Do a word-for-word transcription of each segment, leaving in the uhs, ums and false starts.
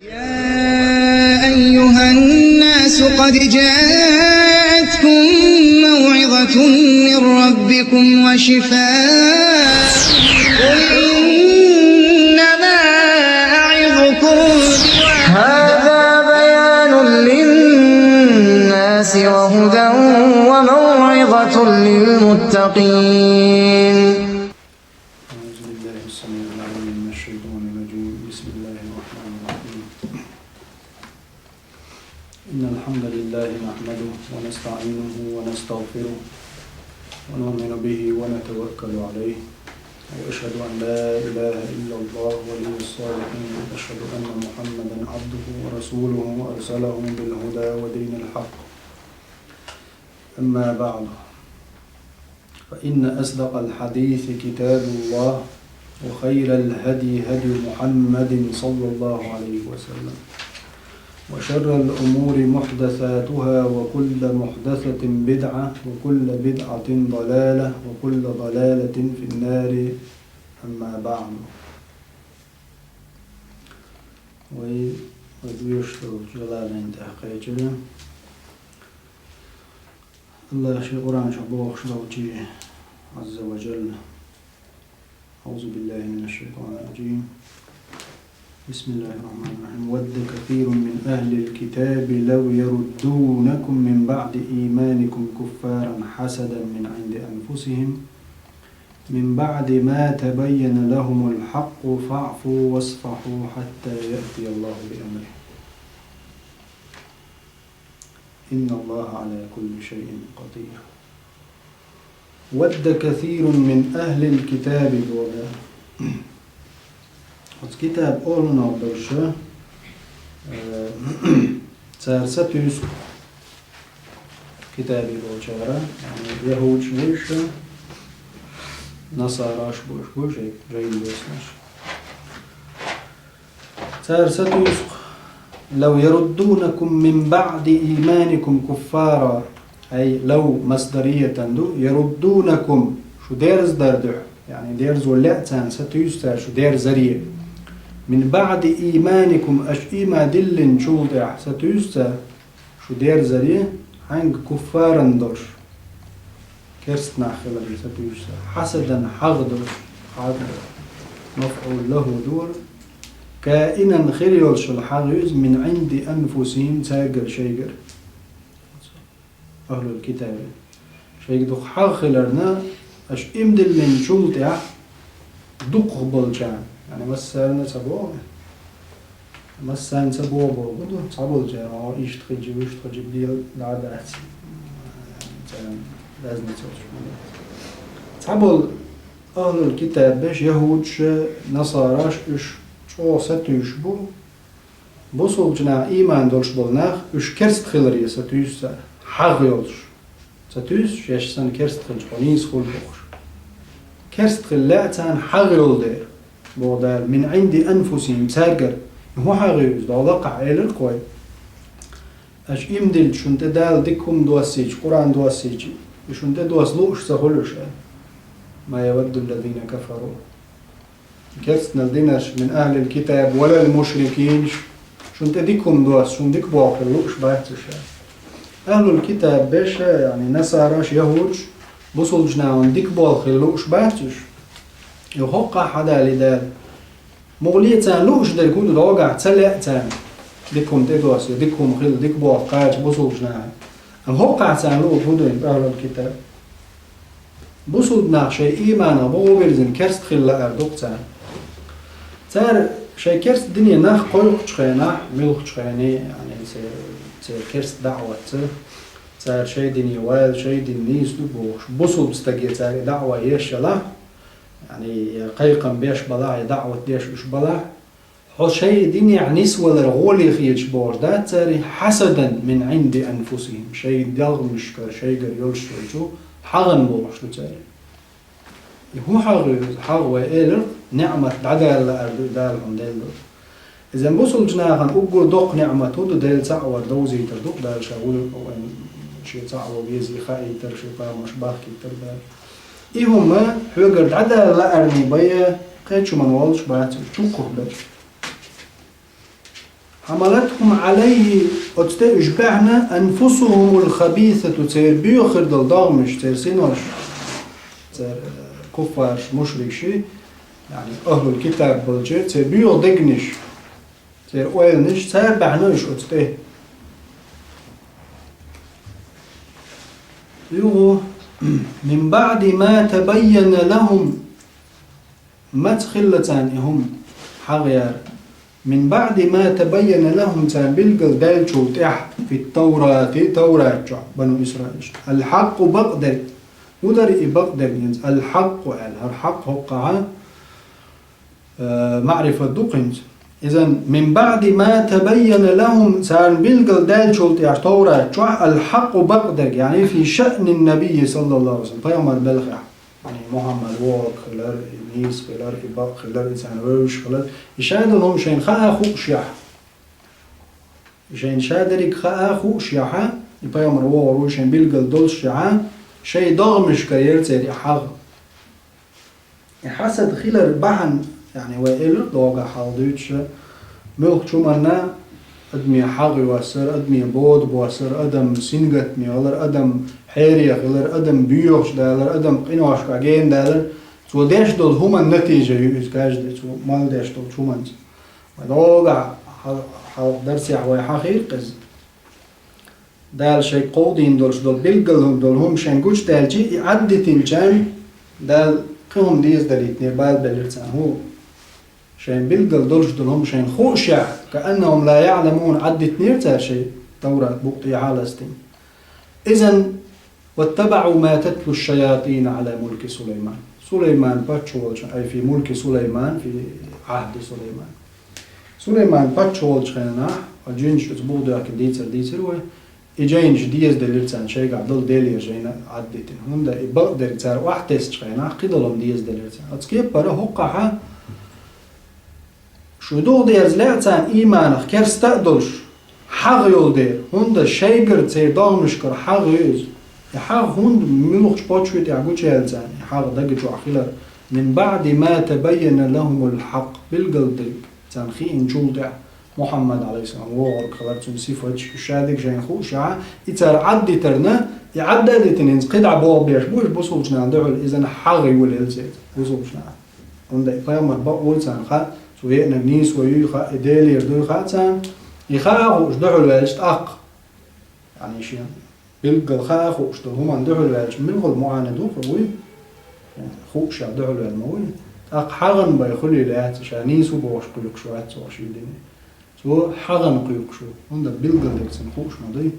يا أيها الناس قد جاءتكم موعظة من ربكم وشفاء. قل إنما أعظكم هذا بيان للناس وهدى وموعظة للمتقين. أعوذ بالله السميع العليم من الشيطان الرجيم. بسم الله الرحمن الرحيم. إن الحمد لله نحمده ونستعينه ونستغفره ونؤمن به ونتوكل عليه، وأشهد أن لا إله إلا الله ولي الصالحين، وأشهد أن محمدا عبده ورسوله أرسله بالهدى ودين الحق. أما بعد، فإن أصدق الحديث كتاب الله، وخير الهدي هدي محمد صلى الله عليه وسلم، وشر الأمور محدثاتها، وكل محدثة بدعة، وكل بدعة ضلالة، وكل ضلالة في النار. أما بعد. Вай, вай дуьйцуш долчу Джалалайн тӀехь кхечира. АллахӀа шен Къуръан чохь бохуш долчу, Азза ва Джалла. أعوذ بالله من الشيطان الرجيم. بسم الله الرحمن الرحيم. ود كثير من أهل الكتاب لو يردونكم من بعد إيمانكم كفارا حسدا من عند أنفسهم من بعد ما تبين لهم الحق فاعفوا واصفحوا حتى يأتي الله بأمره. إن الله على كل شيء قدير. ود كثير من أهل الكتاب, боху. Оцу китаб олу нах долуш, э, цара сатуьйсу китабе болчара, яхӀудаш бу уьш, насараш бу уьш, бу уьш, жайна доьзалш. Цара сатуьйсу: «Лав яруддунакум мин баъди ийманикум куффара». Ай, лав масдариятан ду, яруддунакум, шу дерзадар дуьхьа, яъни дерзо лаьа царна, сатуьйсу цара шу дерзаре. Мин баъди ийманикум, аша ийман диллинчул тӀаьхьа сатуьйсу цара шу дерзаре, хьаьнга куффаран долуш. Керста нах хилар ю сатуьйсу цара. Хьасадан хьагӀ долуш, хьагӀ мафӀул лахӀу ду. Каинан хир йолуш йолу хьагӀ ю иза мин Ӏинди анфусихим, цаьргара шайгара. Ахьлул китаби. Шайга дукха хьагӀ хиларна, аша ийман диллинчул тӀаьхьа дукхах болчарна. Яъни массарна а ца боху. Массарна ца боху боху ду, цхьаболчарна, о, иштта хилча, вуьшта хилча бен дӀа а дац. Царна разница йолуш ма ду. Цхьаболу ахьлул китаб берш, яхӀудаш, насараш, уьш чӀогӀа сатуьйсуш бу. Бусулбачу наха ийман долуш болу нах, уьш керста хиларе сатуьйсу цара, хьагӀ йолуш. Ца туьйсу, шаьш санна керста хилча, хьо нийса хуьлу бохуш. Керста хила лаьа царна хьагӀ йолу дела, боху Дала, мин Ӏинди анфусихим, цаьргара. И хӀун хьагӀ ю иза? ДӀо лакхахь элира-кх вай. Аша ийман диллича, шуна тӀе Дала дика хӀума доссийча, Къуръан доссийча, и шуна тӀе досса лууш ца хуьлу уьш, аьлла. Ма явадду ллазина кафару. Керстанал динарш, мин ахьлил китаб валал мушрикин, шуна тӀе дика хӀума досса, шуна дика болх хила лууш бац уьш. Ахьлул китаб берш, яъни насараш, яхӀудаш, бусулбачу нахана дика болх хила лууш бац уьш. И хӀокхахь хьадалий Дала? Муха ле царна лууш дерг хӀун ду, дӀогахь ца лаьа царна дика хӀума тӀедосса, дика хӀума хила, дика болх кхача бусулбачу нахана. Амма хӀокхахь царна луург хӀун ду, ахьлул китаб? Бусулба нах шайн ийманах бухабирзина керста хила лаар ду-кх царна. Цара шайн керста дине нах кхойкхучу хенахь, муьлххачу хене, яъни, церан, церан керста даӀватца, цара шайн дине вайл, шайн дин нийса ду бохуш, бусулба стаге цара и даӀва еш ялахь, яъни, я кхайкхам беш балахь, я даӀват деш уьш балахь, хьо шайн динехь нисвалар гӀоле хеташ бохуш дац цара, хьасадан мин Ӏинди анфусихим, шайн делхамашкара, шайгара йолуш йолчу хьагӀан бохуш ду цара. И хӀун хьагӀ ю иза? ХьагӀ вай элира, ниӀмат дӀадала лаар ду, Дала хьуна делла ду. Иза бусулбачу нахана уггар доккха ниӀмат хӀун ду, Делан цхьаъ вар довзийтар ду-кх Дала ша вуьйр, вайн шен цхьаъ ван везий хаийтар, шен пайхамарш бахкийтар Дала. И хӀума хьоьгара дӀадала лаарний бай, кхечу хӀуманна волуш бац уьш, чукхах берш. حملتهم عليه, оцу тӀе уьш баьхьна, أنفسهم الخبيثة, церан боьха хир долу догӀмаш, церан синош, церан, э, куффарш, мушрикаш, яъни ахӀлул китаб болчеран, церан боьха дегнаш, церан ойланаш, цара баьхьна уьш оцу тӀе. Юха, من بعد ما تبين لهم, маца хилла царна и хӀума хьагӀ яр. من بعد ما تبين لهم, царна билггал даьллачул тӀаьхьа, في التوراة, Таврат чохь, бану Исраилашна, الحق, бакъдерг. ХӀун дара и бакъдерг хӀинца? الحق аьлла, хӀара хьакъ хӀокхахь, э, маърифат ду хӀинца. Изан, من بعد ما تبين لهم, царна билггал даьллачул тӀаьхьа Таврат чохь, الحق, бакъдерг, яъни في شأن النبي صلى الله عليه وسلم, пайхамар белхехь. Яъни Мухьаммад вогӀург хилар, и нийса хилар, и бакъ хилар, и царна вевзаш хилар. И шадолу хӀума шайна хаа хуушехь. И шайна шадерриг хаа хуушехь, и пайхамар вогӀур ву шайна билггал долушехь, шайн догӀмашкара яра церан и хьагӀ. И хьасад хилар бахьана, яъни вай элира догӀа хьалха дуьйцуш, муьлххачу хӀуманна, адаме хьагӀ йоссар, адаме бода боссар, адам сингаттаме хилар, адам хьере хилар, адам боьхачу далар, адам къиношкахь гена далар, цо деш долу хӀуманна натийжа ю иза каждый, цо мел деш долчу хӀуманца. Вай догӀа хьал-, хьалха дарсехь вай хьахийра иза. Дала шайга кховдийна долуш долу билггал долу хӀума шайна гучудаьлча, и Ӏаддитинчарна Дала кхин хӀума дезадалийтинера, бала белира царна. ХӀун? Шайна билггал долуш долу хӀума шайна хуушехь, كأنهم لا يعلمون, Ӏаддитинера цара шайн Таврат букъ тӀехьа а ластийна. Изан, واتبعوا ما تتلو الشياطين على ملك سليمان. Сулайман паччахь волчу, أي في ملك سليمان، في عهد سليمان. Сулайман паччахь волчу хенахь, а жинаш оцу бух доьхкина дийцар дийцира вай, и жайнаш дезаделира царна, шайгахь долу Делера жайна Ӏаддитина. ХӀунда и бакъдерг цара охьатесначу хенахь, кхидолу хӀума дезаделира царна. Оцу кепара хӀокхахь шу духу дерза лаьа царна ийманах керста а долуш, хьагӀ йолу дела, хӀунда шайгара церан догӀмашкара хьагӀ ю иза. И хьагӀ хӀунда муьлххачу кхоччуьйтехь гучуяьлла царна, и хьагӀ дага чохь хилар, من بعد ما تبين لهم الحق, билггал дерг царна хиъначул тӀаьхьа, Мухьаммад, Ӏалайхиссалам, вогӀург хилар, цуьнан сифаташ, уьш шадерг шайна хуушехь, и цара Ӏаддитарна, и Ӏадда а дитина, хӀинца кхидӀа боху беш бу уьш бусулбачу нахана дуьхьал, иза хьагӀ ю лелла церан бусулбачу нахана. ХӀунда и пайхамар бакъ вуй царна хаьа, цо еанарг нийсо юй хаьа, и Делера дуй хаьа царна, и хаа хууш дуьхьал ваьлча тӀаккха. Яъни шен билггал хаа хууш долу хӀуманна дуьхьал ваьлча, муьлхха муӀанат ду хӀара вуй? Хуушехь дуьхьал ваьлла ма вуй? ТӀаккха хьагӀан бен хуьлийла яц, ша нийса ву бохуш кхуьлуш вац цо шен дине. Цо хьагӀан кхуьйкхуш ву, хӀунда билггал дерг цунна хууш ма дуй.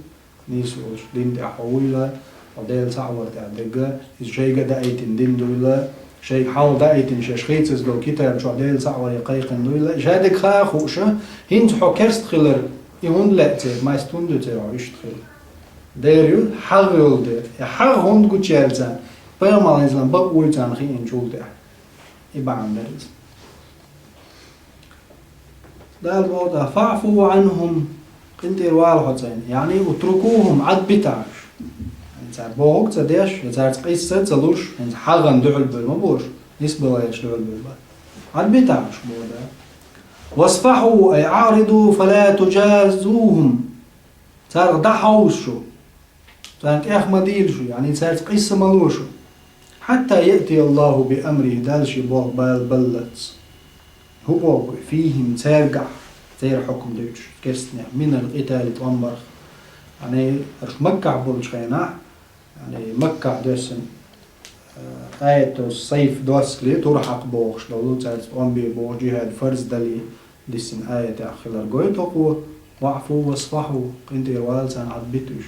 Нийса волчу дин тӀехь хьо вуйла, хьо Делан цхьаъ вара тӀехь дегга, иза шайга даийтина дин дуйла, шайга хьалха даийтина шаьш хийцаза долу китаб чохь Делан цхьаъ варе кхайкхина дуйла, и шадерг хаа хууша, хӀинца хьо керста хилар, и хӀунда лаьа церан, маста хӀунда ю церан хьо иштта хилар? Дера ю, хьагӀ йолу дера. И хьагӀ хӀунда гучуяьлла царна? Пайхамар, Ӏалайхиссалам, бакъ вуй царна хиъначул тӀаьхьа. И бахьана дара иза. Дала боху тӀаккха: «فاعفوا عنهم», къинтӀера вала хьо царна. Яъни, «اتركوهم», Ӏадбитахьаш. Цара бохург ца деш, я цаьрца къийса ца луш, хӀинца хьагӀан дуьхьал бевлла ма бу уьш, нисбала гӀерташ дуьхьал бевлла бац. Ӏадбитахьаш, боху Дала. «واصفحوا», أي أعرضوا فلا تجازوهم. Царах дӀахьовса шу. Царна тӀех ма дийла шу, яъни цаьрца къийса ма ло шу. «حتى يأتي الله بأمره», Дала шен бохург бала баллалц. ХӀун боху? «فيهم», цаьргахь, церан хьукам дуьйцуш, керстанех, «من القتال», тӀом барх. Яъни, аша Маккахь болчу хенахь, яъни, Маккахь доьссина, э, аяту сайф доссале, тур хьакха бохуш долу, цаьрца тӀом бе бохуш, джихӀад фарз дале, диссина аятехь хилар гойту хӀокхо: «واعفوا واصفحوا», къинтӀера вала, царна Ӏадбита уьш.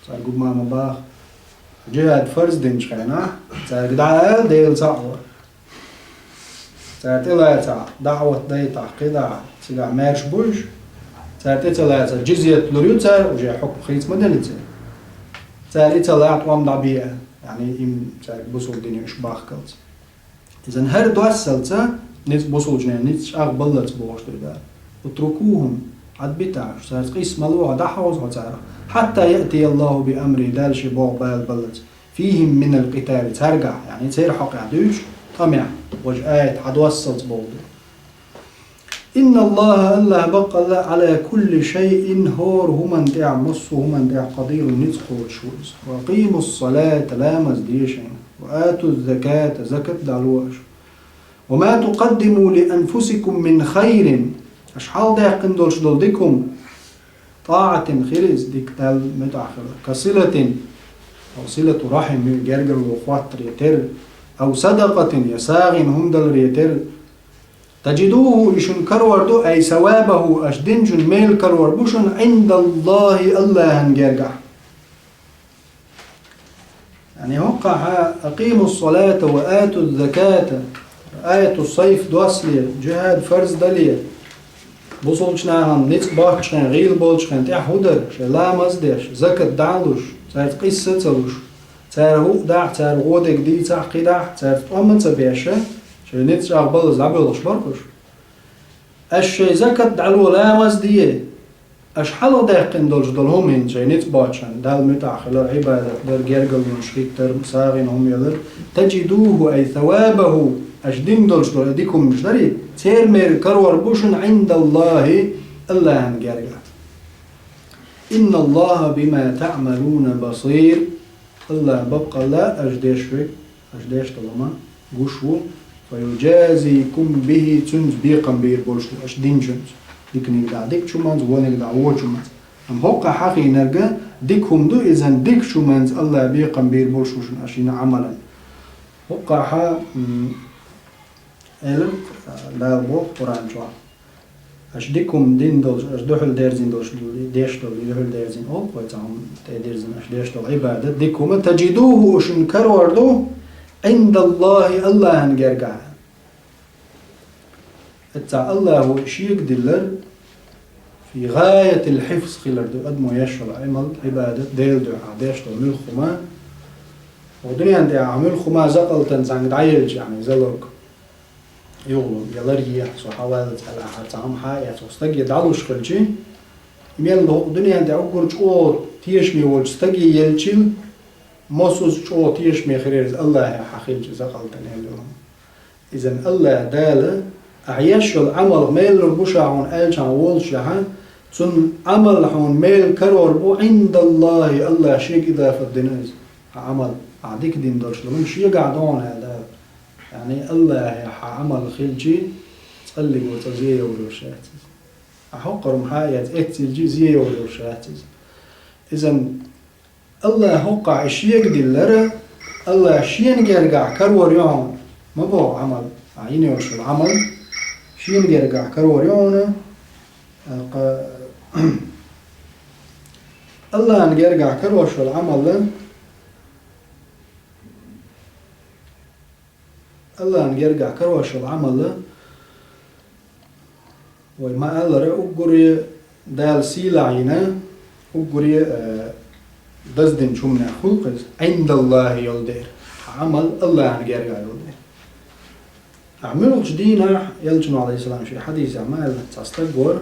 Цаьрга гума ма баха. ДжихӀад фарз динчу хенахь, цаьрга дӀаала Делан цхьаъ вара. Цара тӀелацахь, даӀват дайтахь, кхидӀа, цигахь маьрша бу уьш. Цара тӀе ца лацар, джизйат лур ю цара, уже хьукм хийца ма делла церан. Цара и ца лахь, тӀом дӀабе аьлла. Яъни, им цаьрга бусулба дине уьш бахкалц. Иза хӀара доссалца, ницкъ бусулбанийн ницкъ чӀагӀбаллалц бохуш ду Дала. «اتركوهم», Ӏадбитахьаш, цаьрца къийса ма ло хьо, дӀахьовса хьо царах. «حتى يأتي الله بأمره», Дала шен бохург бала баллалц. «فيهم من القتال», цаьргахь, яъни церан хьокъехь дуьйцуш, тӀамехь, важа аят хьадоссалц боху ду. إن الله, Аллах баккъалла, على كل شيء, хӀора хӀуман тӀехь, массо а хӀуман тӀехь, قدير, ницкъ кхочуш ву иза. وأقيموا الصلاة, ламаз де шайна, وآتوا الزكاة, закат дӀало аша. وما تقدموا لأنفسكم من خير, аша хьалха даьккхина долуш долу дика хӀума, طاعة, хир иза дика Далла муьтӀахь хилар, كصلة, أو صلة رحم, гергарло хӀоттаре терра, أو صدقة, я сагӀина хӀума даларе терра, تجدوه, и шуна карор ду, أي ثوابه, аша динчун мел карор бу шуна, عند الله, Аллахьан гергахь. Яъни хӀокхахьа أقيموا الصلاة وآتوا الزكاة, аяту сайф доссале, джихӀад фарз дале, бусулчу нахана ницкъ боцчу хенахь, гӀийла болчу хенахь тӀехь хӀун дара, шайн ламаз а деш, закат дӀа а луш, цаьрца къийса а ца луш, цара хӀуъа дахь, цара гӀо дерг дийцахь, кхидӀахь, цаьрца тӀом а ца беш, шайн ницкъ чӀагӀбаллалц дӀабоьлхуш бара уьш. Аша шайн закат дӀало, ламаз де, аша хьалха даьккхина долуш долу хӀума хӀинца шайн ницкъ боцчу хенахь, Далла муьтӀахь хилар, Ӏибадат дар, гергарлонаш хӀиттар, сагӀина хӀума ялар, تجدوه أي ثوابه, аша дина долуш долу и дика хӀуманаш дарий, церан мел карор бу шуна عند الله, Аллахьан гергахь. إن الله بما تعملون بصير, Аллах баккъалла аша деш верг, аша деш долу хӀума гуш ву, فيجازيكم به, цуьнца бекхам бийр болуш ву аша динчуьнца, диканиг дахь дикачу хӀуманца, вониг дахь вочу хӀуманца. Амма хӀокхахь хьахийнарг дика хӀума ду, иза дикачу хӀуманца Аллах бекхам бийр болуш ву шуна аша йина Ӏамалан. ХӀокхахьа, м, элира, а, Дала боху Къуръан чохь. Аша дика хӀума дина долуш, аша дуьхьал дерзина долуш, деш долу дуьхьал дерзина олу, вай цхьа хӀума тӀедирзина, аша деш долу Ӏибадат, дика хӀума, تجدوه, шуна карор ду, عند الله, Аллахьан гергахь. Эццахь Аллахо шега диллар, في غاية الحفظ хилар ду адамо еш йолу Ӏамал, Ӏибадат, Делан дуьхьа деш долу муьлхха хӀума. Хьо дуьнен тӀехь муьлхха хӀума закъалтан цхьаьнга дӀаелча, яъни залог. Юхалур, я ларъе, со хьаваллалц аьлла, ахьа цхьа хӀума хьа а эцна, стаге дӀалуш хилчи, и мел доху дуьнен тӀе уггар чӀогӀа тешаме волчу стаге елчил, массо а чӀогӀа тешаме хир яра иза Аллахьехь хьан хилча закъалтан аьлла йолу. Иза Аллах Дала, ахьа еш йолу Ӏамал мел лур бу ша хьуна аьллачхьана волуш яхьа, цунна Ӏамал хьуна мел карор бу, عند الله, Аллах шега идафат дина иза. Хьан Ӏамал, ахьа дика дина долуш долу, шегахь догӀу аьлла Дала. Яъни Аллахьехь хьан Ӏамал хилчи, цкъаллиг ву цкъа зе йовр йолуш яц иза. Ахьа хӀокхур хьа а эцна, эццилчи зе йовр йолуш яц иза. Иза Аллах хӀокхахь и шега диллара, Аллах шена гергахь карор ю хьуна. Ма боху Ӏамал, ахьа йина йолуш йолу Ӏамал шена гергахь карор ю хьуна. Кха-, Аллахьан гергахь карош йолу Ӏамал, Аллахьан гергахь карош йолу Ӏамал, вай ма-аллара, уггаре Дала сийлахь йина, уггаре, э, даздинчу хӀуманех хуьлу-кх иза, عند الله йолу дера. Хьан Ӏамал Аллахьан гергахь йолу дера. Ахьа муьлхачу дийнахь, Элчано, Ӏалайхиссалам, шен хьадисехь ма-аьлла, цхьа стаг вара,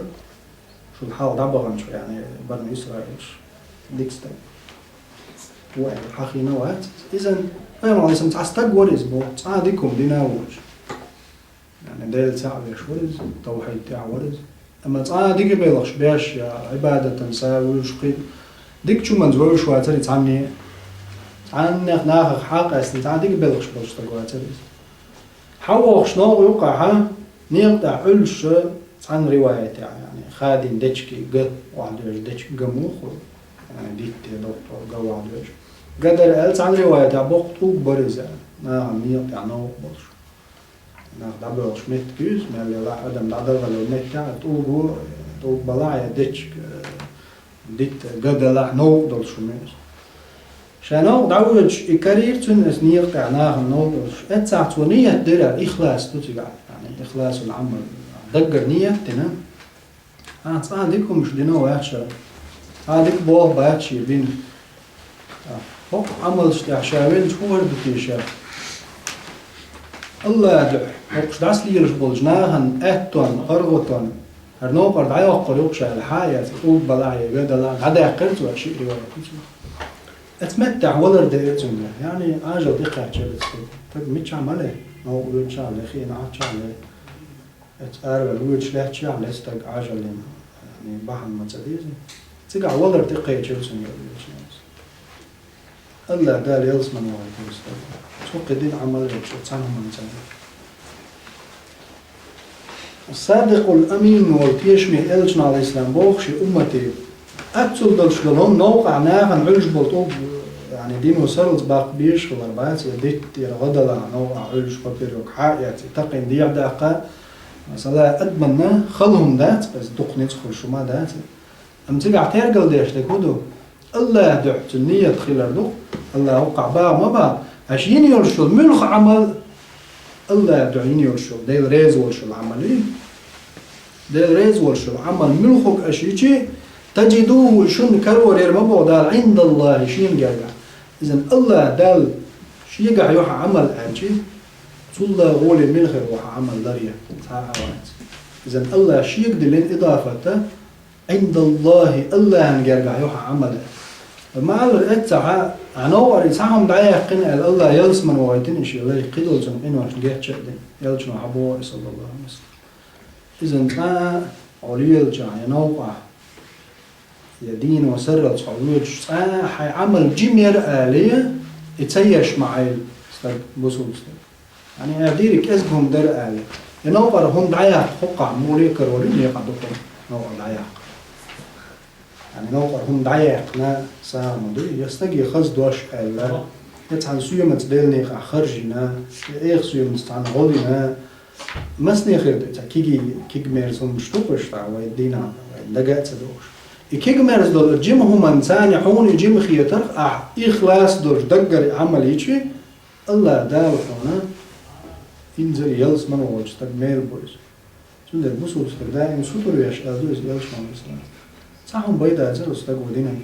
шул хьалха дӀабаханчу, яъни, Бану Исраилаш, дика стаг. Ву аьлла, хьахийна вац. Иза, Пайхамар, Ӏалайхиссалам, цхьа стаг вара иза боху, цкъа а дика хӀума дина а воцуш. Яъни, Дела цхьаъ веш вара иза, тавхьид тӀехь вара иза. Амма цкъа а дика белхаш беш, я Ӏибадатан са вуьйш кхин, дикачу хӀуманца вевзаш вацара и цхьанне. Цхьаннех нахах хьакъ эцна, цхьа дика белхаш болуш стаг вацара иза. Хьан вохуш новкъа юккъехь, некъа тӀехь Ӏуьллуш цхьана риваятехь, яъни, хадийна дечки га охьадоьжу, дечки га муха, яъни, дитте доккхо га охьадоьжу. Га дара аьлла цхьана риваятехь боккха тӀулг бара иза, нахана некъа тӀехь новкъа болуш. Нах дӀабоьлхуш меттиг ю иза, мел елахь адам дӀадахана йолу меттехь, тӀулго, тӀулг балахь я дечка, дитта га далахь новкъа долуш хӀума ю иза. Ша новкъа дӀавоьдуш, и карийра цунна иза некъа тӀехь нахана новкъа долуш. Эццахь цо ният дира, ихлас ду цигахь, яъни ихласул Ӏамал. Даггара ният дина. Ахьа цкъа а дика хӀумаш дина вац ша. Ахьа дика болх бац шен бина. ХӀокху Ӏамалш тӀехь ша велча хӀун хир ду те ша? Аллах дуьхьа, хӀокхуш дӀасалелаш болчу нахана аьттон, паргӀатон, хӀара новкъара дӀайоккхур ю-кх ша аьлла, хьа а эцна, тӀулг балахь я га далахь, дӀадаьккхира цо шиъ риваят ю цо. Эцу меттехь валар деара цуьнга, яъни Ӏажал тӀекхаьчча а ца стаг. Стаг мичахь ма ле, новкъа воьдучахь а ле, хиъна Ӏаччахь а ле. Эцу араваьлла воьдуш лаьттачохь, лаьцна стаг Ӏожаллин, яъни, бахьана ма ца деза. Цигахь валар тӀекхечира цуьнан, аьлла Элчано. АллахӀ Дала ялсамане вахийтина стаг. Цо кхин дина Ӏамал а, цхьана хӀуманца а. Ас-Садикъул Амин волу тешаме Элчано, Ӏалайхиссалам, боху шен уммате: аццул долуш долу хӀума новкъахь нахана Ӏуьллуш болу тӀулг, яъни, дино сарралц баккха безаш хилар бац, я дитта тӀера гӀо далахь новкъахь Ӏуьллуш, папирок хьа а эцна, и такхийна дехьа даккха, масала, адамна хала хӀума дац, иза дукха ницкъ хуьлуш хӀума дац. Амма цигахь тергал деш дерг хӀун ду? АллахӀан дуьхьа цуьнан ният хилар ду. АллахӀ хӀокхахь баха ма баха, аша йина йолуш йолу муьлхха Ӏамал, АллахӀан дуьхьа йина йолуш йолу, Дела реза волуш йолу Ӏамал ю. Дела реза волуш йолу Ӏамал муьлхха аша йичи, таджидуху, шуна карор яр ма боху Дала, ӀиндаллахӀи, шена гергахь. Иза АллахӀ Далла шегахь ю хьан Ӏамал аьлчи, цул а гӀоле мила хир ву хьан Ӏамал ларъян, цхьа а вац. Иза АллахӀ шега диллина идафат а, ӀиндаллахӀи, АллахӀан гергахь ю хьан Ӏамал. Ма-аллара, эццахь хьан новкъара цхьа хӀума дӀаяьккхина аьлла, АллахӀ ялсамане вахийтина и шен лай, кхидолу цунна къиношна гечдина, Элчано хьан боху и, саллаллахӀу Ӏалайхи ва саллам. Иза цкъа а хьо лелачохь я новкъахь, я дино сарралц хьо воьдуш, цкъа а хьайн Ӏамал жима яра алий, и ца еш ма Ӏайла стаг, бусулба стаг. Яъни, эр дийриг кӀезиг хӀума дара аьлла. И новкъара хӀума дӀаяккха хӀокхахь муха карор ю, некъа дукха новкъара дӀаяккха. Яъни, новкъара хӀума дӀаяьккхина сагӀа ма ду, я стаге хаза дош аьлла, я цхьана соьмаца деллехь харжийна, я эха соьмаца цхьаьна гӀолйина, масане хир ду, цхьа киги-, кигамерза хӀуманаш ду-кх уьш, цхьа вай дийнахь, вай дага а ца догӀуш. И кигамерза долу жима хӀуманца хьуна и жима хетарх, ахь ихлас долуш даггара Ӏамал йичи, АллахӀ Дала хьуна инзаре ялсамане волчу стаг мел бу иза. Цундела бусулба стаг даим сутара веш аьлла ду иза Элчано, Ӏалайхиссалам. Цхьа хӀума бен дацара оцу стага динан.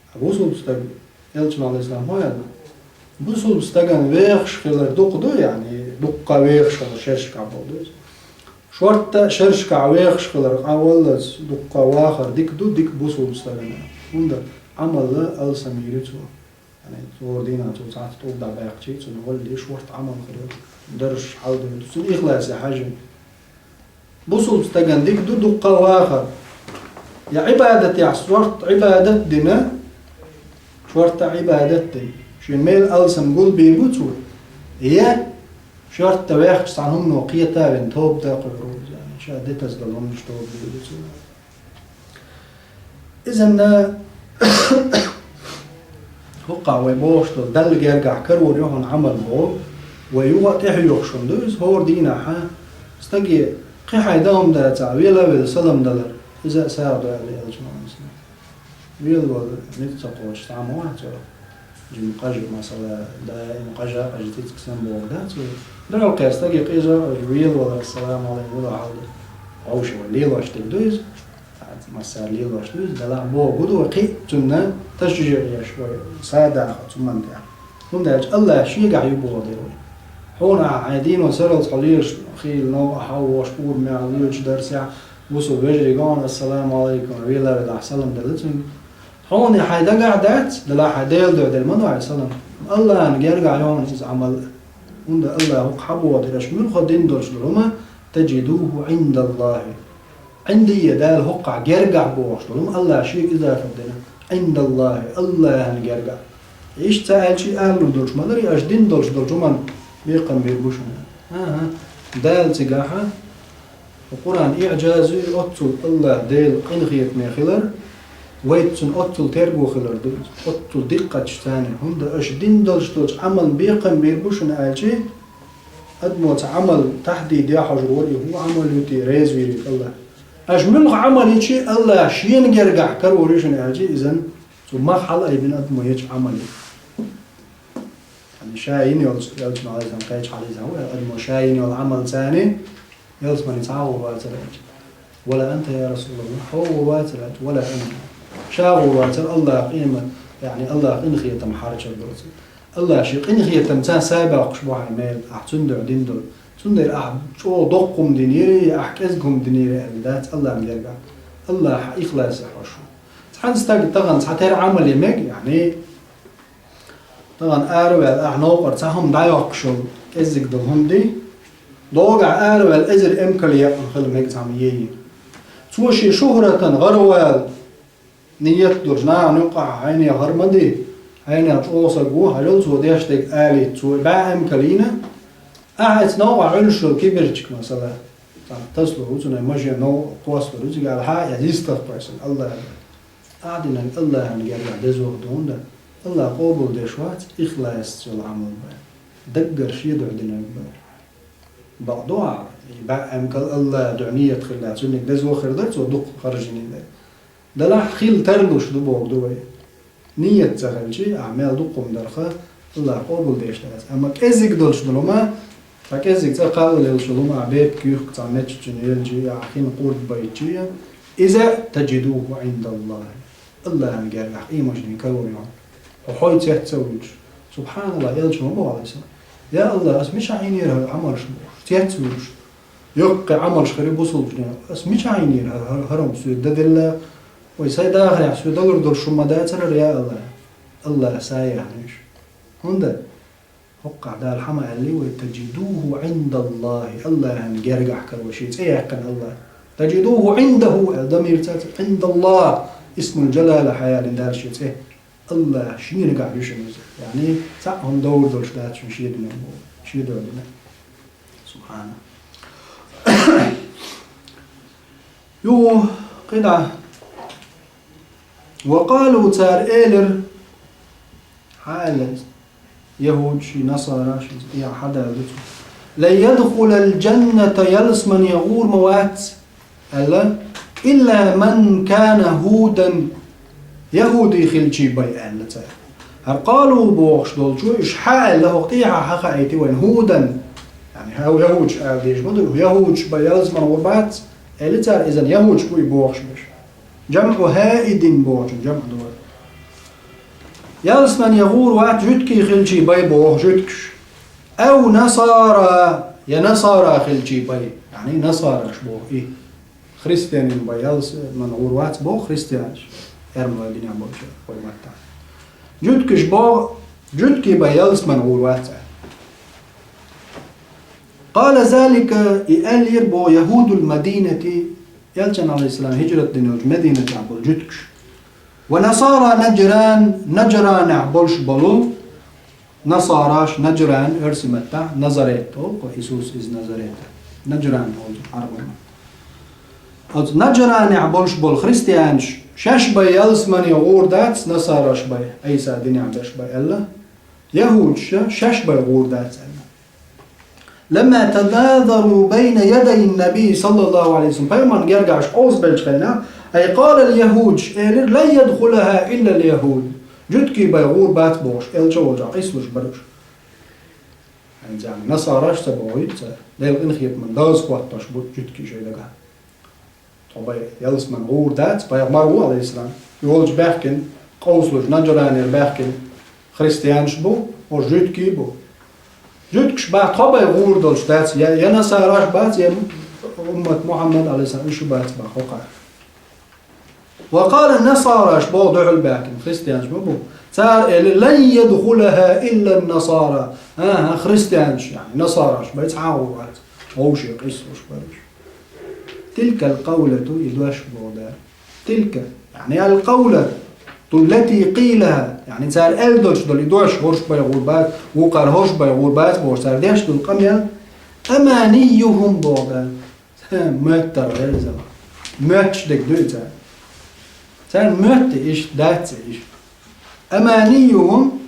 Ткъа бусулба стаг, Элчано, Ӏалайхиссалам, хӀун аьлла? Бусулба стагана вехаш хилар дукха ду, яъни, дуккха вехаш хилар шерашкахь болу ду иза. Шортта а шерашкахь вехаш хилар къа валлалц дуккха вахар дика ду, дика бусулба стагана. ХӀунда Ӏамал алсам йийр ю цо. Яъни, цо хӀора дийнахь цо цхьацца тӀулг дӀабаьккхичи, цунна валлалц шортта Ӏамал хир ю, даржаш хьалдуьйцу, цуьнан ихласе хьаьжжина. Бусулба стагана дика ду дуккха вахар. Я Ӏибадатехь шортта Ӏибадат дина, шортта Ӏибадат дина, шен мел алсам гулбийр бу цо, я шортта ваьхча цхьана хӀумано кхета а вина, тоба дан кхуьур ву иза, ша дитаза долу хӀуманаш тоба дийр ду цо. Иза хӀокхахь вай бохуш долу Далла гергахь карор ю хьуна Ӏамал боху, вай юха а тӀехьоьхуш хӀума ду иза, хӀора дийнахь стаге кхин хьайн дан хӀума дацахь, вела а велла салам далар, иза а сагӀа ду аьлла Элчано, Ӏалайхиссалам. Вела волу ницкъ ца кхочуш цхьа а ма вац цо. Жима къажа, масала, даим къажа а къажа цициг санна бохург дац вай. Дуьхьал кхечу стаге къежа а къежа, вела валар, салам Ӏалайкум, вала хьал ду. Вовшах вай лелош дерг ду иза. Массара лелош ду иза, делахь бохург ду вай, кхин а цунна ташжиъ еш вай, са даха цу хӀуманна тӀехь. ХӀунда аьлча АллахӀ шегахь ю бохург ду вай. Хьуна ахьа хьайн дино сарралц хьо лелаш хилла новкъа хьо вогӀуш, урамехь, воьдуш, дарсехь, бусулба вежарий гахь, ассаламу Ӏалайкум, вела а велахь, салам делла цуьнга. Хьуна хьайн дагахь дац, делахь хьайн Делан дуьхьа делла ма ду хьайн салам. АллахӀана гергахь ю хьуна иза Ӏамал. ХӀунда АллахӀа хӀокху хьан боху дерг, аша муьлхха дина долуш долу хӀума, таджидуху ӀиндаллахӀи. Ӏиндийе Дала хӀокхахь гергахь бохуш долу хӀума, АллахӀа шега изафат дина. ӀиндаллахӀи, АллахӀана гергахь. Иштта ца аьлчи, алалур долуш ма дарий, аша дина долуш долчу хӀуманна бекхам бийр бу шуна. ХӀан-хӀа, Дала цигахьа Къуръан иӀжаз ю, оццул АллахӀ Делан къинхетаме хилар, вайца цунна оццул терго хилар ду иза, оццул диккхаччу царна, хӀунда аша дина долуш долчу Ӏамална бекхам бийр бу шуна аьлчи, адамо цхьа Ӏамал тахьдид ян хьожур вара, и хӀун Ӏамал ю те, реза вийр ву АллахӀ. Аша муьлхха Ӏамал йичи, АллахӀ шена гергахь карор ю шуна аьлчи, иза цу мах хьалаайбина адамо ечу Ӏамал ю. Ша йина йолчу, Элчано, Ӏалайхиссалам, кхечу хьадисехь ву, адамо ша йина йолу Ӏамал царна, ялсамане цхьа а гӀур вацара аьлча. Вала анта, я РасулаллахӀ, хьо а гӀур вацара аьлча, вала ана. Ша а гӀур вацара, АллахӀ къемат, яъни АллахӀ къинхетам хьарчар доцург. АллахӀ шен къинхетамца са боккхуш бу хьайн мел, ахь цуьнан дуьхьа дина долу. Цундела ахь чӀогӀа доккха хӀума динера, ахь кӀезиг хӀума динера аьлла дац АллахӀана гергахь. АллахӀ хьан ихласе хьожуш ву. Цхьана стага тахана цхьатерра Ӏамал ян мега, яъни, тахана араваьлла ахь новкъара цхьа хӀума дӀайоккхуш йолу кӀеззиг долу хӀума ду, ДогӀа араваьлла эзар эмкал яьккхина хила мега цхьамма ейи. Цо ший шухӀратан гӀаравала ниет долуш, нахана юкъахь хьайна гӀар ма ди, хьайна чӀогӀа саг ву, хьажал цо деш дерг алийта, цо бӀе эмкал йина, ахьа эца новкъахь Ӏуьллуш йолу кибирчиг, масала, цхьа таслур ву цунна, машен новкъа кхоссалур ву цига аьлла, хьа я йистах кхоьссина, Аллах. Ахьа динарг Аллахьан гергахь дезох ду хӀунда, Аллах къобалдеш вац ихлас йолу Ӏамал бен. Даггара шен дуьхьа динарг бен. Бакъду ахьа, и бӀе эмкал Аллах дуьхьа ниет хилла, цуьнан дезо хир дара, цо дукха харжинийн дара. Делахь хила тарлуш ду боху ду вай. Ниет ца хилчи, ахьа мел дукха хӀума дарх, Аллах къобалдеш дац. Амма кӀезиг долуш долу хӀума, ткъа кӀезиг цӀа кхалла лелаш долу хӀума, ахьа бепиг юьхку цхьа меттачунна елчи, я ахьа хин къурд байтчи, иза таджидуху Ӏиндаллахи. Аллахьан гергахь къематдийнахь карор ю хьуна. Хьо хьой цец ца вуьйлуш. Субханаллах, элча ма боху Ӏалайхиссалам. Я Аллах, ас мичахь йинера хӀара Ӏамалш бохуш, цец вуьйлуш. Йоккхий Ӏамалш хир ю бусулбанийн. Ас мичахь йинера хӀара, хӀара, хӀара хӀума соьга дан делла? Вай сайн дахарехь соьга далур долуш хӀума ма дацара хӀара, я Аллах. Аллах са яхна уьш. ХӀунда? ХӀокхахь Дала хьан ма аьллий вай: «Таджидуху Ӏиндаллахи», Аллахьан гергахь карор, шен цӀе яьккхина Аллах. «Таджидуху Ӏиндаху», аьлла дамир ца ца, «Ӏиндаллах», исмул-жалала хьаялина Дала шен цӀе. Аллах шен гергахь ю шуна иза. Яъни, цхьаъ хӀума довр долуш дац шуна шен динарг боху, шен дуьхьа динарг. Субхана. Юха, кхидӀа. «Ва къалу», цара элира, хьан аьлла иза? ЯхӀудаш, насараш, я хьадалла ду цо. «Лан ядхулал джанната», ялсамане гӀур ма вац, аьлла, «илла ман кана хӀудан», яхӀуди хилчий бен, аьлла цара. ХӀара «къалу» бохуш долчо, уьш хьан аьлла, хӀокху тӀехьа хьан хаийти вайна, хӀудан, яъни, хьан яхӀудаш ала дезаш ма ду, яхӀудаш бен ялсамане гӀур бац, аьлла цара, иза яхӀудаш бу и бохуш берш. ЖамӀу хӀаидин бохучун жамӀ ду вай. Ялсамане гӀур вац жуьгтий хилчий бен боху жуьгташ. Ау насара, я насара хилчий бен, яъни насараш боху и. Христианин бен ялсамане гӀур вац боху христианаш. Эрмалой динехь болчу вай маттахь. Жуьгташ боху, жуьгтий бен ялсамане гӀур вац аьлла. Къала залика, и аьллера боху яхӀудул Мадинати, элчан, Ӏалайхиссалам, хӀижрат дина йолчу Мадинатехь болу жуьгташ. Ва насара Наджран, Наджранехь болуш болу насараш, Наджран, оьрсийн маттахь Назарет олу, Исус из Назарета. Наджран олу Ӏарбойн. Оцу Наджранехь болуш болу христианаш шаьш бен ялсамане гӀур дац, насараш бен, Ӏийса динехь берш бен аьлла. ЯхӀудаш шаьш бен гӀур дац аьлла. «Ламма танадару байна ядай Наби саллаллаху алейхи ва саллям», пайхамарна гергахь уьш къовсабеллачу хенахь, «ай къалал яхӀуд», элира: «Лан ядхулаха иллал яхӀуд». Жуьгтий бен гӀур бац бохуш, элча волчохь къийсалуш бара уьш. ХӀинца насараш ца бохуьйту цара, Делан къинхетаман доза хӀоттош бу жуьгтий шайн дагахь. Тхо бен ялсамане гӀур дац, пайхамар ву, алейхиссалам. И волчу баьхкина, къовсалуш Наджранера баьхкина христианаш бу, ош жуьгтий бу. Жуьгташ бах тхо бен гӀур долуш дац, я, я насараш бац, я уммат Мухаммад, алейхиссалам, уьш бац бах хӀокхара. Ва къала насараш боху дуьхьал баьхкина христианаш ма бу. Цара эли: «Лан ядхулаха иллан насара». ХӀан-хӀа, христианаш, яъни насараш бен цхьа а гӀур вац. Вовшийн къийсалуш бара уьш. Тилкал къавлату, и дош боху Дала. Тилка, яъни ал къавлату ллати къилаха, яъни цара аьлла долуш долу и дош, хӀорш бен гӀур бац, вукхара хӀорш бен гӀур бац бохуш, цара деш долу къамел, аманийюхум боху Дала. Моьттар гӀерза. Моьтташ дерг ду и цара. Царна моьтту иштта, дац иштта. Аманийюхум,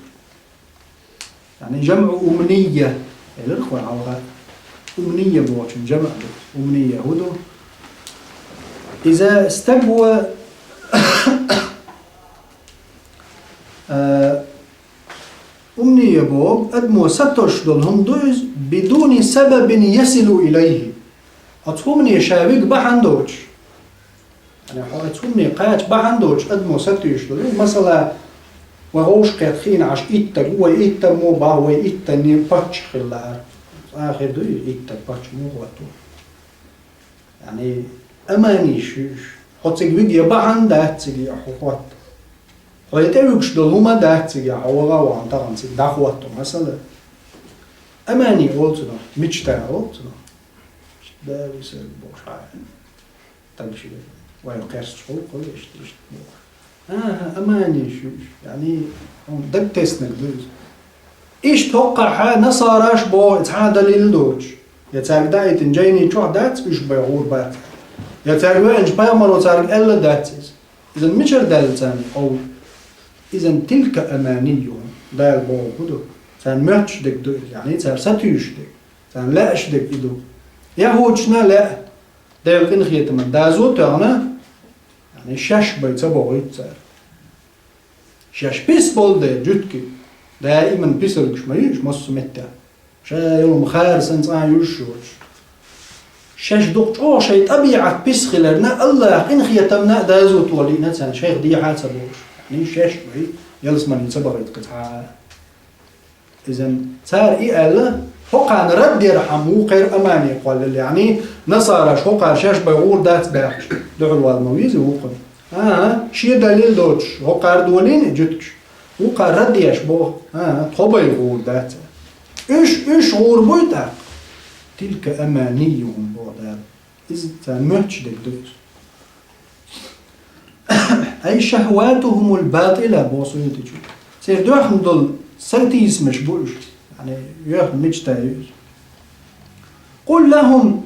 яъни жамӀу умния, элира хӀора хьалха. Умния бохучун жамӀ ду. Умния хӀун ду? Иза стаг ву, а, умния боху, адамо сатосуш долу хӀума ду иза, бидуни сабабин ясилу илайхи. Оцу хӀумане ша вига бахьана доцуш. Яъни, хьо оцу хӀумане кхача бахьана доцуш адамо сатуьйсуш долу. Масала, вай вовшахкхетта хиъна Ӏаш иттаг ву, вай иттан мо бах, вай иттанийн паччахь хила лаара. Ахир ду иза иттан паччахь муха хӀотто. Яъни, аманийш ю уьш. Хьо цига вига я бахьана дац цига я хьо хӀотто. Хьо я тӀевуьгуш долу хӀума дац цига я хьо ваха а вахана тахана цига дӀахӀотто, масала. Амани олу цунах, мечта олу цунах. Да, висар бохуш хьа. Таг ши. Вайн кхерчаш хӀу, хӀу, иштта, иштта бохуш. АхӀа, амани шу, яъни, хьуна дагтеснарг ду иза. Иштта хӀокхахьа насараш боху, цхьа а далил доцуш. Я цаьрга даийтина жайни чохь дац, уьш бай гӀур бац. Я цаьрга веанчу пайхамаро цаьрга аьлла дац иза. Иза мичара даьлла царна къовла? Иза тилка аманийюхум, Дала боху ду. Царна моьттуш дерг ду иза, яъни цара сатуьйсуш дерг, царна лаьаш дерг и ду. ЯхӀудашна лаьа, Делан къинхетаман доза а тоьхна, яъни шаьш бай ца бохуьйту цара. Шаьш пис болу дела, жуьгтий, даиман писалгаш ма ю уьш массо а меттехь. Ша йолу хара санна цкъа а юьзуш йоцуш. Шаьш дукха чӀогӀа шайн тӀабиӀат пис хиларна, Аллахь къинхетамна а доза а тоха лиъна царна, шайх дехьа а ца бохуш. Яъни шаьш бай, ялсамани ца бахийта кхин цхьа а. Иза цара и аьлла, хӀокхарна рад ярхьама вукхеран амани кхоллаелла, яъни насараш хӀокхара шаьш бай гӀур дац баьхкаш, дуьхьал вала ма веза вукхунна. АхӀа, шен далил доцуш, хӀокхара долийна и жуьгташ. Вукхара рад еш боху, ахӀа, тхо бай гӀур дац. Уьш, уьш гӀур буй тӀаккха? Тилка аманийюхум боху Дала. Иза царна моьттуш дерг ду иза. Ай шахватухумул батила боху Суютичо. Церан доьхна долу сатийсамаш бу уьш. Яъни, йоьхна мечта ю иза. Къул лахум,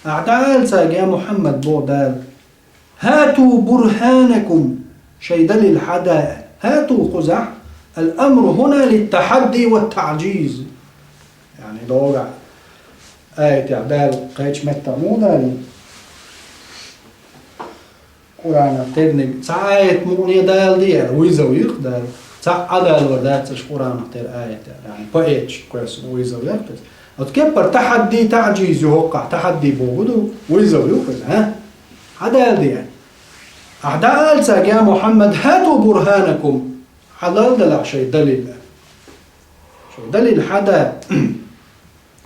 ахьа дӀаала цаьрга, я Мухьаммад, боху Дала. ХӀату бурханакум, шайн далил хьада. ХӀату кхузахь, ал-амру хӀуна литтахьадди ва таъжиз. Яъни догӀа аятехь Дала кхечу меттехь муха далийна? Къуръанах терниг цхьа аят мукъане Дала де аьлла, вызов йикх Дала. Цхьаъ Ӏадалор дац аша Къуръанах тера аятехь, яъни поэташ кхоьссина вызов яц иза. Оцу кеппара тахьадди, таъжиз ю хӀокхахь, тахьадди боху ду, вызов ю иза, хӀа? Хьа Дала де аьлла. Ахьа дӀаала цаьрга, я Мухьаммад, хӀату бурханакум, хьалал далахь шайн далил. Шайн далил хьада.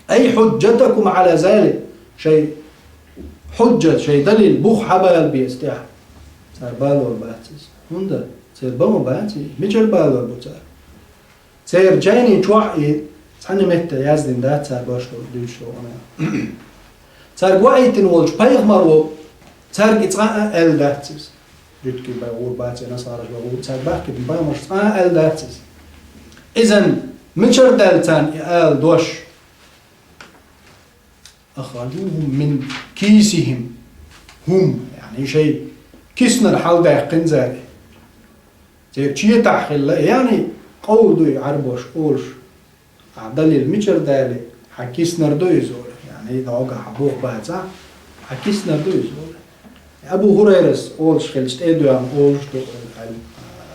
Ай хьуджатакум Ӏала залик. Шайн хьуджат, шайн далил, бух хьабала беза тӀехь. Цара балор бац иза. ХӀунда? Церан бан ма бац иза. Мичара балор бу цара? Церан жайни чохь и цхьана метта яздина дац цара баш долу дуьйцуш долу къамел. Цаьрга ваийтина волчу пайхамаро цаьрга и цкъа а аьлла дац иза. Жуьгтий бай гӀур бац, я насараш бай гӀур, цаьрга баьхкина пайхамарш цкъа а аьлла дац иза. Иза мичара даьлла царна и ала дош? Ахраджухум мин кисихим. ХӀум, яъни шайн киснара хьалдаьккхина цара. Церан четахь хилла, яъни къовла ду и Ӏарбош олуш. Ахьа далил мичара дали, хьан киснара ду иза олу. Яъни догӀа хьан бух бацахь, хьан киснара ду иза олу. Абу ХӀурайрас олуш хилча тӀе а доьгӀна олуш ду олу Ӏелим-,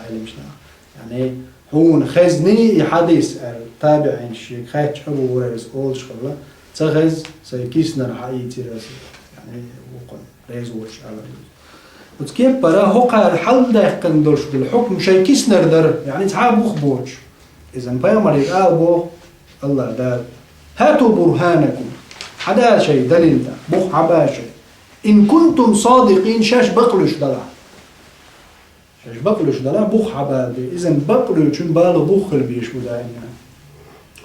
Ӏелимаш наха. Яъни хьуна хезний и хьадис аьлла, табиӀинаш шега хаьттича Абу ХӀурайрас олуш хилла, ца хеза, сайн киснара хьаийцира аса. Яъни вукхунна. Реза воцуш аьлла. Оцу кеппара хӀокхара хьалдаьккхина долуш долу хьукм шайн киснара дара, яъни цхьа а бух боцуш. Иза пайхамаре ала боху Аллах Дала: «ХӀату бурханакум». Хьада шайн далил тӀаккха, бух хьаба шайн. «Ин кунтум садикъин», шаьш бакълуьйш далахь. Шаьш бакълуьйш далахь, бух хьабала бе. Иза бакълуьйчун бала бух хила безаш бу даимна.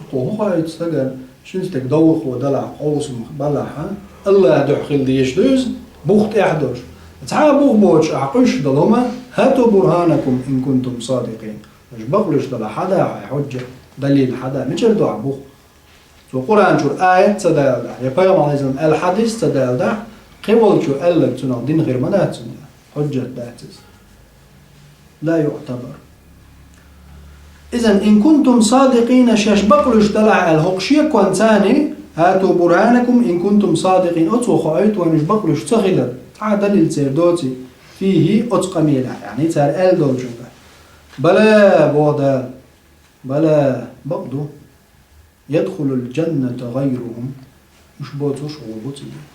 Кху хӀун хоуьйту стага, шин стаг довхо далахь, къовсам балахь, а? Аллах дуьхьа хила дезаш ду иза, бух тӀехь долуш. Цхьа а бух боцуш ахь къуьйсуш долу хӀума, «хӀату бурханакум ин кунтум садикъин». Аша бакълуьйш далахь, хьада хьайн хьуджа, далил хьада, мичара ду ахь бух? Цо Къуръан чуьра аят ца далахь, я пайхамар Ӏалайхиссалам аьлла хьадис ца далахь, кхин волчо аьлларг цунах дин хир ма дац цунна, хьуджат дац иза. Ла юътабар. Изан, ин кунтум садикъина, шаьш бакълуьйш далахь аьлла, хӀокху шеконца, хӀату бурханакум ин кунтум садикъин, оцо хоуьйту вайн уьш бакълуьйш ца хилар, цхьа а далил церан доций, фийхи, оцу къамелехь, яъни цара аьлла долчуьнга. Бала, боху Дала, бала, бакъ ду. Ядхулул джанната гӀайрухум. Уьш боцурш гӀур бу цигахь.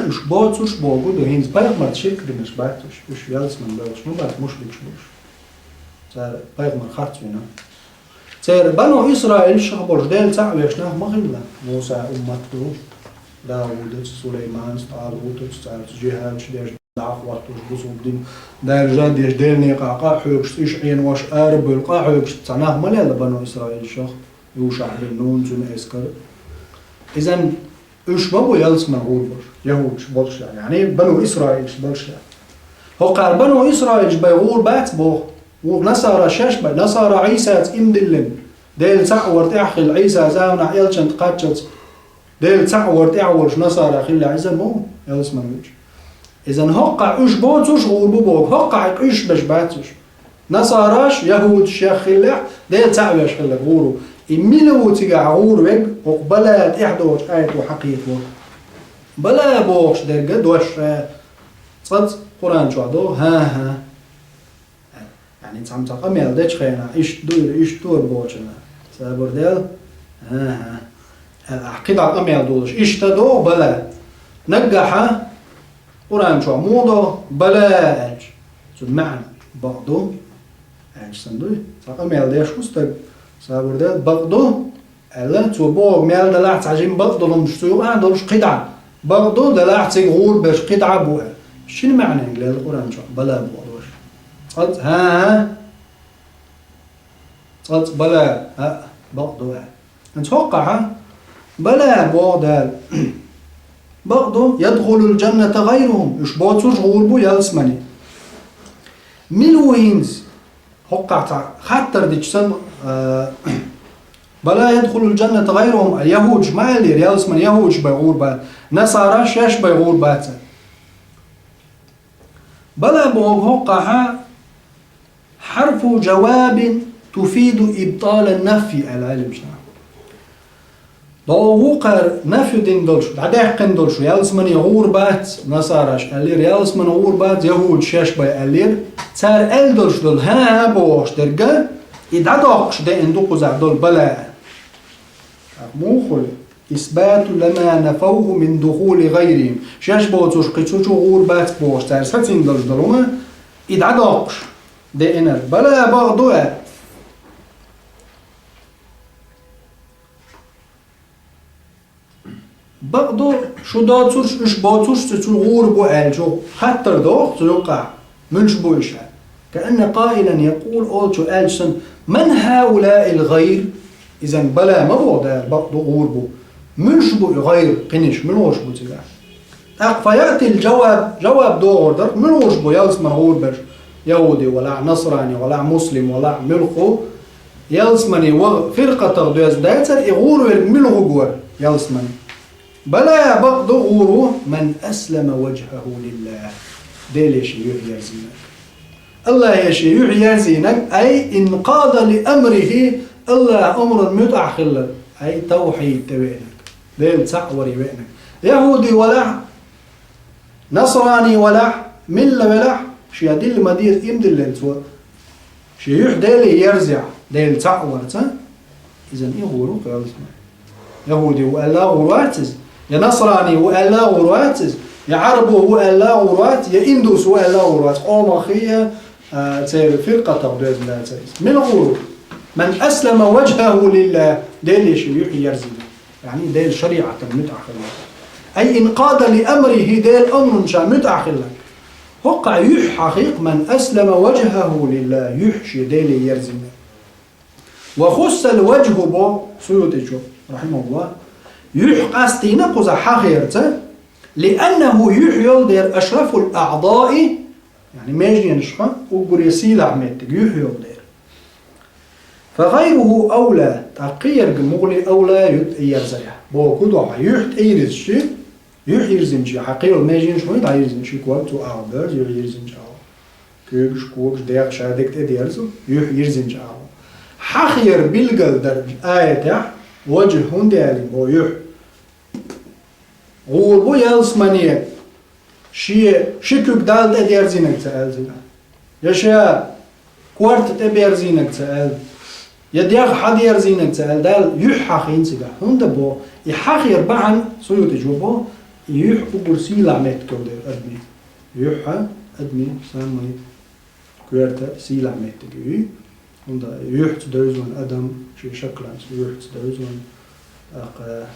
Уьш боцурш богу ду, хӀинца пайхамарца ширк динарш бац уьш, уьш ялсаман бевллаш ма бац, мушрикаш бу уьш. Цара пайхамар харц вина. Церан бану Исраилшах болуш Дела цхьаъ веш нах ма хилла. Муса уммат ду, Даудца, Сулайманца, ТӀалутаца, царца жихӀадаш деш, дӀахӀоттош бусулба дин, Дала жа деш, Делан некъахь къа а хьоьгуш, цӀиш Ӏенош, арабевлла къа а хьоьгуш, цхьа нах ма лелла бану Исраилшах. ЮшаӀ бин Нун, цуьнан эскар. Изан уьш ма бу ялсмане гӀур болуш, яхӀудаш болуш, яъни Бану Исраилаш болуш. ХӀокхара Бану Исраилаш бен гӀур бац боху, вукху насараш шаьш бен, насара Ӏийсаца иман диллина, Дела цхьаъ вара тӀехь хилла, Ӏийса заманахь элчанна кхаччалц, Дела цхьаъ вара тӀехь волуш насара хилла, иза ма ву ялсмане вуьйцуш. Изан хӀокхахь уьш боцурш гӀур бу боху, хӀокхахь уьш беш бац уьш. Насараш, яхӀудаш шех хиллехь, Дела цхьаъ веш хилларг гӀур ву. И мила ву цигахь гӀур верг, хӀокху бала тӀехь доцучу аято хьакхетаво. Бала бохуш дерг дош ша, цкъацкъа Къуръан чохь до, хӀан-хӀа. Яъни цхьамма цхьа къамел дечу хенахь, иштта дуйла, иштта тора бохучунна, сабур дел, хӀан-хӀа. Ахь кхидӀа къамел долуш, иштта догӀу бала. Наггахьа Къуръан чохь муха до бала аьлча, цуьнан маьӀна бакъ ду аьлча санна дуй. Цхьа къамел деш ву стаг, сабур дел, бакъ ду аьлла, цо боху мел далахь цхьа жима бакъ долу хӀумнаш цу юкъахь долуш кхидӀа. Бакъ ду далахь цига гӀур берш кхидӀа а бу аьлла. Шина маьӀненга лелла Къуръан чохь бала боху дош. Цкъа, хӀан-хӀа, цкъа бала, хӀаъ, бакъ ду аьлла. ХӀинца хӀокхахьа бала боху Дала. Бакъ ду, ядхулул джанната гӀайрухум, уьш боцурш гӀур бу ялсмане. Мила ву хӀинца? ХӀокхахь цхьа хаттар дича санна, а, бала ядхулул джанната гӀайрухум, яхӀудаш ма аьллера, ялсмане яхӀудаш бен гӀур бац, насараш шаьш бен гӀур бац. Бала боху хӀокхахьа хьарфу джавабин туфиду ибтала нафи аьлла Ӏилманчаша. ДогӀу ву кхара нафи дина долуш, дӀадаьккхина долуш, ялсмане гӀур бац, насараш аьллера, ялсмане гӀур бац, яхӀудаш шаьш бен аьллера, цара аьлла долуш долу, хӀан-хӀа бохуш дерг, и дӀадоккхуш деана ду кхузахь долу бала. ТӀаккха муха хуьлу? Исбату лама нафавху мин духули гӀайрихим. Шаьш боцурш кхин цу чу гӀур бац бохуш, цара сацийна долуш долу хӀума, и дӀадоккхуш деанарг. Бала бакъ ду аьлла. Бакъ ду, шу доцурш, уьш боцурш цу чу гӀур бу аьллачух хаттар доху цу юкъахь, муьлш бу уьш аьлла. Каанна къаилан якъул, олучо аьлча санна, ман хӀаулаил гӀайр? Изан бала ма боху Дала, бакъ ду гӀур бу. Муьлш бу и гӀайр, кхиниш, муьлш бу цигахь? ТӀаккха фаяътил джаваб, жаваб догӀур дара, муьлш бу ялсмане гӀур берш, яхӀуди валахь, насрани валахь, муслим валахь, муьлхха ялсмане ваха фиркъатах доьзна дацара, и гӀур верг муьлха гора ялсмане? Бала бакъ ду гӀур ву, ман аслама ваджхаху лиллах. Деле шен юьхь ерзийнарг. Аллахе шен юьхь ерзийнарг, ай инкъада ли амрихи, Аллахьан омран муьтӀахь хилларг, ай тавхьид тӀевеанарг. Дела цхьаъ варе веанарг. ЯхӀуди валахь, насрани валахь, милла велахь, шен дилла ма деза, иман диллина цо. Шен юьхь Деле ерзахь, Дела цхьаъ варца, изан и гӀур ву кху ялсмане. ЯхӀуди ву аьлла гӀур вац иза, я насрани ву аьлла гӀур вац иза, я Ӏарбо ву аьлла гӀур вац, я индус ву аьлла гӀур вац. Къомах я, а, церан фиркъатах доьзна дацара иза. Мила гӀур ву? Ман аслама ваджхаху лиллах, Деле шен юьхь ерзийнарг. Яъни Делан шариӀатан муьтӀахь хилла. Ай инкъада ли амрихи, Делан омрана ша муьтӀахь хилла. ХӀокхахь юьхь хьахийкх, ман аслама ваджхаху лиллах, юьхь шен Деле ерзина. Ва хуссал ваджху бо Суютичо, рахьимахуллах, юьхь къастийна кхуза хьахерца, лианнаху юьхь йолу дера ашрафул аъдаи, яъни меженаш хьо уггаре сийлахь меттиг юьхь йолу дера. Фа гӀайруху авла, тӀаккха кхиерг мугӀли авла ю тӀеерзарехь. Боху ду хьан, юьхь тӀейирзичи, юьхь йирзинчи, хьан кхийолу меженаш вай дӀайирзинчи, ког цу агӀо бевза, юьхь йирзинчи агӀо. Куьйгаш, когаш, дегӀ ша дерг тӀедерза, юьхь йирзинчи агӀо. Хьахера билгал дара аятехь, ваджху хӀунда аьлла бо юьхь. ГӀур бу ялсмане, шен, ши куьг Далла тӀедерзийнарг ца аьлла цигахь. Я ша корта тӀеберзийнарг ца аьлла. Я дегӀ хьадерзийнарг ца аьлла. Дала юьхь хьахийна цигахь. ХӀунда бо, и хьахера бахьана, Суютичо бо, и юьхь уггар сийлахь меттиг йолу дела адамийн. Юьхь хьан адамийн самый коьрта сийлахь меттиг ю. ХӀунда юьхьца девза ван адам, шен шакланца юьхьца девза ван. ТӀаккха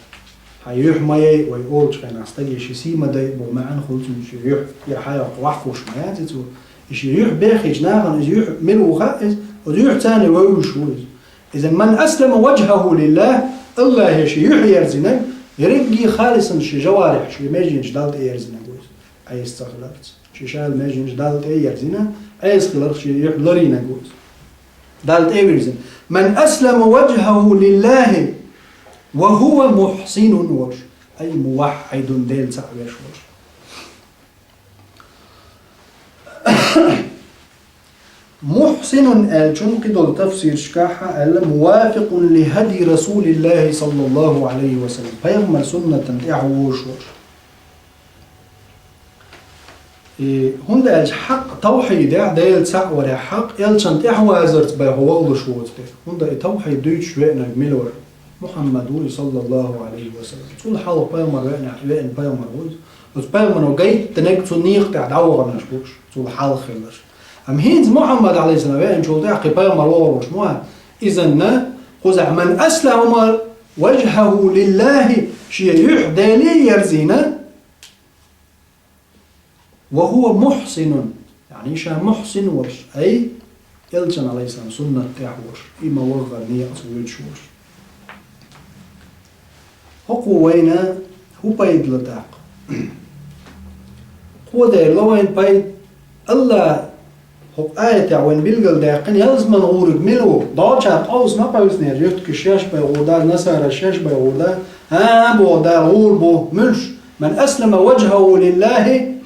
хьан юьхь ма яй, вай олучу хенахь стаге шен сий ма дай бо маьӀна хуьлу цуьнан, шен юьхь я хьайоккху вахкуш ма яц иза цо. И шен юьхь беххийчу нахана иза юьхь мила ву хаьа иза, оцу юьхьца вевзаш ву иза. Иза ман аслама ваджхаху лиллах, Аллахе шен юьхь ерзинарг, Ерриге халисан шен жаварихь, шен меженаш Далла тӀеерзинарг ву иза, Ӏеса ца хиларца. Шен шайла меженаш Далла тӀеерзина, Ӏеса хиларх шен юхь ларийнарг ву иза. Далла тӀевирзина. «Ман аслама ваджхаху лиллахи ва хува мухсинун» волуш, ай муваххьидун, Дела цхьаъ веш волуш. Мухсинун аьллачун кхидолу тафсирашкахь аьлла, мувафикъун ли хӀадйи Расулиллахи саллаллаху Ӏалайхи ва саллам, пайхамар суннатан тӀаьхьа вожуш волуш. И хӀунда аьлча хьакъ тавхьидехь, Дела цхьаъ варехь хьакъ, элчан тӀаьхьавазарца бен хьо вахлуш воцу те. ХӀунда и тавхьид дуьйцуш веанарг мила вара? Мухьаммад ву и, саллаллаху Ӏалайхи ва саллам. Цул хьалха пайхамар веана, веана пайхамар ву иза. Оцу пайхамаро гайттинарг цу некъа тӀехь дӀаваханарш бу уьш, цул хьалха хилларш. Амма хӀинца Мухьаммад, Ӏалайхиссалам, веанчул тӀаьхьа кхин пайхамар вогӀур ву уьш ма ву. Изанна, кхузахь, «Ман аслама ваджхаху лиллахи», шен юьхь Деле ерзийна, «ва хува мухсинун», яъни ша мухсин волуш, ай, элчан, Ӏалайхиссалам, суннат тӀехь волуш, и ма-ваххара некъаца воьдуш волуш. ХӀокхо вайна хӀун пайда ло тӀаккха? Кхо дерла вайна пайда. АллахӀа хӀокху аятехь вайна билгалдаьккхина, ялсаманин гӀуриг мила ву? Долчара къовса ма къовснера, юьртигаш шаьш бен гӀур дара, насараш шаьш бен гӀур дара. ХӀан, боху Дала, гӀур бу. Муьлш? «Ман аслама ваджхаху лиллахи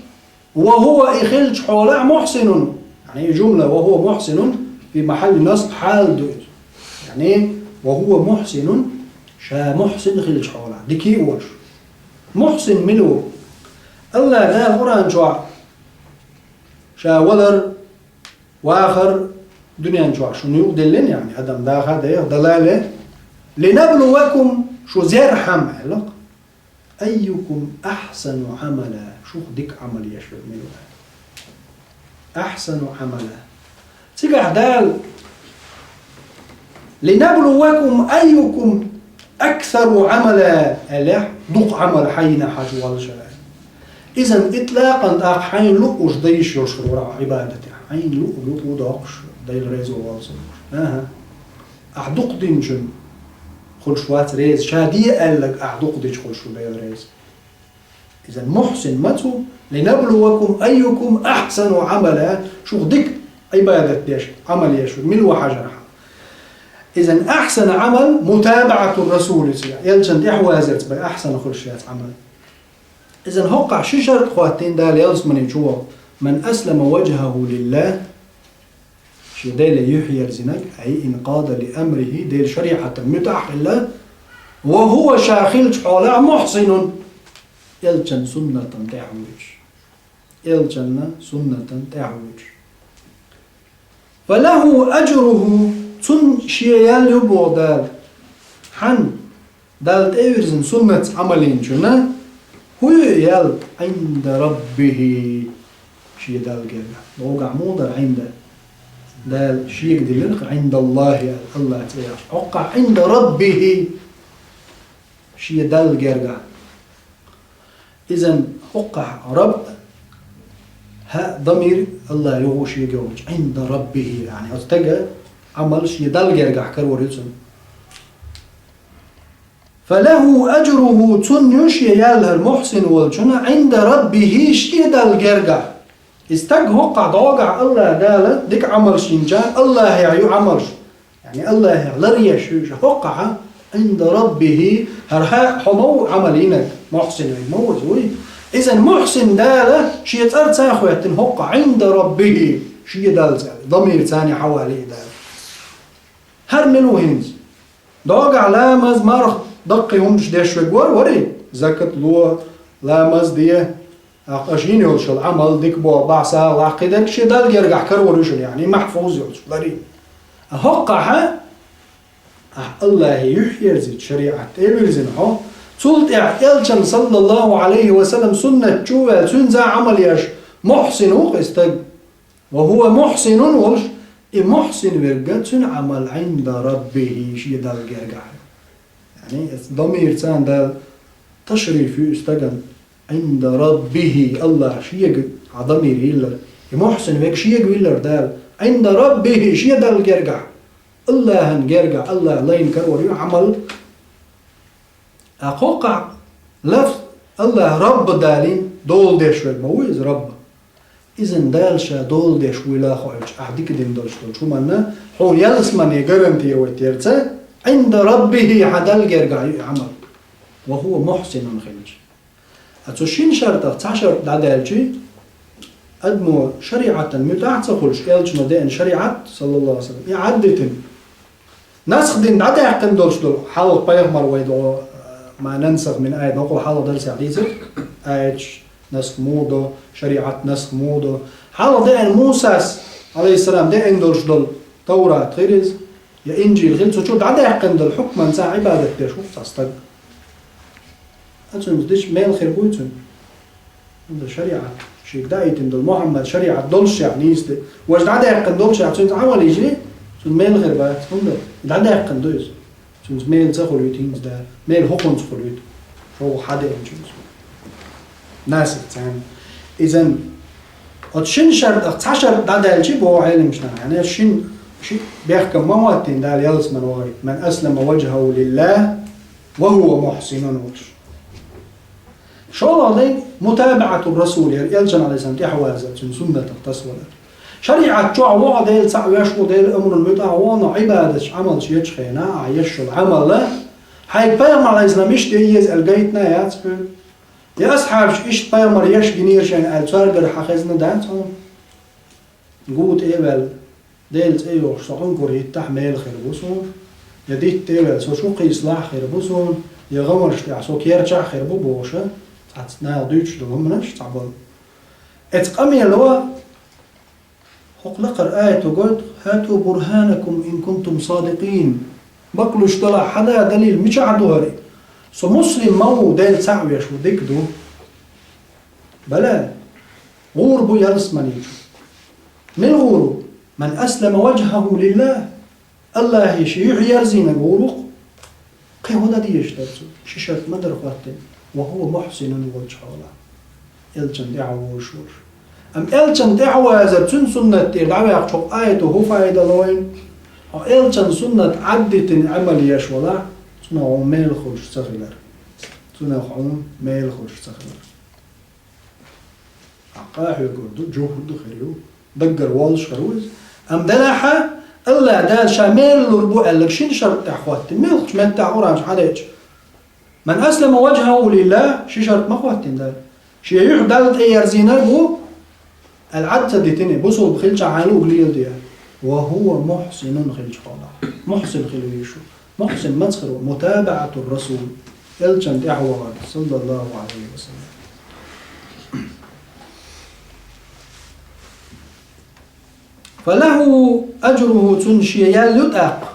ва хува», и хилча хьолахь, «мухсинун». Яъни и жумла «ва хува мухсинун» фи махьалли насб хьал ду иза. Яъни «ва хува мухсинун», ша мухсин хилча хьолахь, дика а волуш. Мухсин мила ву? АллахӀа Дала Къуръан чохь ша валар, вахар дуьнен чохь шуна юкъадиллина, яъни адам даха а дайа, далале, «линаблувакум», шу зерхьама аьлла-кх. «Айюкум ахьсану Ӏамала», шух дика Ӏамал еш верг мила ву аьлла. «Ахьсану Ӏамала». Цигахь Дала: «Линаблувакум айюкум аксару Ӏамала», аьллехь, дукха Ӏамал хьан йина хьажа воллу ша аьлла. Изан итлакъан тӀаккха хьайна луъуш дан йиш йолуш хир вара хьо Ӏибадатехь. Хьайна луъу, луъу доккхуш, Дела реза валлалц хир вара. АхӀа. Ахь дукха динчун хуьлуш вац реза, ша де аьлларг ахь дукха дича хуьлуш ву Дела реза. Изан мухсин ма цу, «линаблувакум айюкум ахьсану Ӏамала», шух дика Ӏибадат деш, Ӏамал еш верг мила ву хьажархьама. Изан ахьсана Ӏамал мутабаӀату Расули, элчан тӀаьхьавазарца бен ахьсана хуьлуш яц Ӏамал. Изан хӀокхахь ши шарт хӀоттийна Дала ялсамани чу вахна: «Ман аслама ваджхаху лиллах», шен Деле юьхь ерзинарг, ай, «инкъада ли амрихи», Делан шариӀатана муьтӀахь хилла, «ва хува», ша хилча хьолахь, «мухсинун», элчан суннатана тӀаьхьа воьдуш. Элчанна суннатана тӀаьхьа воьдуш. «Фалаху аджруху», цунна шен ял ю боху Дала. Хьан? Далла тӀевирзина суннатца Ӏамал йинчунна, хӀун ю и ял? «Ӏинда раббихи», шен Далла гергахь. ДӀогахь муха дара «Ӏинда»? Дала шега диллира-кх «Ӏиндаллахи» аьлла, АллахӀ цӀе яхаш. ХӀокхахь «Ӏинда раббихи», шен Далла гергахь. Изан хӀокхахь «рабб», хӀа, дамир АллахӀ юху шега йолчу, «Ӏинда раббихи», яъни оцу стага Ӏамал шен Далла гергахь карор ю цунна. «Фалаху аджруху», цунна ю шен ял хӀара мухсин волчунна, «Ӏинда раббихи», шен Далла гергахь. И стаг хӀокхахь дӀогахь АллахӀ Дала дика Ӏамалш йинчарна, АллахӀехь ю Ӏамалш. Яъни АллахӀехь лар еш ю иза хӀокхахь, «Ӏинда раббихи», хӀара хьо ма ву Ӏамал йинарг, мухсин верг ма ву иза, вуй. Изан мухсин Дала шен цӀарца а хӀоьттина хӀокхахь, «Ӏинда раббихи», шен Далла цӀе, дамир царна хьавалий Дала. ХӀара мила ву хӀинца? ДӀогахь ламаз, марха, даккхий хӀуманаш деш верг вара, варий? Закат ло, ламаз де, тӀаккха аша йина йолчул Ӏамал дика боху, бахьа сагӀа лаккхий дерг шен Далла гергахь карор ю шуна, яъни махьфуз йолчу, ларий. А хӀокхахь, ахь АллахӀе юьхь ерзийта шариӀат тӀе а вирзина хьо, цул тӀаьхьа элчан, саллаллаху Ӏалайхи ва саллам, суннат чу а ваьлла, цуьнца а Ӏамал еш, мухсин ву-кх и стаг. «Ва хува мухсинун» волуш, и мухсин верг, цуьнан Ӏамал «Ӏинда раббихи», шен Далла гергахь. Яъни, оцу дамир царна Дала ташриф ю и стагана, «Ӏинда раббихи», АллахӀ шега хьан дамир йиллар. И мухсин верг шега виллар Дала, «Ӏинда раббихи», шен Далла гергахь. АллахӀан гергахь, АллахӀ лайна карор ю Ӏамал. А кхоккхахь Лафз Аллахь Рабба далийна, дола деш верг ма ву иза Рабба. Иза Дала ша дола деш вуйла а хоуьйтуш, ахь дика дина долуш долчу хӀуманна, хьуна ялсамане гарантия вай терца, Ӏинда Раббихи, хьан Далла гергахь ю и Ӏамал. Ва хӀува мухьсинун хилча. А цу шина шартах цхьа шарт дӀадаьлчи, адамо шариӀатан муьтӀахь а ца хуьлуш, элчано деана шариӀат, саллаллаху алейхи ва саллям, и Ӏаддитина. Насх дина дӀадаьккхина долуш долу хьалха пайхамар вай догӀу, ма нансах мин аят, докъо хьалха дарсехь дийцира, аяташ насх муха до, шариӀат насх муха до. Хьалха деана Мусас, алейхиссалам, деана долуш долу Таврат хир иза, я Инжил хир, цу чу дӀадаьккхина долу хьукманца Ӏибадат деш ву цхьа стаг. А цуьнца дича мел хир буй цуьнан? ХӀунда шариӀат, шега даийтина долу Мухьаммад шариӀат доллушехь нийса де, важа дӀадаьккхина доллушехь цуьнца Ӏамал йичи, цуьнан мел хир бац, хӀунда дӀадаьккхина ду иза. Цуьнца мел ца хуьлуьйту хӀинца да, мел хӀокхунца хуьлуьйту, шовгӀа хьадеанчуьнца. Насих царна. Изан, оцу шина шартах цхьа шарт дӀадаьлчи боху Ӏеламнаха, яна шин, ши бехкам ма хӀоттийна Дала ялсаман вахарг, ман аслама ваджхаху лиллахи ва хӀува мухьсинун волуш. ШолгӀа дерг мутабаӀатур расул, яра элчан алейхиссалам тӀаьхьавазар, цуьнан суннатах тасавалар. ШариӀат чохь вогӀу Дела цхьаъ веш ву, Делан амрун муьтӀахь вогӀу, но Ӏибадаташ, Ӏамалш ечу хенахь, ахь еш йолу Ӏамал, хьайга пайхамар алейхиссалам иштта е еза аьлла гайтина яц хьоьга? Я асхьабаш иштта пайхамар еш гинера шайна аьлла, цаьргара хьан хезна дац хьуна? Гу тӀе а ваьлла, Делан цӀе йохуш, со Ӏункур хӀиттахь мел хир бу суна, я дитта тӀе а ваьлла, со чу кхийсалахь хир бу суна, я гӀамарш тӀехь со керчахь хир бу бохуша, цхьацца наха дуьйцуш долу хӀуманаш цхьаболу. Эцу къамело хӀокху лакхара аято гойту: «Хату бурханакум ин кунтум садикъин». Бакълуьйш далахь, хьан да далил, мичахь ду хӀара? Со муслим ма ву, Дела цхьаъ веш ву, дика ду. Бала, гӀур бу ялсамани чу. Мила гӀур ву? Ман аслама ваджхаху лиллах. Аллахье шен юьхь ерзийнарг гӀур ву-кх. Кхин хӀун дан дезаш дара цо? Ши шарт ма дара хӀоттийна. Ва хӀува мухьсинун волчу хьолахь. Элчан тӀаьхьа вожуш волуш. Амма элчан тӀаьхьа вазар, цуьнан суннат тӀера дӀаваьккхачу хӀокху аято хӀун фаида лойна? Хьо элчан суннат Ӏаддитина Ӏамал еш валахь, цунах хьуна мел хуьлуш ца хилар. Цунах хьуна мел хуьлуш ца хилар. Хьан къахьоьгур ду, жугьуд хир ю, даггара воллуш хир ву иза. Амма делахьа, Аллах Дала ша мел лур бу аьлларг шина шарт тӀехь хӀоттийна, муьлххачу меттехь Къуръан чу хьадеъча. Ман аслама ваджхаху лиллах, ши шарт ма хӀоттийна Дала. Шен юьхь Далла тӀеерзийнарг ву, аьлла Ӏад ца дитина, бусулба хилча хьайна луъург леладе. Ва хӀува мухьсинун хилча хьолахь. Мухьсин хила везаш ву. Мухьсин маца хир ву? МутабаӀатур расул. Элчан тӀаьхьа вахар, саллаллаху Ӏалайхи ва саллам. Фалаху аджруху, цунна шен ял ю тӀаккха.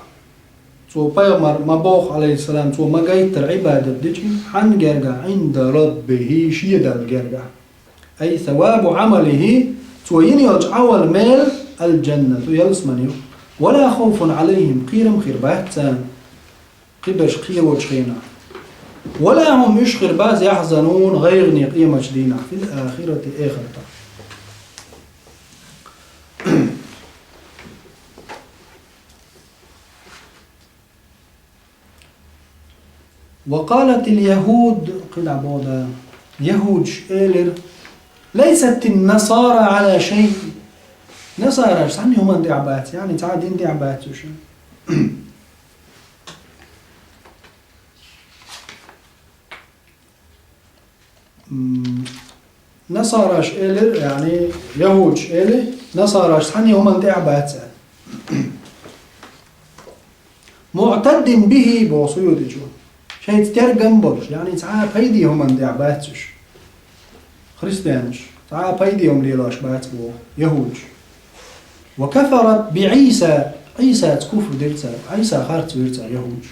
Цо пайхамар ма боху, алейхиссалам, цо ма гайтара Ӏибадат дичи, хьан гергахь? Ӏинда Раббихи, шен Далла гергахь. Ай савабу Ӏамалихи, цо йина йолчу Ӏамал мел, аль-джаннату, ялсамани ю. Ва ла хавфун Ӏалайхим, кхерам хир бац царна. Кхидерш кхерочу хенахь. Ва ла хӀум, уьш хир бац, яхьзанун, гӀайгӀане къемачу дийнахь, фил ахирати, эхартахь. Ва къалатил яхӀуд, кхидӀа боху да, яхӀудаш элира: «Лайсатин насара Ӏала шай». Насараш цхьанна хӀуманна тӀехь бац, яъни цхьа а дин тӀехь бац уьш. М, насараш элира, яъни яхӀудаш эли, насараш цхьанна хӀуманна тӀехь бац аьлла. «МуӀтаддин бихи», боху Суютичо. Шайца тергам болуш, яъни цхьа а пайде хӀуманна тӀехь бац уьш. Христианаш, цхьа а пайде хӀума лелош бац боху, яхӀудаш. «Ва кафарат би Ӏийса», Ӏийсаца куфр дира цара, Ӏийса харц вира цара яхӀудаш.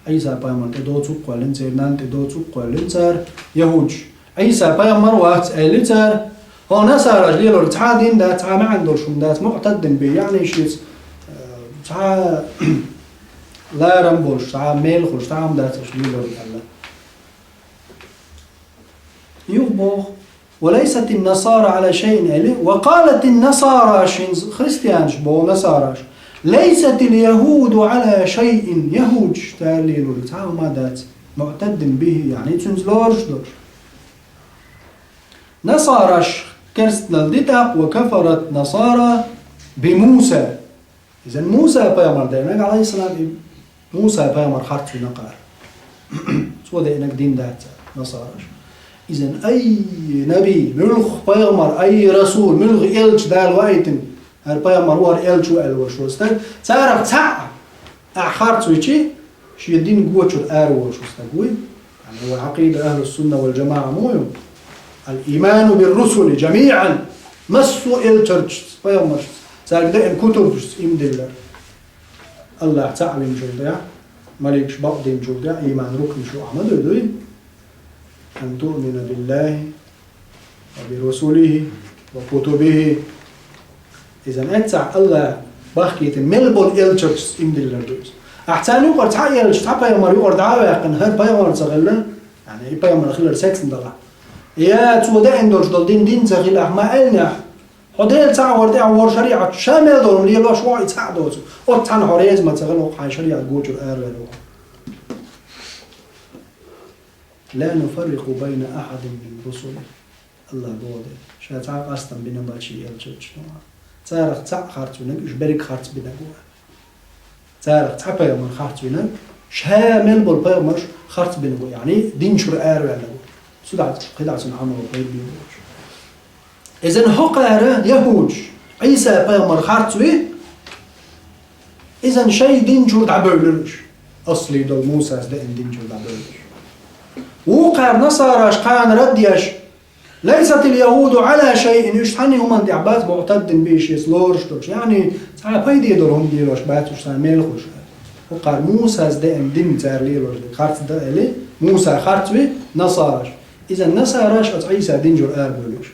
Ӏийса пайхамар тӀе доцург кхоьллина церан нанна, тӀе доцург кхоьллина цара яхӀудаш. Ӏийса пайхамар вац аьлли цара. Хьо насараш лелорг цхьа а дин дац, цхьа а маьӀна долуш хӀума дац, муӀтаддин бихи, яъни шеца, э, цхьа а ларам болуш, цхьа а мел хуьлуш, цхьа а хӀума дац аша лелорг аьлла. Юха боху: «Ва лайсатин насара Ӏала шайин», эли, «ва къалатин насара», шин христианаш боху насараш: «Лайсатил яхӀуду Ӏала шайин», яхӀудаш цара лелорг цхьа а хӀума дац. معتد به, яъни цуьнца лоруш долуш. Насараш керстанал ди тӀаккха, وكفرت النصارى بموسى. Иза Муса пайхамар деанарг, Ӏалайхиссалам, и Муса пайхамар харц вина кхара. Цо деанарг дин дац цара, насараш. Иза ай наби, муьлха пайхамар, ай расул, муьлха элча Дала ваийтина, хӀара пайхамар ву, хӀара элча ву аьлла волуш волу стаг, царах цхьаъ ахь харц вичи, шен дин гочуьра ара волуш стаг вуй. Яъни вай Ӏакъида ахьлу сунна вал джамаӀа муха ю? الإيمان بالرسل جميعا, массо а элчанашца, пайхамаршца, цаьрга деана кутубашца иман диллар. АллахӀ цхьаъ винчул тӀехь, маликаш бакъдинчул тӀехь, иман рукнаш ю ахьа ма дуй, дуй? أن تؤمن بالله وبرسله وكتبه. Иза эццахь АллахӀа бахкийтина мел болу элчанашца иман диллар ду иза. Ахь царна юкъара цхьа элча, цхьа пайхамар юкъара дӀа а ваьккхина, хӀара пайхамар ца хилла, яъни и пайхамар хилар сецна далахь. Я цо деана долуш долу дин, дин ца хилахь, ма аьллинехь, хьо Дела цхьаъ вара, тӀехь вара шариӀат, ша мел долу лелош ву, и цхьаъ доцу. Оцу цхьаьна хьо реза ма ца хилла, хьайн шариӀат гочуьра араваьлла ву. لا نفرق بين أحد من رسله. АллахӀа боху дела, ша цхьа а къастам бина бац шен элчанашна. Царах цхьаъ харц винарг, уьш берриг харц бинарг ву. Царах цхьа пайхамар харц винарг, ша мел болу пайхамарш харц бинарг ву, яъни дин чуьра араваьлларг ву. Цу дахьа кхидӀа цуьнан Ӏамало пайда бийр бу уьш. Иза хӀокхара яхӀудаш Ӏийса пайхамар харц ви, иза шайн дин чуьра дӀабевлира уьш. Асли долу Мусас деана дин чуьра дӀабевлира уьш. Вукхара насараш кхана рад еш, ليست اليهود على شيء, уьш цхьанна хӀуманна тӀехь бац, معتد به, шеца лоруш долуш. Яъни, цхьа а пайде долу хӀума лелош бац уьш, царна мел хуьлуш. ХӀокхара Мусас деана дин цара лелош дерг харц дан аьлла, Муса харц ви насараш. Иза насараш оцу Ӏийса дин чуьра арабевлира уьш.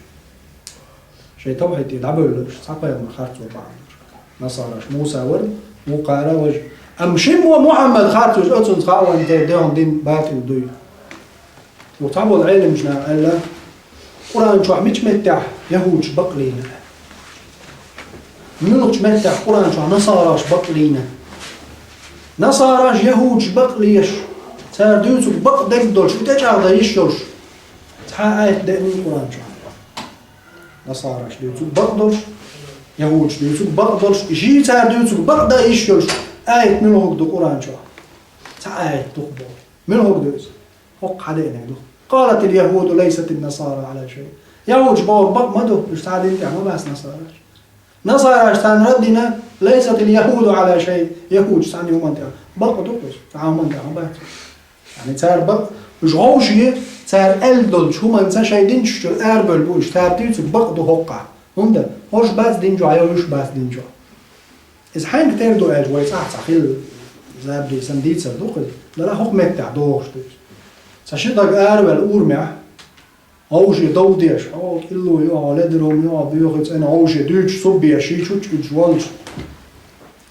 Шайн тавхьид тӀе дӀабевлла уьш, цхьа пайхамар харц вара бахьана долуш. Насараш Муса вара, вукхара важа. Амма шимма Мухьаммад харц вуьжу, оцунца хааван те дехьа дин батӀил дуй. Ву цхьаболу Ӏеламчу наха аьлла, Къуръан чохь мичу меттехь яхӀудаш бакълийна? Муьлхачу меттехь Къуръан чохь насараш бакълийна? Насараш яхӀудаш бакълеш, цара дуьйцург бакъдерг долуш, и тӀечӀагӀдан йиш йолуш. Цхьа а аят деъний Къуръан чохь. Насараш дуьйцург бакъдолуш, яхӀудаш дуьйцург бакъдолуш, жий цара дуьйцург бакъдан йиш йолуш, аят муьлхарг ду Къуръан чохь? Цхьа аят ду-кх боху. Муьлхарг ду иза? ХӀокху хьадеъниг ду. قالت اليهود ليست النصارى على شيء. ЯхӀудаш бохург бакъ ма ду, уьш цхьа дин тӀехь ма бац насараш. Насараш царна рад дина, ليست اليهود على شيء, яхӀудаш цхьанна хӀуманна тӀехь. Бакъ ду-кх уьш, цхьа хӀуманна тӀехь ма бац. Яъни цара бакъ, уьш вовшийн, цара аьлла долчу хӀуманца шайн динчуьра арабевлла бу уьш, цара дуьйцург бакъ ду хӀокхахь. ХӀунда? ХӀорш бац дин чохь, я уьш бац дин чохь. Иза хьаьнга тера ду аьлча, вай цӀахь ца хилла, забди сан дийцар ду-кх иза. Дала хӀокху меттехь дохуш ду иза. Цхьа ши даг араваьлла урамехь, вовшийн дов деш, хьо кӀилло ю, хьо ледаром ю, хьо боьха цӀена, вовшийн дуьйцуш суббеш, ши чучча уьдуш волчу.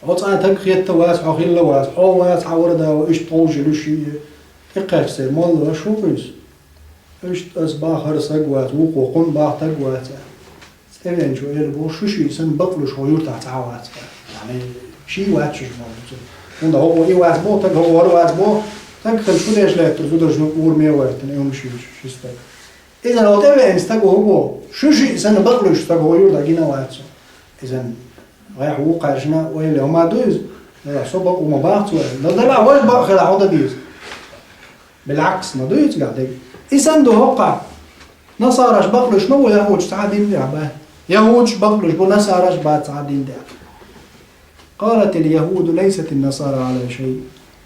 Хьо цкъа таг хетта вац, хьо хилла вац, хьо вац, хьан вара да ван, иштта вовшийн луьш ши. ТӀекхаьчча церан молла ваш хӀун кхуьйсу? Иштта ас бах хӀара саг вац, вукхо кхунна бах таг вац аьлла. ЦӀе веанчо эр бу, шу шиъ санна бакълуьш хӀокху юьртахь цхьа а вац бац. Яъни, ший вац шуьша ма ву цуьнан. ХӀунда хӀокхо и вац боху, таг хӀокхо хӀара вац боху, таг хилла шу деш лаьттара зударшна ураме а ваьттина, и хӀума шуьйцуш, ши стаг. Иза хӀокху тӀе веана стага хӀун боху? Шу шиъ санна бакълуьйш стаг хӀокху юьртахь гина вац цо. Иза гӀайхьа вукхаьршина ойла хӀума ду иза? Дала со бакъ ву ма бац вай. Дала, дала, важа бакъ хила хьо дан деза. Билгьаккхас ма дуьйцу гӀа дерг. И санна ду хӀокхахь. Насараш бакълуьйш ма бу яхӀудаш цхьа а дин тӀехь бац. ЯхӀудаш бакълуьйш бу, насараш бац цхьа а дин тӀехь. قالت اليهود ليست النصارى على شيء.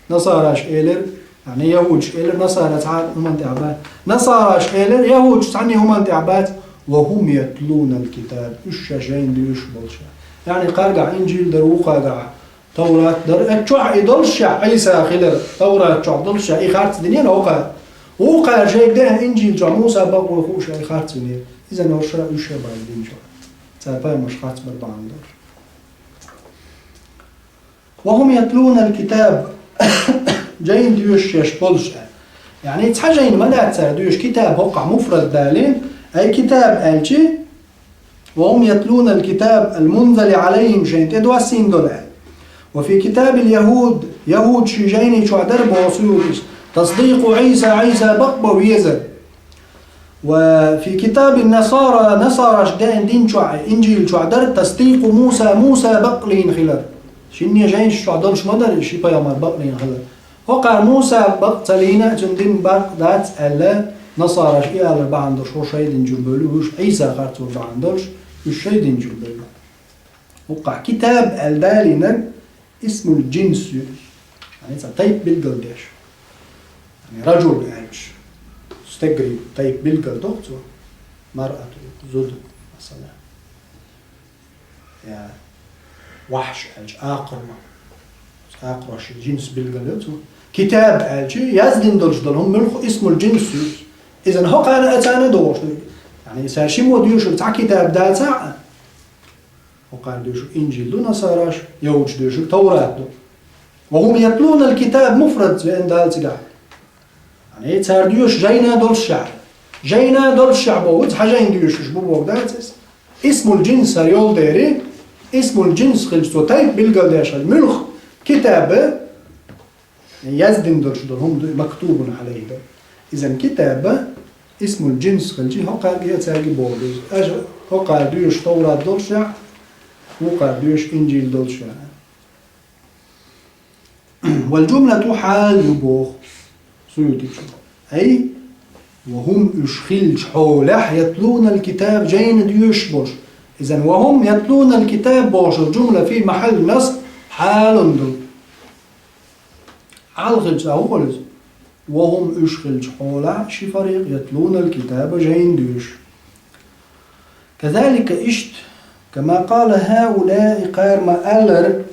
Насараш элира, яъни яхӀудаш элира, насара цхьа а хӀуманна тӀехь бац. Насараш элира, яхӀудаш цхьанна а хӀуманна тӀехь бац. وهم يتلون الكتاب. Уьш ша жайна дуьйцуш болчу. Яъни кхаргахь Инжил дара, вукхаргахь Таврат дара, оцу чохь и доллушехь, Ӏийса хилар, Таврат чохь доллушехь, и харц динера хӀокхара. Вукхара шайга дехьа Инжил чохь Муса бакъо хууш и харц винера. Иза норша уьш а бан дин чохь. Цара пайхамарш харц бар бахьана долуш. وهم يتلون الكتاب. Жайна доьшуш шаьш болуш а. Яъни цхьа жайна ма дац цара доьшуш, китаб хӀокхахь муфрад далийна, ай китаб аьлчи, وهم يتلون الكتاب المنزل عليهم, шайна тӀедоссийна долу аьлла. وفي كتاب اليهود, яхӀудийн жайни чохь дара боху Суютис, تصديق عيسى, Ӏийса бакъ бан везар. وفي كتاب النصارى, насараш деана дин чохь, Инжил чохь дара, تصديق موسى, Муса бакълийна хилар. Шинне жайнаш чохь долуш ма дара, ши пайхамар бакълийна хилар. ХӀокхара Муса бакъ ца лийна, цуьнан дин бакъ дац аьлла, насараш и алар бахьана долуш, хӀо шайн дин чуьра бевлла, уьш Ӏийса харцо бахьана долуш, уьш шайн дин чуьра бевлла. ХӀокхахь китаб аьлла далийнарг исмул джинс ю. Яъни цхьа тайп билгал деш. Яъни раджул аьлча, стегрий тайп билгал доху цо. Маръату, зуду, масала. Я вахьш аьлча, акхарма. Акхарошан джинс билгал йо цо. Китаб аьлча, яздина долуш долу хӀума муьлхха исмул джинс ю. Иза хӀокхарна а царна а догӀуш ду. Яъни, сан шиммо доьшург цхьа китаб дацахь а, хӀокхара доьшург Инжил ду насараш, яхӀудаш доьшург Таврат ду. وهم يتلون الكتاب مفرد веана Дала цигахь. Яъни, цара доьшу жайна долуш шаьхьа. Жайна долуш шаьхьа боху, цхьа жайна доьшуш бу боху дац иза. Исмул джинс хӀара йолу дери, исмул джинс хилча цо тайп билгал деш хилча, муьлхха китаба, яздина долуш долу хӀума ду, мактубун Ӏалайхи ду. Иза китаба, исмул джинс хилча, хӀокхаьрга я цаьрга боху иза. Аша хӀокхара доьшу Таврат долуш шаьхьа, вукхара доьшу Инжил долуш шаьхьа. والجملة حال ю боху Суютичо. أي وهم уьш хилча хьолехь يتلون الكتاب жайна доьшуш болуш. Иза وهم يتلون الكتاب бохуш джумла في محل نصب хьалун ду. Хьал хилча, а хӀун хуьлу иза? وهم уьш хилча хьолехь ши фарикъ يتلون الكتاب жайна доьшуш. كذلك иштта, كما قال هؤلاء кхара ма-аллара,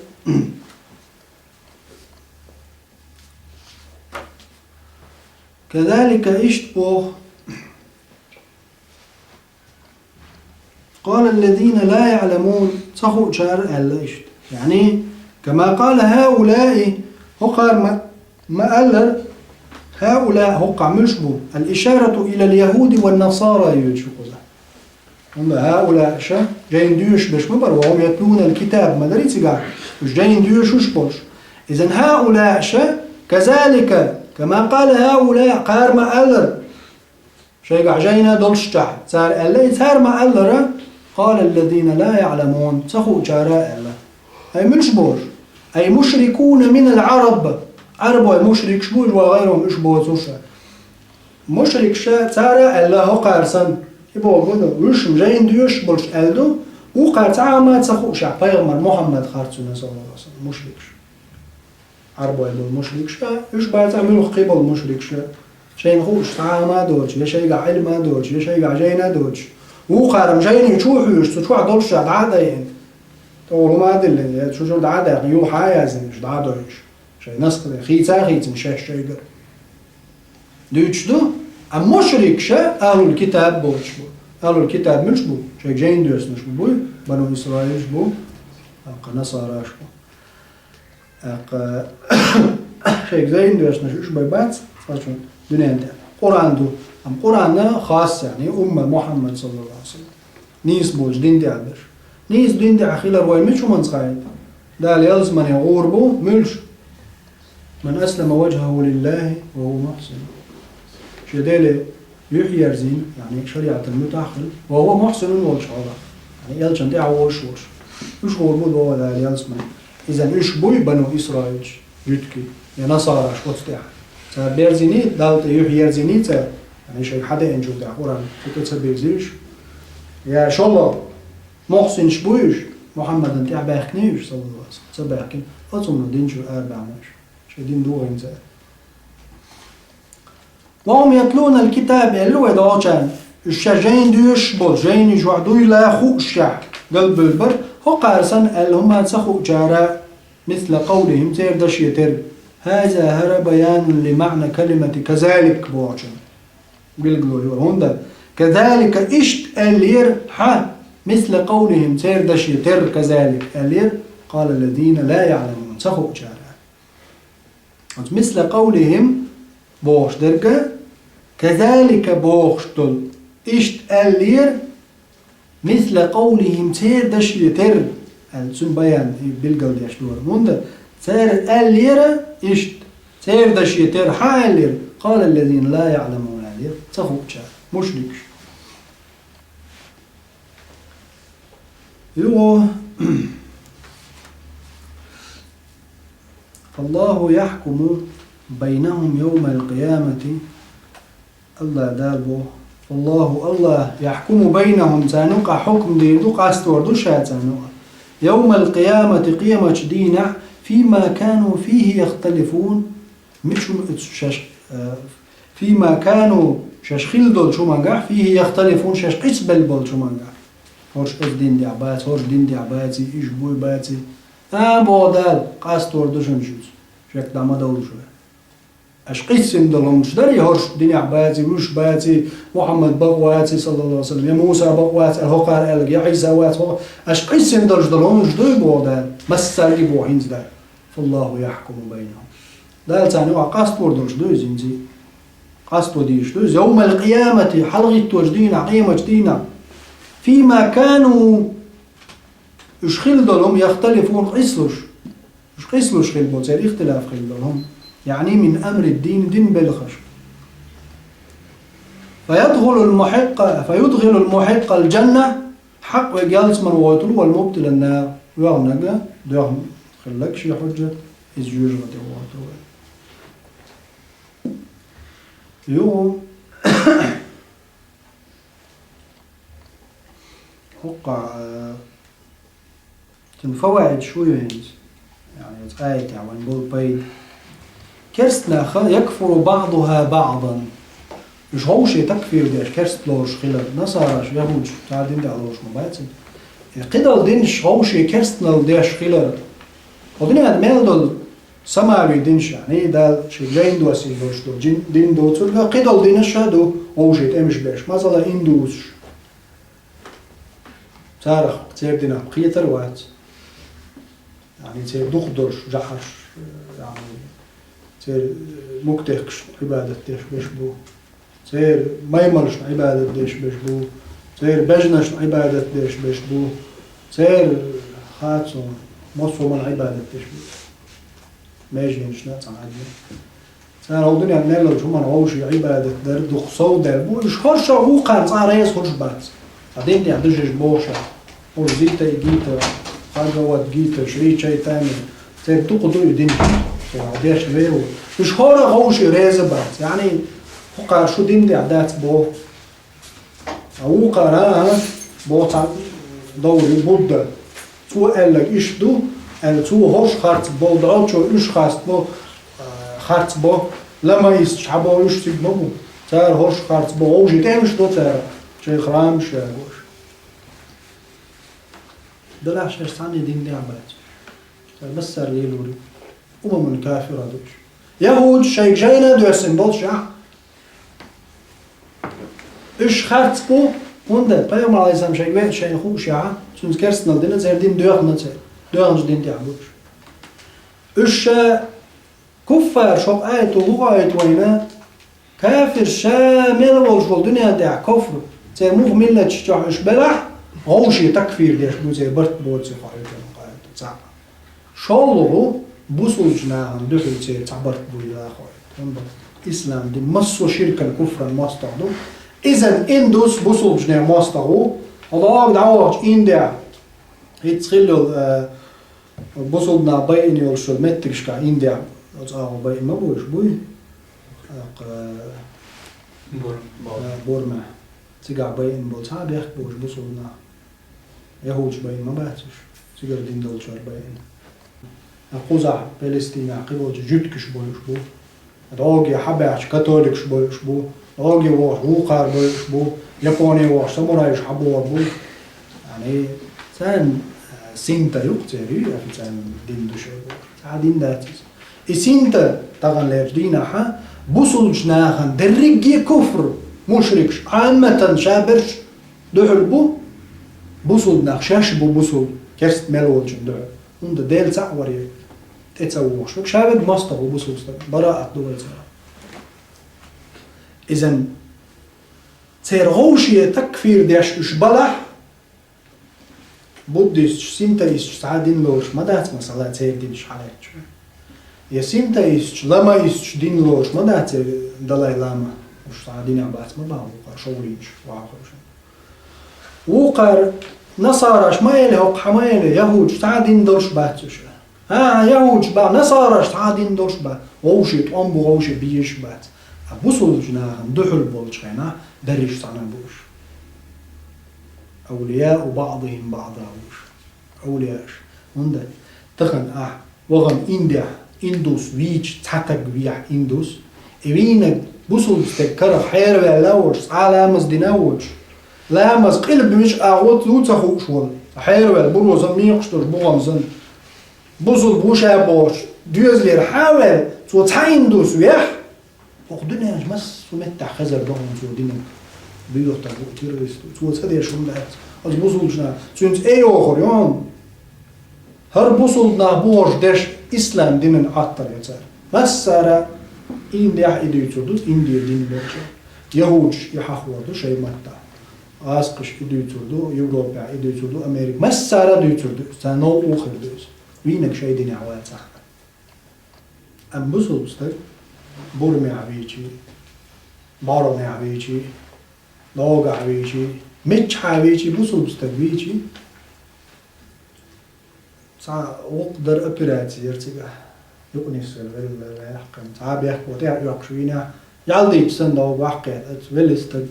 كذلك иштта боху, قال الذين لا يعلمون ца хуучара аьлла иштта. Яъни, كما قال هؤلاء, хӀокхара ма-, ма-аллара, هؤلاء хӀокхахь муьлш бу, الإشارة إلى اليهود والنصارى йоьдуш ю кхузахь. ХӀунда هؤلاء ша жайна доьшуш берш ма бара, وهم يتلون الكتاب ма дарий цигахь, уьш жайна доьшуш болуш. Иза هؤلاء ша, كذلك, كما قال هؤلاء, кхара ма-аллара, шайгахь жайна долуш чохь, цара аьлла, и цара ма-аллара, قال الذين لا يعلمون ца хуучара аьлла. أي муьлш бохуш? أي مشركون من العرب, Ӏарбой мушрикаш бу уьш, وغيرهم уьш боцурш а. Мушрикаша цара аьлла хӀокхара санна. И боху ду, уьш жайна доьшуш болуш аьлла ду, вукхара цхьа а ма ца хуушехь пайхамар Мухьаммад харцо, саллаллаху Ӏалайхи ва саллам, мушрикаш. Ӏарбой болу мушрикаш а, уьш бацахь муьлхха кхин болу мушрикаш а. Шайна хууш цхьа а ма доцуш, я шайгахь Ӏилма а доцуш, я шайгахь жайна а доцуш. Вукхара-м жайни чу а хьоьжуш, цу чохь долуш ша дӀа а дайина. ТӀе хӀума а диллина, я цу чуьра дӀа а даьккхина, юха а яздина, уьш дӀа а дойуш. Шайн наскъа хийца а хийцина шаьш шайгара. Дуьйцуш ду, а мушрикаша ахьлул китаб боцуш бу. Ахьлул китаб муьлш бу? Шайга жайна доьссинарш бу, буй? Бану Исраилаш бу, тӀаккха насараш бу. ТӀаккха шайга жайна доьссинарш уьш бай бац, цкъачунна дуьнен тӀехь. Къуръан ду. Амма Къуръан хас, яъни, умма Мухьаммад, саллаллаху Ӏалайхи ва саллам. Нийса болчу дин тӀехь берш. Нийса дин тӀехь хилар вай мича хӀуманца хаийта? Дала ялсамане гӀур бу, муьлш? من أسلم وجهه لله وهو محسن. Шен Деле юьхь ерзийна, яъни шариӀатан муьтӀахь хилла, وهو محسن волчу хьолахь, яъни элчан тӀаьхьа волуш волуш. Уьш гӀур бу боху Дала ялсамане. Иза уьш буй бану Исраилаш, жуьгтий, я насараш оцу тӀехь. Цара берзийний, Далла тӀе юьхь ерзийний цара, яъни шайга хьадеанчул тӀаьхьа Къуръан цу тӀе ца бирзийш. Я шолгӀа, мухсинаш буй уьш, Мухьаммадан тӀаьхьа баьхкиний уьш, саллаллаху Ӏалайхи ва саллам, ца баьхкина, оцунна дин чуьра арабаьхна уьш. Шайн дин дохийна ца аьлла. وهم يتلون الكتاب аьлла вай догӀучарна, уьш ша жайна доьшуш болу, жайни чохь дуйла хууш шаьхьа, галбевлла бара, хӀокхара санна аьлла хӀума ца хуучара, مثل قولهم церан даше терра. هذا хӀара بيان لمعنى كلمة كذلك бохучун билгало ю хӀунда. كذلك иштта аьллера хьан, مثل قولهم церан даше терра كذلك аьллера, قال الذين لا يعلمون ца хуучара. Оцу مثل قولهم бохуш дерг а, كذلك бохуш долу иштта аьллера, مثل قولهم церан даше терра, аьлла, цуьнан баян билгал деш дора. ХӀунда цара аьллера иштта, Тера даше тера хьан аьллера? قال الذين لا يعلمون аьллера. Ца хуучара. Мушрикаш. Юго. فالله يحكم بينهم يوم القيامة. Аллах Дала боху. والله Аллах يحكم بينهم царна юкъахь хьукам дийр ду, къастор ду ша царна юкъахь. يوم القيامة къематчу дийнахь فيما كانوا فيه يختلفون. Мича хӀума оцу шаьш, э, فيما كانوا шаьш хилла долчу хӀумангахь, فيه يختلفون шаьш къийсабелла болчу хӀумангахь. ХӀорш оцу дин тӀехь бац, хӀорш дин тӀехь баций, уьш буй баций. А, боху Дала, къастор ду шуна шуьца. Шек дӀа ма довлуш вай. Аша къийсина долу хӀуманаш дарий, хӀорш динехь баций, уьш баций, Мухьаммад бакъ ваций, саллаллаху алейхи ва саллям, я Муса бакъ вац, аьлла хӀокхара аьлларг, я Ӏийса вац, хӀо-, аша къийсина долуш долу хӀуманаш дуй боху Дала. Массаьрга боху хӀинца Дала. فالله يحكم بينهم. Дала царна юкъахь къастор долуш ду иза хӀинца. Къасто дийш ду иза. يوم القيامة хьалагӀитточу дийнахь, къематчу дийнахь. فيما كانوا уьш хилла долу хӀума يختلفون къийсалуш. Уьш къийсалуш хилла болу, церан ихтилаф хилла долу хӀума. يعني من أمر الدين дин белхаш. فيدخل المحق، فيدخل المحق الجنة хьакъ верг ялсамане войтур ву, والمبطل النار доьхнарг, доьхна хилларг шен хьуьжжат, иза жоьжахате войтур ву. Юха. ХӀокху, э, цуьнан фаваид шу ю хӀинца. Яъни, оцу аятехь вайн болу пайда. Керст наха يكفر بعضها بعضا. Уьш вовшийн такфир деш, керст лоруш хилар. Насараш, яхӀудаш, цара дин тӀехь лоруш ма бац. Э, кхидолу динаш вовшийн керстанал деш хилар. Хьо дуьненахь мел долу Самави динаш, яъни, Дала шен жайна доссийна долуш долу жин-, дин доцург, кхидолу динаш а ду, вовшийн тӀемаш беш. Масала, индусаш. Царах церан динах кхетар а вац. Яъни, церан дукха долуш жаӀарш, яъни, церан мукдехкашна Ӏибадат деш беш бу. Церан маймалшна Ӏибадат деш беш бу, церан бежнашна Ӏибадат деш беш бу, церан хацо массо а хӀуманна Ӏибадат деш бу. Меженашна а цхьа хьаьдна. Цара хӀокху дуьненахь мел долчу хӀуманна вовшийн Ӏибадат дар дукха сов дер бу, уьш хӀорш а вукхарна цкъа реза хуьлуш бац. Ткъа дин тӀехь дужуш бохуш а, хӀорш зийта а гийта, харгават гийта, шрий чай тайна, церан дукха ду и дин, церан дешна вер ву. Уьш хӀора а вовшийн реза бац. Яъни, хӀокхара шу дин тӀехь дац боху. А вукхара, а, боху цхьа доври Будда. Цо аьлларг иштта ду, аьлла, цо хӀорш харц бо, дӀочо уьш харц бо, а, харц бо, ламаисташ хьан бо уьш цига ма бу. Цара хӀорш харц бо, вовшийн тӀемаш до цара, шайн храмаш яр бу уьш. Делахь шаьш цхьаьна дин тӀехь бац. Цара массара лелориг. Умамун кафира ду уьш. ЯхӀудаш шайга жайна а доьссина болчохь, уьш харц бу, хӀунда Пайхамар, Ӏалайхиссалам, шайга веъча шайна хуушехь, цуьнца керстанал дина, церан дин доьхна церан, доьхначу дин тӀехь бу уьш. Уьш ша куффар, шух аято, хӀун аято вайна, кафирш ша мел волуш волу дуьнен тӀехь куфр, церан муха миллаташ чохь уьш белахь, вовшийн такфир деш бу, церан барт боций хьо хьуьжарна къаьлла цхьаъ. ШолгӀа, бусулбачу нахана дуьхьал церан цхьа барт буй лахой. ХӀунда ислам дин массо а ширкан, куфран мостагӀа ду. Изан индус бусулбачу нехан мостагӀа ву. Хьо догӀу дӀавахча Индия. ХӀинца хилла йолу, э, бусулба нах байина йолуш йолу меттигашкахь Индия. Оцу агӀор байина ма бу уьш, буй? Аккха, э, Бурма. Э, Бурма. Цигахь байина болу цхьа а бехк бу уьш бусулба нах. ЯхӀудаш байина ма бац уьш, цигара дин долчара байина. Кхузахь Палестинахь кхиболчу жуьгташ бойуш бу. ДӀоге хьабаьхча католикаш бойуш бу. ДӀоге вохуш вукхара бойуш бу. Японе вохуш самурайш хьабогӀур бу. Яъни, царна, э, синта юкъа церан официальный дин ду шайгара. Цхьа дин дац иза. И синта таханлерчу дийнахьа бусулбачу нахана дерриге куфр, мушрикаш, Ӏамматан ша берш дуьхьал бу, бусулба нах шаьш бу бусулба, керста мел волчун дуьхьал. ХӀунда Дела цхьаъ варе, тӀе ца вогӀуш верг, ша верг мостагӀа ву бусулба стаг, бараат ду вай цара. Изан церан вовшийн такфир деш уьш балахь, буддисташ, синтоисташ цхьа дин лоруш ма дац, масала, церан динаш хьалаьцча. Я синтоисташ, ламаисташ дин лоруш ма дац, я Далай-лама, уж цхьа динехь бац ма баха, вукхара шовлийнаш вахарш. Вукхара насараш ма эле, хӀокху хьан ма эле, яхӀудаш цхьа дин долуш бац уьш. ХӀан, яхӀудаш баха, насараш цхьа дин долуш бац, вовшийн тӀом бу, вовшийн безаш бац. А бусулбачу нахана дуьхьал болчу хенахь берриш цхьаьна бу уьш. Авлияу баъдихим баъда бу уьш. Авлияаш. ХӀунда тахана ахь вахана Индехь, индус вийча, цхьа таг вехь индус, и вийнарг бусулба стаг карах хьераваьлла а воцуш, цкъа а ламаз дина а воцуш, ламаз къилба мича агӀо ду ца хууш волу, хьераваьлла, буро санна, мекхаш долуш, бухам санна, бусулба ву ша бохуш, доьзалера хьа а ваьлла, цо цхьа индус вехь, оха дуьненчу массо а меттехь хезар боху цо динан буьйху таг ву, террорист ву. Цо ца деш хӀума дац. Оцу бусулбачу наха цуьнца э йохур ю хьуна. ХӀара бусулба нах бохуш деш ислам динан Ӏоттар ю цара. Массара а Индехь и дуьйцур ду, Индия дин болчу. ЯхӀудаш и хьахор ду шайн маттахь. ГӀазкхаша и дуьйцур ду, Европехь и дуьйцур ду, Америка. Массара а дуьйцур ду, царна новкъа хир ду иза. Вийнарг шайн динехь вацахь. Амма бусулба стаг Бурмехь вийчий, БорхӀанехь вийчий, Ногахь вийчий, миччахьа вийчий, бусулба стаг вийчий, цхьа вукху дара операци яра цигахь, юкъа нисвелла велла, ваьккхина, цхьа а бехк бо тӀе а оьккхуш вийнехь, ял дийча санна догӀу ваккхийта, оцу велла стаг,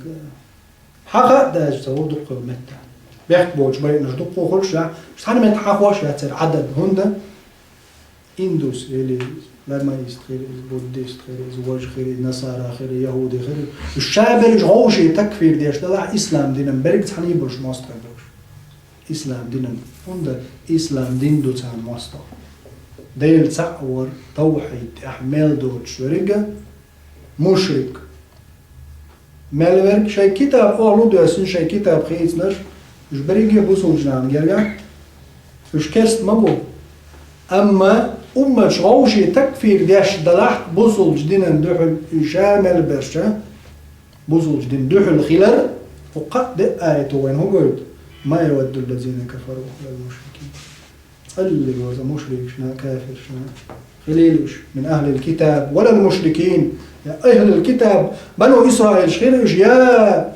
хьан хаьа даьлча ца ву дуккха меттехь. Бехк боцуш байинарш дуккха хуьлуш яц, цхьана метта хьахош яцара Ӏадад, хӀунда индус хир иза, ламаист хир иза, буддист хир иза, важа хир иза, насара хир иза, яхӀуди хир иза. Уьш ша берриш вовшийн такфир деш делахь, ислам динан берриг цхьаьна болуш мостагӀий бу уьш. Ислам динан, хӀунда ислам дин ду царна мостагӀа. Дела цхьаъ вар, тавхьид тӀехь мел доцуш верг а, мушрик. Мел верг шайн китаб охьалу доьссина, шайн китаб хийцинарш, уьш берриге а бусулбачу нахана гергахь, уьш керста ма бу. Амма умматаш вовшийн такфир деш далахь, бусулбачу динан дуьхьал уьш ша мел берш а, бусулбачу динан дуьхьал хилар, хӀокху кхаа деа аято вайна хӀун гойту? «Ма явадду ллазина кафару валал мушрикин». ЦӀаллиг ваза мушрикашна, кафиршна хилийла уьш, мин ахлил китаб валал мушрикин, я ахлил китаб, бану Исраилаш хир уьш, я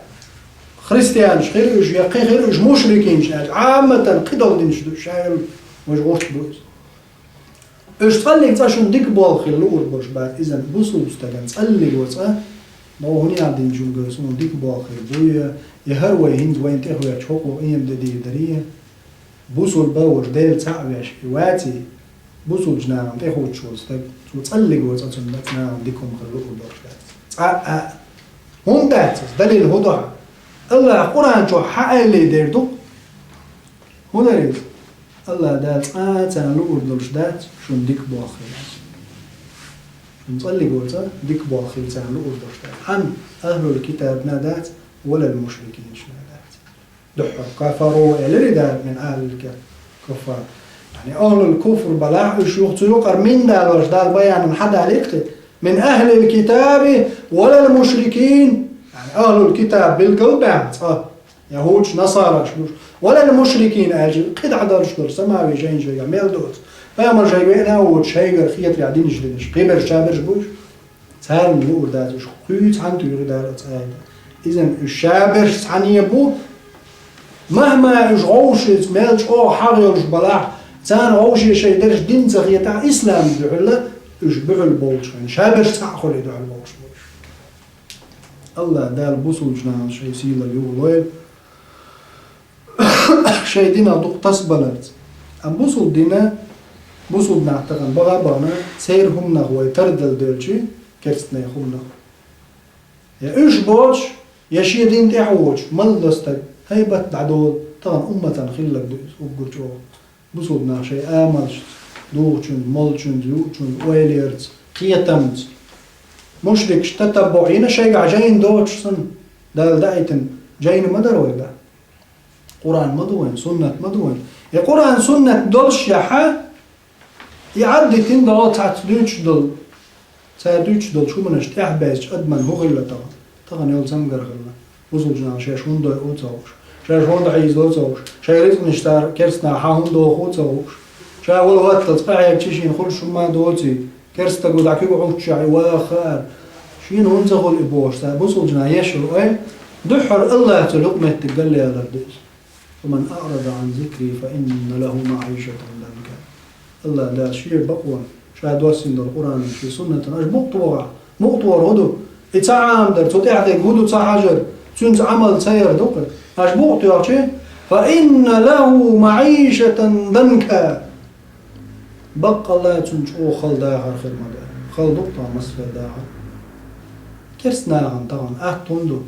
христианаш хир уьш, я кхин хир уьш мушрикинаш аьлча, Ӏамматан кхидолу динаш ду, шайла важа гӀурт бу иза. Уьш цӀаллиг цкъа шуна дика болу хила луур болуш бац, иза бусулба стагана цӀаллиг вацкъа, ма хӀун ян динчуьнгара суна дика болу хир бу, я, я хӀара вай хӀинца вайна тӀехвечу хӀокхо къемат де дийр дарий, я. Бусулба ваш Дела цхьаъ веш и ваций, бусулбачу нахана тӀехуттуш волу стаг, цо цӀаллиг вацкъа цунна нахана дика хӀума хила луур болуш дац. Цкъа а. ХӀунда дац иза? Далил хӀун ду хьан? Аллаха Къуръан чохь хьан аьллий дер ду? ХӀун дара иза? Аллаха Дала цкъа а царна луур долуш дац, шуна дика болу хила. Шуна цӀаллиг вацкъа дика болу хила царна луур долуш дац. Хьан? Ахлул китабна дац, валал мушрикинашна дац. Дуьххьара кафару элира Дала мин ахлил ка-, куффар. Яъни ахлул куфр балахь уьш юха цу юкъара мин далош Дала баянан хьан далийта кхин? Мин ахлил китаби валал мушрикин. Яъни ахлул китаб билгал баьхна цкъа. ЯхӀудаш, насараш луш. Валал мушрикин аьлча, кхидӀа долуш долу самави жайна шайгахь мел доцу. Пайхамар шайга веана а воцуш, шайгара хетарехь динаш динаш. Кхиберш, чаберш буш. Царна луур дац уьш, кхуьйцу хьан туьйхи дара оцу айда. Изан уьш шаберш цхьаьна бу, махма уьш гӀовшица мел чӀогӀа хьагӀ йолуш балахь, царна гӀовше шайн дерш дин ца хетахь, ислам дуьхьала уьш буьхьал болчу хенахь, шаберш цхьаъ хуьлий дуьхьал болуш бу уьш. Аллах Дала бусулбачу нахана шайн сийлалла юхалойла. Шайн динах дукха тасабаларца. Амма бусулба дина, бусулба нах тахана баха а бахана, церан хӀуманах вай тардала девлчи, керстанийн хӀуманах. Я уьш боцуш, я шен дин тӀехь а воцуш, малла стаг, хӀайбат дӀадолу, тахана умматан хилларг ду иза, уггар чӀогӀа. Бусулба нах шайн амалшца, духучунца, молчунца, юучунца, ойлерца, кхетамца. Мушрикаш татаббуъ йина шайгахь жайна доцуш санна, Дала даийтина жайна ма дара вай да. Къуръан ма ду вайн, суннат ма ду вайн. И Къуръан, суннат долуш яхьа, и Ӏаддитина догӀу цхьацца дуьйцуш долу, цара дуьйцуш долчу хӀуманаш тӀехь баьзча адаман хӀун хилла тахана? Тахана йолу цамгар хилла. Бусулбачу наха шаьш хӀунда дойъу ца хууш, шаьш хӀунда хьийзало ца хууш, шайн рицкъанаш цара керстанаха хьан хӀунда доху ца хууш, ша вала хӀотталц къахьегча шена хуьлуш хӀума доций? Керста гу дӀа куьг Ӏуччехь и ваха хаар. Шена хӀунда ца хуьлу и бохуш, цара бусулчу наха еш йолу ой, дуьххьара Аллаца лукъ меттиг галъялар ду иза. «Ва ман аърада Ӏан зикри, фа инна лаху маӀишатан данка». Аллах Дала шен бакъонан, ша доссийна долу Къуръанан, шен суннатан аша мукъа тохахь, мукъа тохар хӀун ду? И ца Ӏамадар, цу тӀехь дерг хӀун ду ца хьажар, цуьнца Ӏамал ца яр ду-кх. Аша мукъа тоьхчи, «фа инна лаху маӀишатан данка». Баккъалла цунна чӀогӀа хала дахар хир ма ду. Хала ду-кх тахана массо а дахар. Керста нахана тахана атта хӀун ду?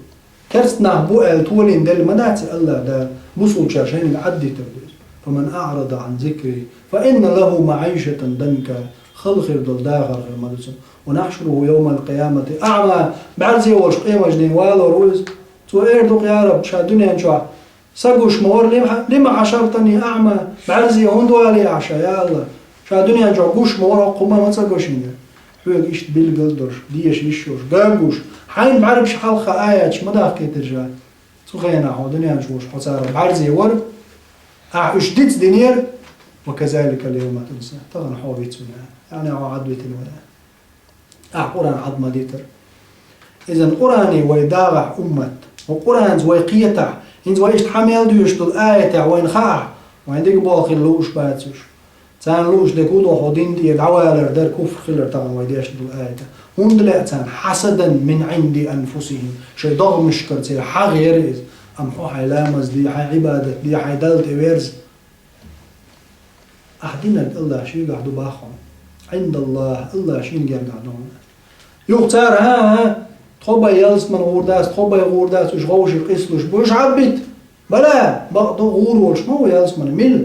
Керста нах бу аьлла толийна делла ма дац и Аллах Дала, бусулчара шайниг Ӏаддитар ду иза. «Фа ман аърада Ӏан зикри, фа инна лаху маӀишатан данка». Хала хир долу дахар хир ма ду цунна. «Ва нахьшуруху явмал къиямати аъма». БӀаьрзе волуш къемаш дийна валор ву иза. Цо эр ду-кх: «Я Раб, ша дуьнен чохь сан гуш ма вара, лима, лима хьашартани аъма, бӀаьрзе хӀунда валий ахь ша, я Аллах? Ша дуьнен чохь гуш ма вара, хӀокху хӀума ма ца го шена». Хьоьга иштта билгал а долуш, деша йиш йолуш, ган гуш, хьайна бӀаьргаш хьалха аяташ ма дахкийтира ша. Цу хенахь хьо дуьнен чу волуш хьо царах бӀаьрзе вара, ахь уьш дицдинера, «ва казаликал явма тунса». Тахана хьо вицвина, яъни хьо Ӏадвитина вай. Ахь Къуръан Ӏад ма дитара. Изан Къуръане вай дагӀахь, уммат, хӀокху Къуръанца вай кхетахь, хӀинца вай иштта хьан мел доьшуш долу аятехь вайна хаахь, вайн дика болу хила лууш бац уьш. Царна лууш дерг хӀун ду, хьо дин тӀера дӀавалар дара, куфр хилар тахана вай дешна долу аятехь. ХӀунда лаьа царна? «Хьасадан мин Ӏинди анфусихим». Шайн догӀмашкара церан хьагӀ яра иза. Амма хьо хьайн ламаз де, хьайн Ӏибадат де, хьайн Далла тӀе верза. Ахь динарг Аллах шегахь ду боху хьуна. Ӏиндаллах, Аллах шена гергахь ду хьуна. Юха цара: «ХӀан-хӀа, тхо бен ялсамане гӀур дац, тхо бен гӀур дац, уьш вовшийн къийсалуш бу, уьш Ӏадбита». Бала, бакъду, гӀур волуш ма ву ялсамане. Мила?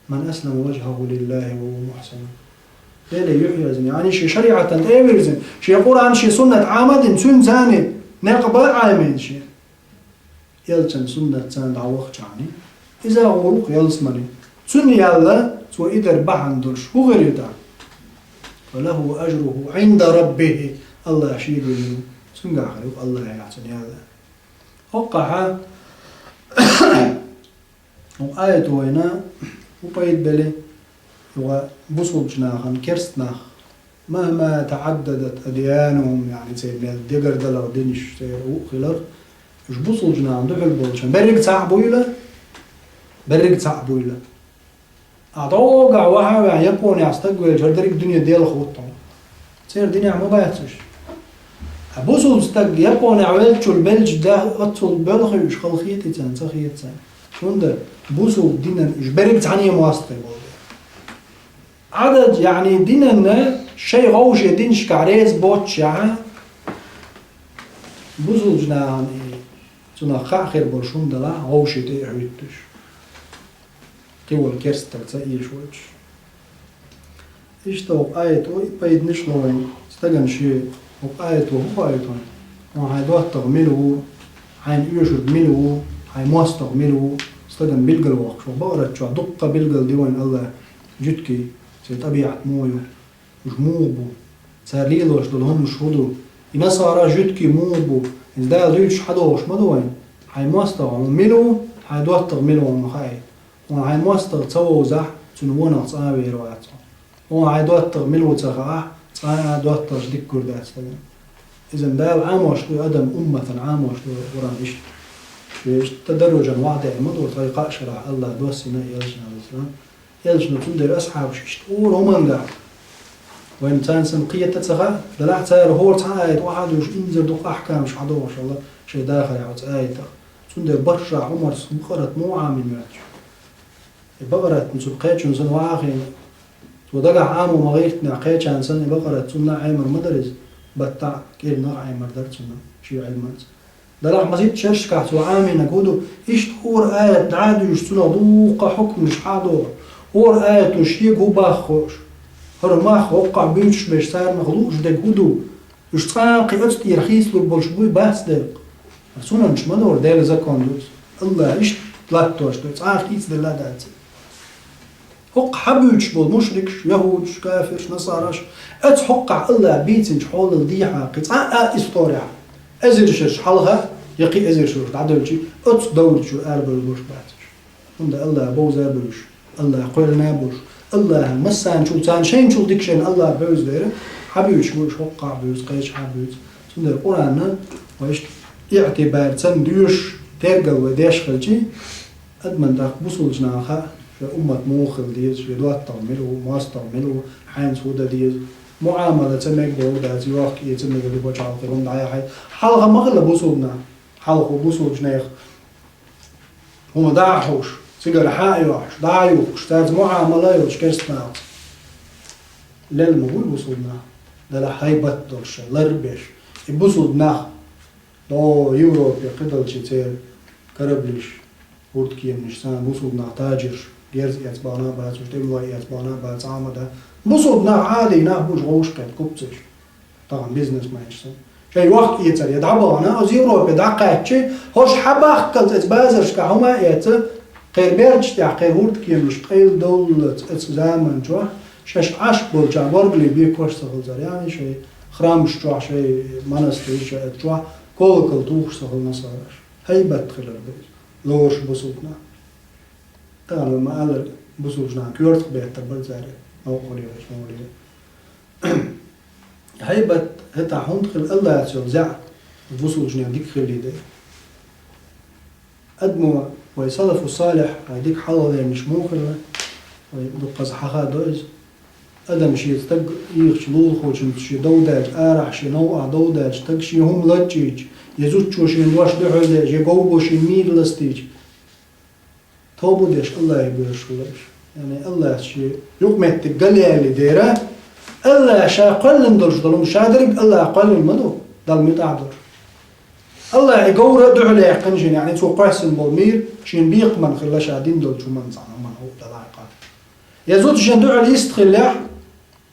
«Ман аслама важхаху лиллахи ва хува мухсин». Деле юьхьъяздина, яъни шен шариӀатан тӀе а вирзина, шен Къуръан, шен суннат Ӏамадина, цуьнан царна некъ бан Ӏамийна шен. Элчан суннат царна дӀавахчахьана, иза гӀур ву ялсамане. Цунна яьлла, цо и дар бахьана долуш хӀун хир ю тӀаккха? «Фа лаху ажруху Ӏинда раббихи». Аллах шен дуьйна, цуьнгахь хир ю Аллахьехь цунна яьлла. ХӀоккхахьа, хӀокху аято вайна хӀун пайда бели, юха бусулчу нахана керста нах, «махма таӀаддадат адьянухум», яъни церан мел дегара далар динаш церан ву а хилар, уьш бусулчу нахана дуьхьал болчун берриг цхьаъ буйла, берриг цхьаъ буйла. Ахь дӀогахь вахьа а ваьхьа, Японехь стаг велча, хӀара дерриг дуьне делха ву тхуна. Церан динехь ма бац уьш. Ткъа бусулба стаг Японехь веллачул белча, да, оццул белхий уьш, хала хетий царна, ца хета царна. ХӀунда бусулба динан уьш берриг цхьаьна мостагӀий болу. Ӏадат, яъни динанна шайн вовшийн динашкахь реза боццушехь, бусулчу нахана и цунах хаа хир болуш хӀума далахь, вовшийн тӀе а хӀуьттуш. Кхин волу керста стаг ца эшавойтуш. Иштта хӀокху аято и пайданаш ло вайн стагана шен. ХӀокху аято хӀун хаийта вайн? Хьуна хьайн доттагӀа мила ву, хьайна оьшург мила ву, хьайн мостагӀа мила ву, стагана билгал воккхуш ву. Бакъарат чохь дуккха билгал ди вайн Аллах, жуьгтий, церан тӀабиӀат муха ю, уьш муха бу, цара лелош долу хӀуманаш хӀун ду, и насара, жуьгтий муха бу, иза Дала дуьйцуш хьадогӀуш ма ду вайн. Хьайн мостагӀа хьуна мила ву, хьайн доттагӀа мила ву хьуна хаийта. Хьуна хьайн мостагӀа ца вовзахь, цуьнан вонах цкъа а вер вац хьо. Хьуна хьайн доттагӀа мила ву ца хаахь, цкъа а доттагӀаш дика гур дац стагана. Иза Дала Ӏамош ду адам, умматана Ӏамош ду Къуръан иштта. Шен иштта дарожан ваӀда ма ду, тхайн кхаа шарахь Аллах доссийна элчанан, алейхиссалам. Элчано цундела асхьабаш иштта ур хӀуманга. Вайна царна санна кхета а ца хаьа, делахь цара хӀора цхьа аят охьа а дуьйш, инзар дукха ахкамаш хьадогӀуш хилла шайн дахарехь оцу аятах. Цундела бархӀ шарахь Ӏумарс Бакъарат муха Ӏамийна моьттуш? И Бакъаратна цу кхечунна санна ваха а хиъна, цо дагахь Ӏамо ма-гӀиртинехь, кхечарна санна и Бакъарат цунна а Ӏемар ма дара иза, баттахь а кӀирнах а Ӏемар дара цунна, шен Ӏилманца. Делахь масийтта шерашкахь цо Ӏамийнарг хӀун ду, иштта хӀора аят дӀа а дуьйш, цунах дуккха хьукманаш хьа а догӀу, хӀора аято шега хӀун боху хууш, хӀара мах хӀоккхахь буьйцуш берш царнах лууш дерг хӀун ду, уьш цкъа а кхин оцу тӀера хийцалур болуш буй, бац дерг. Сунанаш ма дара, Делан закон ду иза. Аллах иштта латтош ду, цкъа а хийцаделла а дац. ХӀокху хьан буьйцуш болу мушрикаш, яхӀудаш, кафираш, насараш, оцу хӀокхахь Аллах бийцинчу хьолал дехьа кхин цкъа а историяхь, эзар шераш хьалха, я кхин эзар шераш дӀадевлчи, оцу довра чуьра арабевлла болуш бац уьш. ХӀунда Аллах бовза а бевзаш, Аллах кхоьллина а болуш, АллахӀа массанчул, царна шайчул дика шайна АллахӀа бевза дера, хьабуьйцуш бу уьш, хӀокхахьа буьйцу, кхечахьа буьйцу. Цундела Къуръан вайшта иӀтибар ца доьшуш, тергал вай деш хилча, адамна тӀаккха бусалба наха хаьа, шоай уммат муха хила деза, шоай доттагӀа мила ву, моастагӀа мила ву, хьайна хӀун дан деза. МуӀамала ца мегаргдолаш дац, йохка-эца мегар ду боча хьалха хӀума дӀаяхьа. Хьалха ма хилла бусалба нах, хьалха бусалба нехан хӀума дӀа а хьош, цигара хьа а йохьуш, дӀа а юхкуш, цаьрца муӀамала а йолуш керста нахаца. Лелла ма буй бусалба нах, делахь хӀайбат долуш, лар а беш. И бусалба нах, дӀо Европе кхидолчу церан кораблиш, хӀурдкеманаш, царна бусалба нах, тажирш, герз эцна бахана а бац уьш, тӀемалой эцна бахана а бац, Ӏамада. Бусалба нах, Ӏадий нах бу уьш, гӀовшахкхетта купцаш. Тахана бизнесменаш санна. Шайн йохка-эцар я дӀабахана, оцу Европе дӀакхаьчча, хӀорш хьабахккалц оцу базаршкахь хӀума а эцна, кхеран бердаш тӀехь, кхеран хӀурдкеманаш къайладовллалц оцу заманчохь, шаьш Ӏаш болчохь горгали бекош ца хилла цара, яъни шайн храмаш чохь, шайн монастырш чохь, колокол тухуш ца хилла насараш. ХӀайбат хилар ду иза, лоруш бусалба нах. Тахана вай ма-аллара, бусалба нах коьртах беттар бара цара, новкъарлера, новкъарлера. ХӀайбат хӀетахь хӀунда хилла, АллахӀаца йолу зӀе бусалба нехан дика хилла дела. Адамо, вай салафу салихь, вай дика хьалхалернаш муха хилла, вай дуккхаза хьахадо иза. Адам шен стаг ийгӀачу лулахочуьнца шен дов даьлча, арахь шен новкъахь дов даьлча, стаг шен хӀума лачкъийча, я зудчо шен дош дуьхьал деш, я говро шен мийра ластийча, тоба деш АллахӀе боьрзуш хилла уьш. Яъни АллахӀа шен юкъаметтиг галъяьлла дера, АллахӀа ша кхоьллина долуш долу хӀума, ша дерриг АллахӀа кхоьллина ма ду, Далла муьтӀахь долуш. АллахӀа и говро а дуьхьал яьккхина шена, яъни цо кхоьссина болу мийра шена бекхаман хилла ша дина долчу хӀуманна цхьана хӀуманна хӀуъа далахь кхаъ. Я зуда шен дуьхьал йист хиллехь,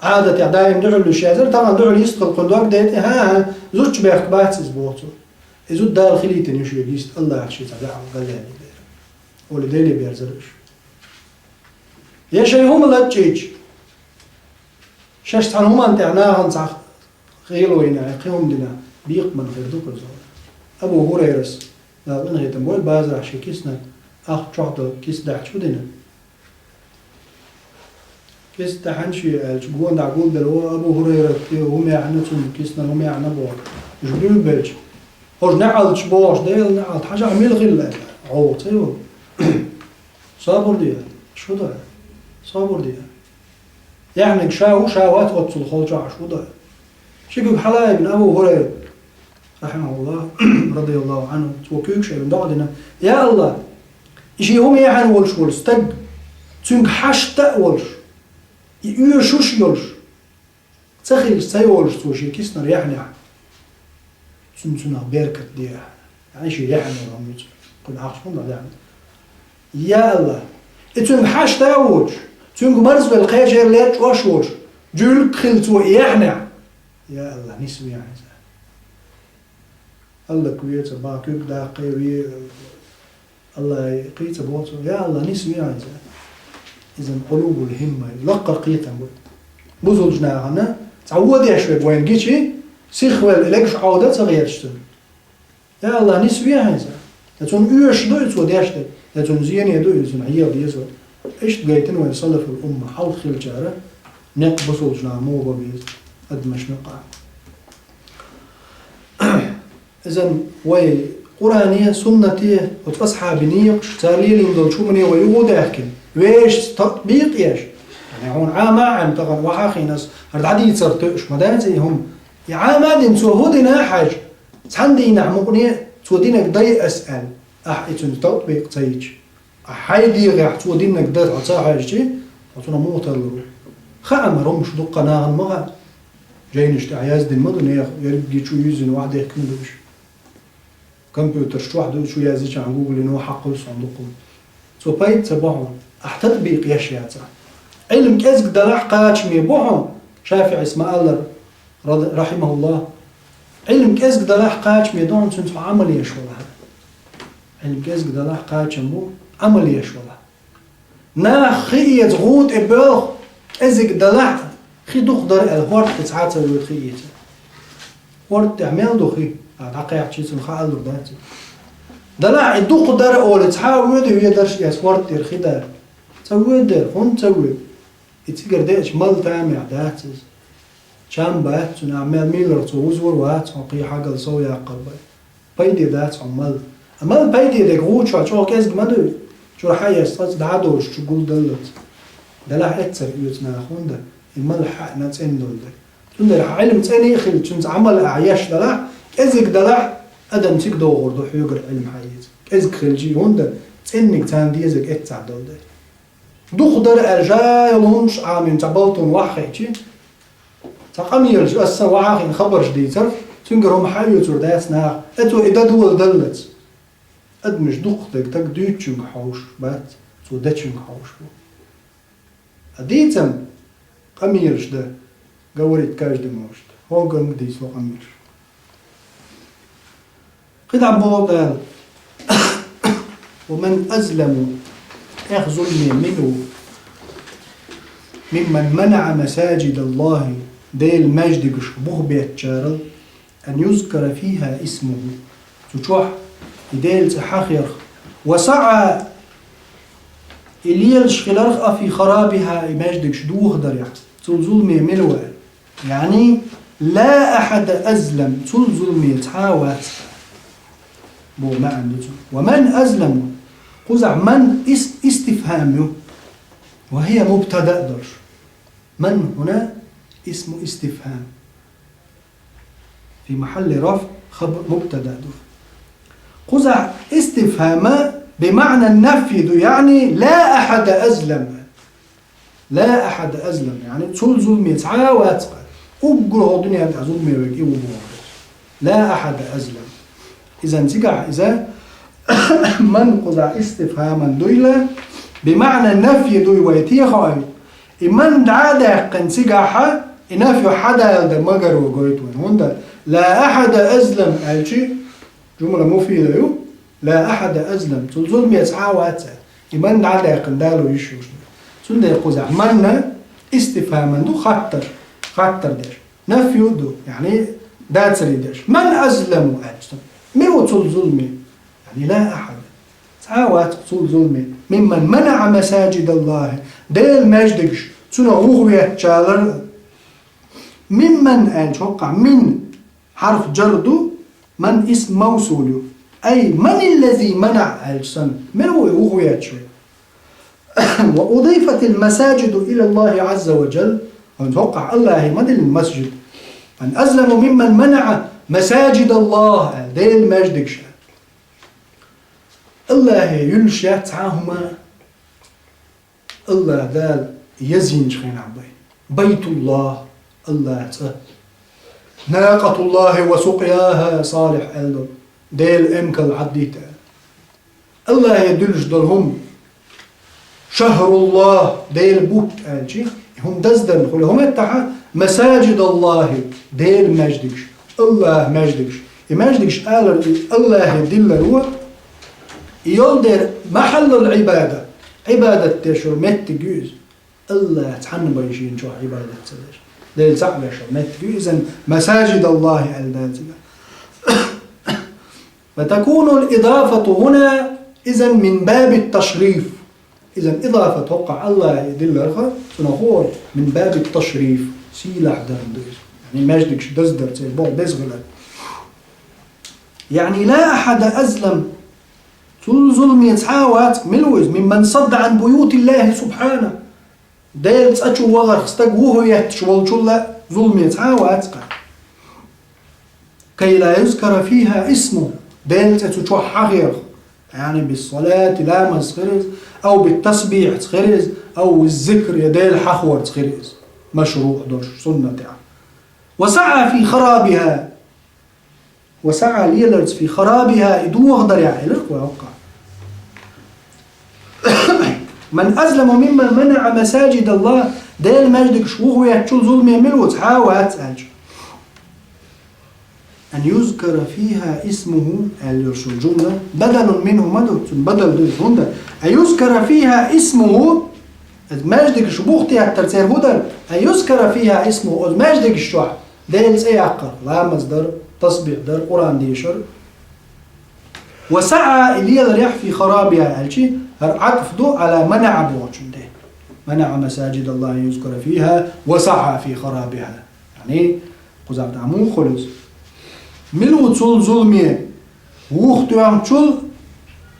Ӏадатехь даим дуьхьал луьйш язара, тахана дуьхьал йист хилла кхуьнан дог дайта, хӀан-хӀа, зудчу бехк бац иза боху цо. И зуда Дала хилийтина ю шега йист, АллахӀа шен цхьа бехк галъяьлла дера. Олий Деле берзара уьш. Я шайн хӀума лачкъийча, шаьш цхьана хӀуманна тӀехь нахана цхьа хело йина, кхин хӀума дина, бекхаман хир ду кхузахь. Абу ХӀурайрас, Дала къинхетам бойла, базарахь шен киснан ах чохь долу киса даьхьча хӀун дина? Киса даьхьна шен аьлча, гонах гулделла ву Абу ХӀурайрат, хӀума яьхьна цунна, киснан хӀума яьхьна боху. Уьш буьйлабелча, хӀорш неӀалташ бохуш, Делан неӀалт, хьажахь мила хилла аьлла, гӀовгӀа ца йолу. Собар де, шу ду, собар де. Яьхьнарг ша ву, ша вац оццул холчохь, шу ду. Ши куьг хьалаайбина Абу ХӀурайра, рахьимахуллах, радияллаху Ӏанху, цо куьйгаш а бина, доӀа дина: «Я АллахӀ, и шен хӀума яьхьна волуш волу стаг, цуьнга хьашт а волуш, и оьшуш а йолуш, ца хилча ца йолуш цо шен киснара яьхьнехь, цуьнан цунах беркат де». Яъни шен яьхьна волу хӀума ю цуьнан, кхуьнан ахча хӀунда яьхьна? Я АллахӀ, и цуьнга хьашт а воцуш, цуьнга марзвелла кхечеран лер чӀош а волуш, жуьлг хилла цо и яьхьнехь. Я АллахӀ, нисве хьайна иза. АллахӀ веца, бан куьг даккхий ве, АллахӀе кхийца боху цо: «Я АллахӀ, нисве хьайна иза». Иза къулубул хӀимма, лаккхара кхетам бу. Бусалба нахана цхьа вон деш верг вайна гичи, сихвелла легаш Ӏовда а ца гӀерташ цуьнан. Я АллахӀ, нисве хьайна иза. Я цунна оьшуш ду и цо деш дерг, я цунна зене ду и цунна хьеха деза. Иштта гайтина вайн салафул умма, хьалха хиллачара, некъ бусалба наха муха бан беза, адамашна юкъахь. Иза вай Къуръане, суннате, оцу асхьабийн некъаш, цара лелийна долчу хӀумане вай юха даьхкина, вешан татбикъ еш. Яъни хьуна Ӏама а Ӏемма тахана, вахьа а хиъна ас, хӀара дӀадийцар тоьуш ма дац и хӀума. И Ӏама а дина, цо хӀун дина а хьаьжча, цхьана дийнахь мукъане цо динарг дай ас аьлла, ахь и цуьнца татбикъ ца йича. Ахь хьайн дегӀехь цо динарг дан хьо ца хьаьжчи, хьо цунах муха тарлур ву? Хаьа-м хӀара хӀумаш, дуккха нахана ма хаьа. Жайнаш тӀехь яздина ма ду, нехан ерриге чу юьззина охьадехкина ду уьш. Компьютерш чохь ду, чу яздича, Гуглино хьакхуьлу суна дуккха. Цо пайда ца бо хьуна, ахь татбикъ еш яцахь. Ӏилма кӀезиг далахь кхачаме бу хьуна, ШафиӀис ма-аллара, рад-, рахьимахуллах. Ӏилма кӀезиг далахь кхачаме ду хьуна, цуьнца хьо Ӏамал еш валахь. Ӏилма кӀезиг далахь кхачам бу, Ӏамал еш валахь. Нах хи эца гӀуда тӀе боьлху, кӀезиг далахь, хи дукха дара аьлла, хӀорда тӀе цхьа а ца воьду хи эца. ХӀорда тӀехь мел ду хи? А, дӀакхаьччи, цунна хаалур дац. Далахь и дукха дара олий, цхьа а воьду ведарш эца хӀорда тӀера хи дара? Ца воьду дера, хӀунда ца воьду? И цигара деача мала тамехь дац иза. Чам бац цуьнан, мел мийлар цо вузвар вац хьо кхин хьагал сов яккхар бай. Пайде дац хьо мала. А мала пайде дерг гӀу чохь чӀогӀа кӀезиг ма дуй. Чуьра хьаеш цкъа дӀа а доцуш чу гулдаллалц. Делахь эццара оьцу нах хӀунда, и мала хьаьъна цӀена долу дерг. Цундела хьан Ӏилма цӀена а хилла, цуьнца Ӏамал а еш далахь, кӀезиг далахь, адам цига догӀур ду хьоьгара Ӏилма хьаэца. КӀезиг хилчий, хӀунда цӀенниг царна дезаг эццахь долу дерг. Дукха дара аьлла, жайла хӀумаш Ӏамийна цхьа балтун ваха хиъчи, цхьа къамелаш аса ваха хиъна хабарш дийцар, цуьнгара хӀума хьаоьцур дац наха, э, цо и дан доладаллалц. Адамаш дукхах дерг стаг дуьйцучуьнга хьовсуш бац, цо дечуьнга хьовсуш бу. А дийцам къамелаш дан, говорить каждый может. ХӀокхунга дийцало къамелаш. КхидӀа боху Дала: «ومن أظلم», тӀех зуламе мила ву, «ممن منع مساجد الله», Делан маьждигаш бух беттачарал, «أن يذكر فيها اسمه», цу чохь и Делан цӀе хьахорх, «وسعى», и лелаш хиларх, «في خرابها», и маьждигаш дохадарехь, цул зуламе мила ву. Яъни, «لا أحد أظلم», цул зуламе цхьа а вац, боху маьӀна ду цуьнан. «ومن أظلم», кхузахь «من» ис-, истифхам ю, «وهي مبتدأ» долуш. «من» هنا اسم استفهام. في محل رفع خبر مبتدأ ду. Кхузахь истифхама бимаъна нафи ду, яъни ла ахьада азлам. Ла ахьада азлам, яъни цул зуламе цхьа а вац-кха. Уггар хӀокху дуьнен тӀехь зуламе верг и ву бохург. Ла ахьада азлам. Изан цигахь иза ман кхузахь истифхаман дуйла, бимаъна нафи дуй вай техьа. И ман дӀа а даьккхина цигахьа, и нафи хьадалда магаро гойту вайн. ХӀунда ла ахьада азлам аьлчи, жумла муфида ю, ла ахьада азлам, цул зуламе цхьа а вац аьлла. И ман дӀа а даьккхина дало йиш йолуш ду. Цундела кхузахь манна истифхаман ду хаттар, хаттар деш. Нафи ду, яъни дацаре деш. Ман азламу аьлча, мила ву цул зуламе? Яъни ла ахьада. Цхьа а вац цул зуламе. Мимман манаъа масаджидаллахи. Делан маьждигаш цунах вухаветтачарал. Мимман аьлча хӀоккхахь мин хьарф джар ду, ман исм мавсул ю. Ай, маниллази манаъа аьлча санна, мила ву и вухаветташ верг? Ва удифатил масаджиду илаллахи азза ва джал. ХӀунда хӀоккхахь Аллахе ма диллина масджид. Ман азламу мимман манаъа масаджидаллах аьлла, Делан маьждигаш аьлла. Аллахе юьллуш яц цхьа а хӀума, Аллах Дала язйинчу хенахь бай. Байтуллах, Аллах цӀа. Накъатуллахи ва сукъяха, Салих аьлла долу. Делан эмкал Ӏаддита аьлла. Аллахе дуьллуш долу хӀума. Шахруллах, Делан бутт аьлчи, и хӀума даздарна хуьлу. ХӀума эттахьа, масаджидаллахи, Делан маьждигаш, Аллах маьждигаш. И маьждигаш алар и Аллахе диллар ву, и йолу дера махьаллал Ӏибада, Ӏибадат деш йолу меттиг ю иза. Аллах цхьанна бай шена чохь Ӏибадат ца деш. Дела цхьаъ веш йолу меттиг ю иза, масаджидаллахи аьлла дацигахь. Ва такунул идафату хӀуна изан мин бабит ташриф. Изан идафат хӀоккхахь Аллахе дилларха, цунах хӀора мин бабит ташриф, сийлахь дарна ду иза. Яъни маьждигаш даздар церан боху беза хилар. Яъни ла ахьада азлам, цул зуламе цхьа а вац, мила ву иза, мимман садда ан буютиллахи субхьана. Делан цӀа чу вахарх стаг вухаветташ волчул а зуламе цхьа а вац-кха. Кай ла юзкара фиха исму, Делан цӀе цу чохь хьахерх, яъни биссалати, ламазца хир иза, ав биттасбихьца хир иза, ав зикр я Дела хьахорца хир иза, машруъ долуш суннатехь. Ва саъа фи харабиха, Ва саъа леларца фи харабиха и дохадарехь элира вай хӀоккхахь. Ман азламу мимман манаъа масаджидаллах, Делан маьждигаш вухаветтачул зуламе мила ву цхьа а вац аьлча. Ан юзкара фиха исмуху аьлла йолу шун жумла, бадалун минху ма ду, цуьнан бадал ду иза хӀунда. Ан юзкара фиха исмуху, иза маьждигаш бухатеттар церан хӀун дара? Ан юзкара фиха исмуху, оцу маьждигаш чохь Делан цӀе яккхар, ламаз дар, тасбихь дар, Къуръан дешар. Ва саъа и леларехь фи харабиха аьлчи, хӀара Ӏатф ду Ӏала манаъа бохучун тӀе. منع مساجد الله أن يذكر فيها وسعى في خرابها. يعني, кхузахь тӀехь муха хуьлу иза? Мила ву цул зуламе, вуха тоьхначул,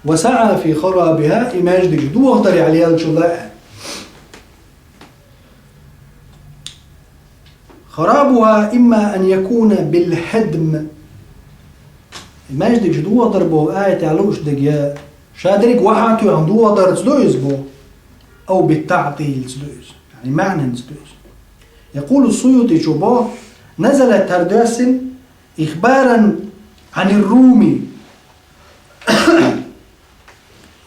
وسعى في خرابها, и маьждигаш дохадарехь леллачул а? خرابها إما أن يكون بالهدم. И маьждигаш дохадар боху аятехь лууш дерг я ша дерриг вахьа а тоьхна дохадарца ду иза боху, أو بالتعطيلца ду иза, яъни маьӀнанца ду иза. يقول السيوطي, цо боху: نزلت, хӀара доьссина, إخبارا عن الروم.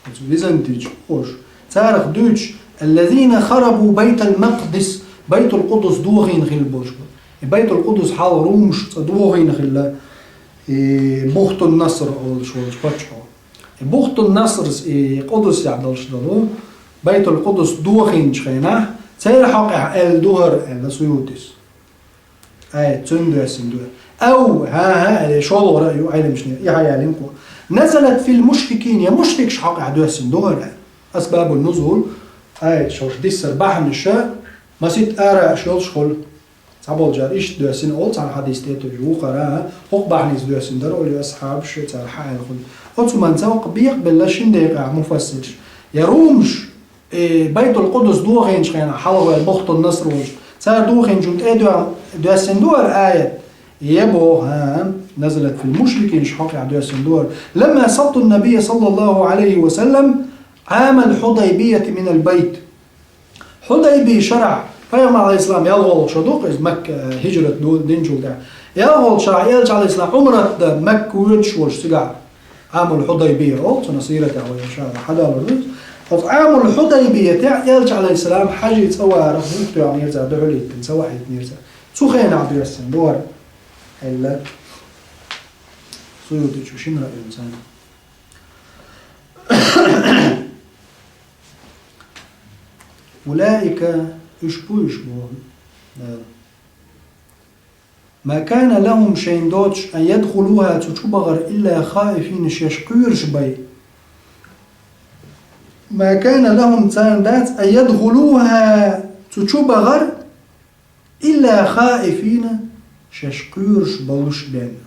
Оцу византийчу хӀорш. Царах дуьйцуш: الذين خربوا بيت المقدس, Байтул-Къудус дохийна хилла болуш бу. И Байтул-Къудус хьалха румаш цкъа дохийна хилла, и Бухтун-Наср олуш волчу паччахьо. И Бухтун-Насрс и Къудусехь долуш долу Байтул-Къудус дохийначу хенахь, церан хьокъехь аьлла ду хӀара, аьлла Суютис. Ай, цуьнан доьссина ду. Ау, хӀан-хӀа, аьлла, шолгӀа раъй ю Ӏеламчунна, и хьаялийна кху. نزلت في المشركين, я мушрикаш хьокъехь доьссина ду хӀара. أسباب النزول, ай, шуьш диссар бахьанаш, масийтта ара аш йолуш хуьлу. Цхьаболчара иштта доьссина олу цхьана хьадис тӀе а тевжа, вукхара, хӀокху бахьаница доьссина дара олу асхьабаш, цара хьааьлла хуьлу. Оцу манца хӀокху бекъабелла шина декъехь муфассирш. Я румаш, э, Байтул-Къудус дохийначу хенахь хьалхаваьлла Бухтун-Наср волчу, цара дохийначунна тӀе а доьссина ду хӀара аят? Я боху, хӀан, نزلت في المشركين, аш хьокъехь доьссина ду хӀара. لما سطوا النبي صلى الله عليه وسلم عام الحديبية من البيت. Хьудайби шарахь, Пайхамар, Ӏалайхиссалам, ялхолгӀа шо ду-кх иза Макка, э, хӀижрат ду-, динчул тӀаьхьа. ЯлхолгӀа шарахь Элча, Ӏалайхиссалам, Ӏумратта Макка воьдуш волуш цигахь, Ӏамул Хьудайбия олу, цуьнан сиратехь вай иншааллахӀ хьадалур ду. Оцу Ӏамул Хьудайбиятехь Элча, Ӏалайхиссалам, хьажий цӀа варах вуьтуьйтинера цара, дуьхьал хӀиттина, цӀа вахьийтинера цара. Цу хенахь доьссина ду хӀара, аьлла Суютичо шина раъйинца. أولئك, уьш бу, уьш бу, да. ما كان لهم, шайна доцуш, أن يدخلوها, цу чу бахар, إلا خائفين, шаьш кхоьруш бен. ما كان لهم, царна дац, أن يدخلوها, цу чу бахар, إلا خائفين, шаьш кхоьруш болуш бен.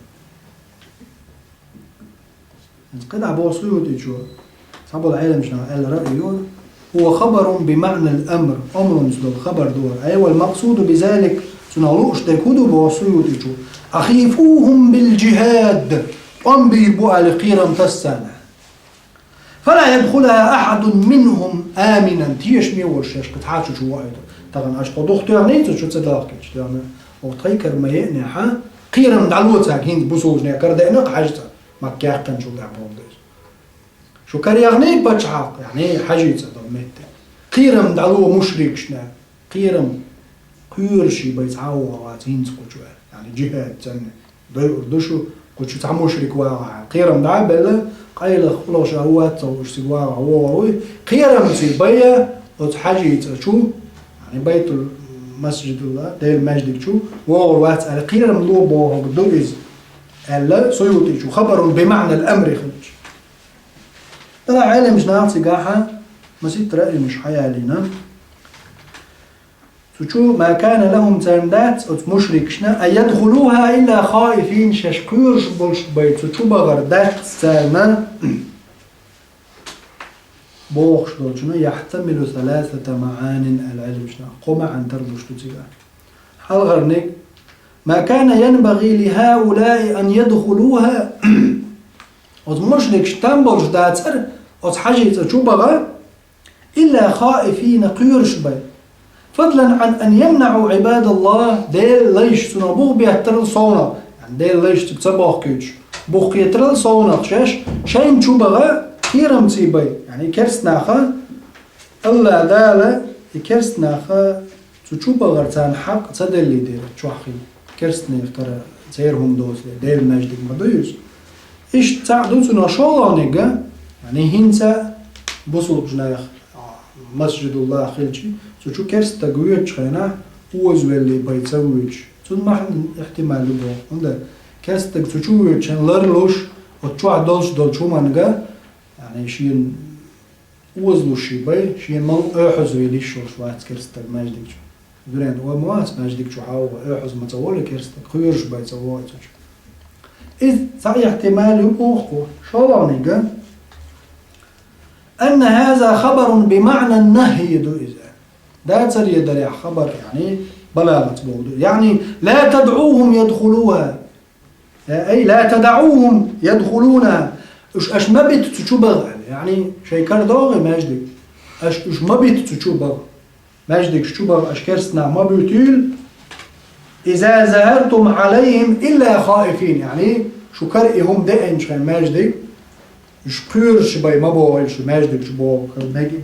ХӀинца кхидӀа боху Суютичо, цхьаболу Ӏеламчу наха аьлла раъй ю: هو خبر بمعنى الأمر, омранца долу хабар ду хӀара. أي والمقصود بذلك, цунах лууш дерг хӀун ду, боху Суютичо: أخيفوهم بالجهاد, тӀом бийр бу аьлла, кхерам таса царна. فلا يدخلها أحد منهم آمنا, тешаме волуш шаьш кхин цхьа а чу чу вахийтар. Тахана аша тхо духтоьхний, цу чу ца дахкича, тахана оха тхайн кара ма еанехь, кхерам дӀало цаьрга, хӀинца бусулбанех кара деана-кх хьажа цара, Макка яьккхинчул тӀаьхьа боху деза. Шу караяхний пачхьалкх, яъни хьажий цӀа долу метте. Кхерам дӀало мушрикашна, кхерам, кхоьруш бен цхьа а вогӀур вац хӀинца кху чу, яъни джихад санна. Дойур ду шу, кху чу цхьа мушрик вагӀахь. Кхерам дӀа а белла, къайлаха къулахша а вац ца хууш цига вагӀахь вогӀур вуй. Кхерамций бен оцу хьажий цӀа чу, яъни Байтул Масжидулла, Делан маьждиг чу вогӀур вац аьлла, кхерам ло бохург ду иза, аьлла Суютичо, خبر بمعنى الأمر хилча. Ала Ӏеламчу наха цигахь масийтта раъйш хьаялийна. Цу чу, ما كان لهم, царна дац, оцу мушрикашна, أن يدخلوها إلا خائفين, шаьш кхоьруш болуш бен цу чу бахар дац царна, бохуш долчунна, يحتمل ثلاثة معان аьлла Ӏеламчу наха, кхо маьӀна тарлуш ду цигахь. Хьалхарниг: ما كان ينبغي لهؤلاء أن يدخلوها, оцу мушрикашна там болуш дацара оцу хьажий цӀа чу баха, إلا خائفين, кхоьруш бен. فضلا عن أن يمنعوا عباد الله, Делан лайш цунах бух беттарал совнах, яъни Делан лайш цига ца бохкуьйтуш, бух кхетарал совнах шаьш, шайна чу баха кхерамций бен, яъни керст наха, Алла Дала и керст наха цу чу бахар царна хьакъ ца деллий дера чохь хила. Керстанех кара церан хӀума доцу дела, Делан маьждиг ма ду иза. Иштта цхьаъ ду цунах шолгӀаниг а, яъни хӀинца бусулбанех масжидуллах хилча, цу чу керста стаг воьдучу хенахь, озавеллий бен ца воьдуш. Цунна маьӀна ихтимал ю боху. ХӀунда керста стаг цу чу воьдучу хенахь ларлуш, оцу чохь долуш долчу хӀуманга, яъни шена озалуш бай, шен мал оьхьаз вели йиш йолаш вац керста стаг маьждиг чу. Дуьнен ой ма вац маьждиг чу хьалха, оьхьаз ма ца воли керста стаг, кхоьруш бай ца воли цу чу. Иза цхьа ихтимал ю боху, шолгӀаниг: أن هذا خبر بمعنى النهي ду иза. Дацаре дарехь хабар, яъни балагӀаца боху ду. Яъни:لا تدعوهم يدخلوها. Э, أي لا تدعوهم يدخلونها. Уьш аша ма бита цу чу баха аьлла. Яъни:шайн кара догӀий маьждиг. Аша уьш ма бита цу чу баха. Маьждигаш чу баха аша керста нах ма буьйтийла. إذا ظهرتم عليهم إلا خائفين. Яъни:шун кара и хӀума деанчу хенахь маьждиг, уьш кхоьруш бай ма бохийла шу маьждиг чу боху мега.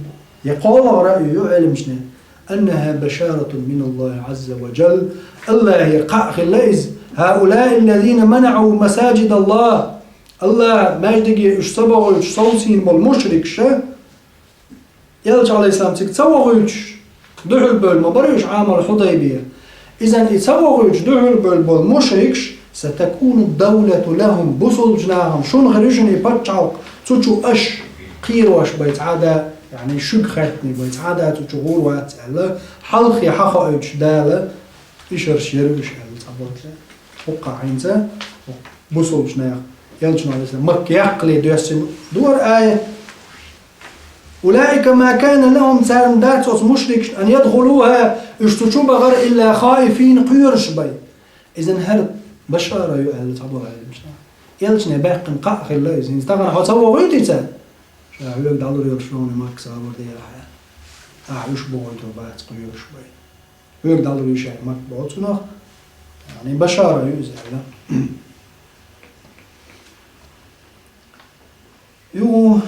Я кхоалгӀа раъй ю Ӏеламчунан: أنها بشارة من الله عز وجل. АллахӀера кхаъ хилла иза: هؤلاء الذين منعوا مساجد الله. АллахӀа маьждиге уьш ца бохуьйтуш совцийна болу мушрикаш, Элча, Ӏалайхиссалам, цига ца вохуьйтуш дуьхьал бевлла ма бара уьш Ӏамал Хьудайбе. Иза и ца вохуьйтуш дуьхьал бевлла болу мушрикаш, ستكون الدولة لهم, бусулбачу нахана шуна хир ю шуна и пачхьалкх, цу чу аша кхерош бай цхьа а да, яъни шуьга хаьттина бай цхьа а да цу чу гӀур вац аьлла, хьалхе хьахоуьйтуш Дала, ишарш яра уьш аьлла цхьаболчара. ХӀокхахь хӀинца бусулбачу наха Элчано, Ӏалайхиссалам, Макка яккхале доьссина ду хӀара аят. أولئك ما كان لهم, царна дац оцу мушрикашна, أن يدخلوها, уьш цу чу бахар, إلا خائفين, кхоьруш бай. Иза хӀара башара ю аьлла цхьаболу Ӏеламчара. Элчане баьккхина кхаъ хилла иза. ХӀинца тахана хьо ца вохуьйтий царна? Ша хьоьга дӀалур йолуш ву хьуна Макка сабар дехьа. Ахьа уьш бохуьйтур бац кхоьруш бай. Хьоьга дӀалур ю ша Макка боху цунах. Яъни башара ю иза аьлла. Юха: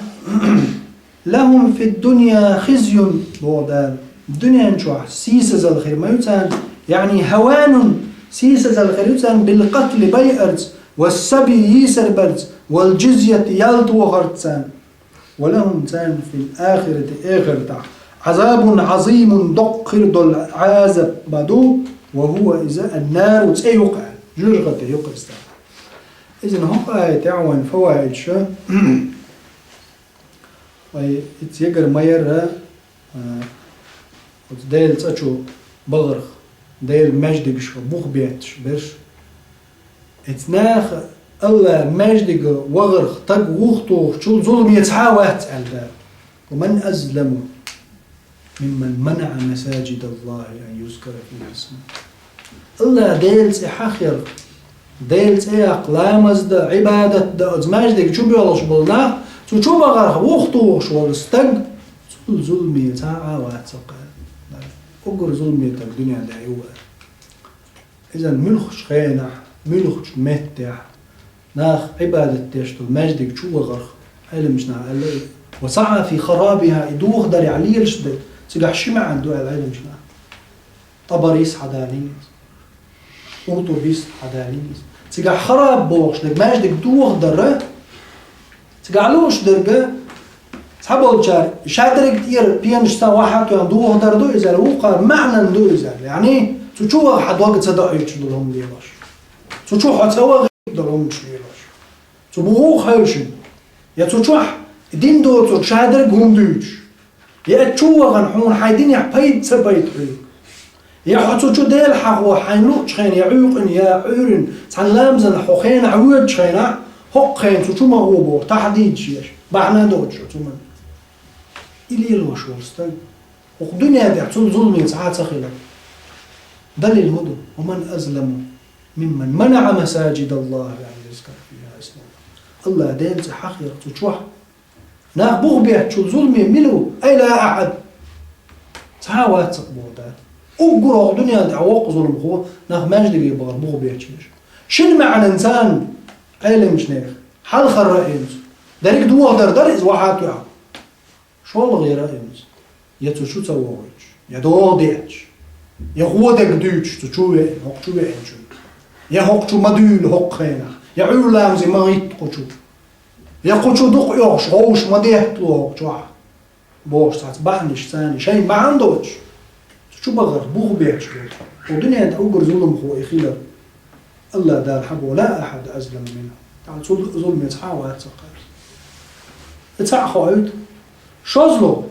لهم في الدنيا خزي, боху Дала. Дуьнен чохь сийсазалла хир ма ю царна, яъни هوان, сийсазалла хир ю царна, بالقتل, байарца, والسبي, йийсарбарца, والجزية, ялта вохарца царна. ولهم, царна, في الآخرة, эхартахь, عذاب عظيم, доккха хир долу Ӏазап ма ду, وهو, иза, النار, цӀе ю-кх, жоьжахатин ю-кх иза. Иза хӀокху аятехь вайн фаваидаш, вай иза егар ма-ярра, а, оцу Делан цӀа чу бахарх, Делан маьждигашха бух бетташ берш. Эцу наха АллахӀан маьждига вахарх стаг вухатухучул зуламе цхьа а вац аьлла Дала. ومن أظلم ممن منع مساجد الله أن يذكر فيها اسمه. АллахӀан Делан цӀе хьахъярх, Делан цӀе яккха, ламаз дан, Ӏибадат дан оцу маьждига чу боьлхуш болу нах, цу чу бахарх вухатухуш волу стаг, цул зуламе цхьа а вац-кх аьлла. Уггар зуламе стаг дуьнен тӀехь ю аьлла. Иза муьлххачу хенахь, муьлххачу меттехь нах Ӏибадат деш долу маьждиг чу вахарх, Ӏеламчу наха аьлла, وسعى في خرابها, и дохадарехь лелаш дерг, цигахь ши маьӀна ду аьлла Ӏеламчу наха. ТӀабарис хьадалийна иза, Къуртубис хьадалийна иза. Цигахь хараб бохуш дерг, маьждиг дохадар, цигахь лууш дерг, цхьаболчара шадерриг тӀера пенаш цхьа вахьа а тоьхна дохадар ду иза аьлла, вукхара маьӀна ду иза аьлла. Яъни, цу чу ваха хьан дог ца доуьйтуш долу хӀума лелош. Цу чу хьо ца вахийта долу хӀуманаш лелош. Цу бухух хевшина. Я цу чохь дин доцург шадерриг хӀума дуьйцуш. Я чу вахана хьуна хьайн динехь пайда ца байта хьоьга. Я хьо цу чу Дела хьахо хьайн луучу хенахь, я Ӏуьйкъина, я Ӏуьйрина, цхьана ламазана хьо хенахь воьдучу хенахь, хӀокху хенахь цу чу ма гӀо боху, тахьдийдаш еш, бахьана доцуш оцу хӀуманна. И лелош волу стаг, хӀокху дуьнен тӀехь цул зуламе цхьа а ца хилар. Далил хӀун ду? ومن أظلم ممن منع مساجد الله أن يذكر فيها اسمه. АллахӀан Делан цӀе хьахъярх цу чохь нах бух беттачул зуламе мила ву? أي لا أحد. Цхьа а вац-кх боху Дала. Уггар хӀокху дуьнен тӀехь воккха зуламхо нах маьждиге бахар бух бетташ берш. Шина маьӀнанца Ӏеламчу нехан хьалхара а хӀинца. Дерриг дохадар дара иза вахьа а тоьхна. ШолгӀера а хӀинца. Я цу чу ца вохуьйтуш, я догӀа детташ, я гӀо дерг дуьйцуш цу чу веана, хӀокху чу веанчунна. Я хӀокху чу ма дуьйла хӀокху хенахь, я Ӏуьйра ламазе ма гӀитта кху чу. Я кху чу дукха оьхуш, гӀовш ма деттало хӀокху чохь. Бохуш цхьацца бахьанаш царна шайн бахьана доцуш, цу чу бахарх бух бетташ берш. Хьо дуьнен тӀехь уггар зуламхо и хилар. АллахӀ Дала хьан боху: لا أحد أظلم منه. Тахана цул зуламе цхьа а вац-кх аьлла. И цхьаъ хоуьйту. ШозлагӀа.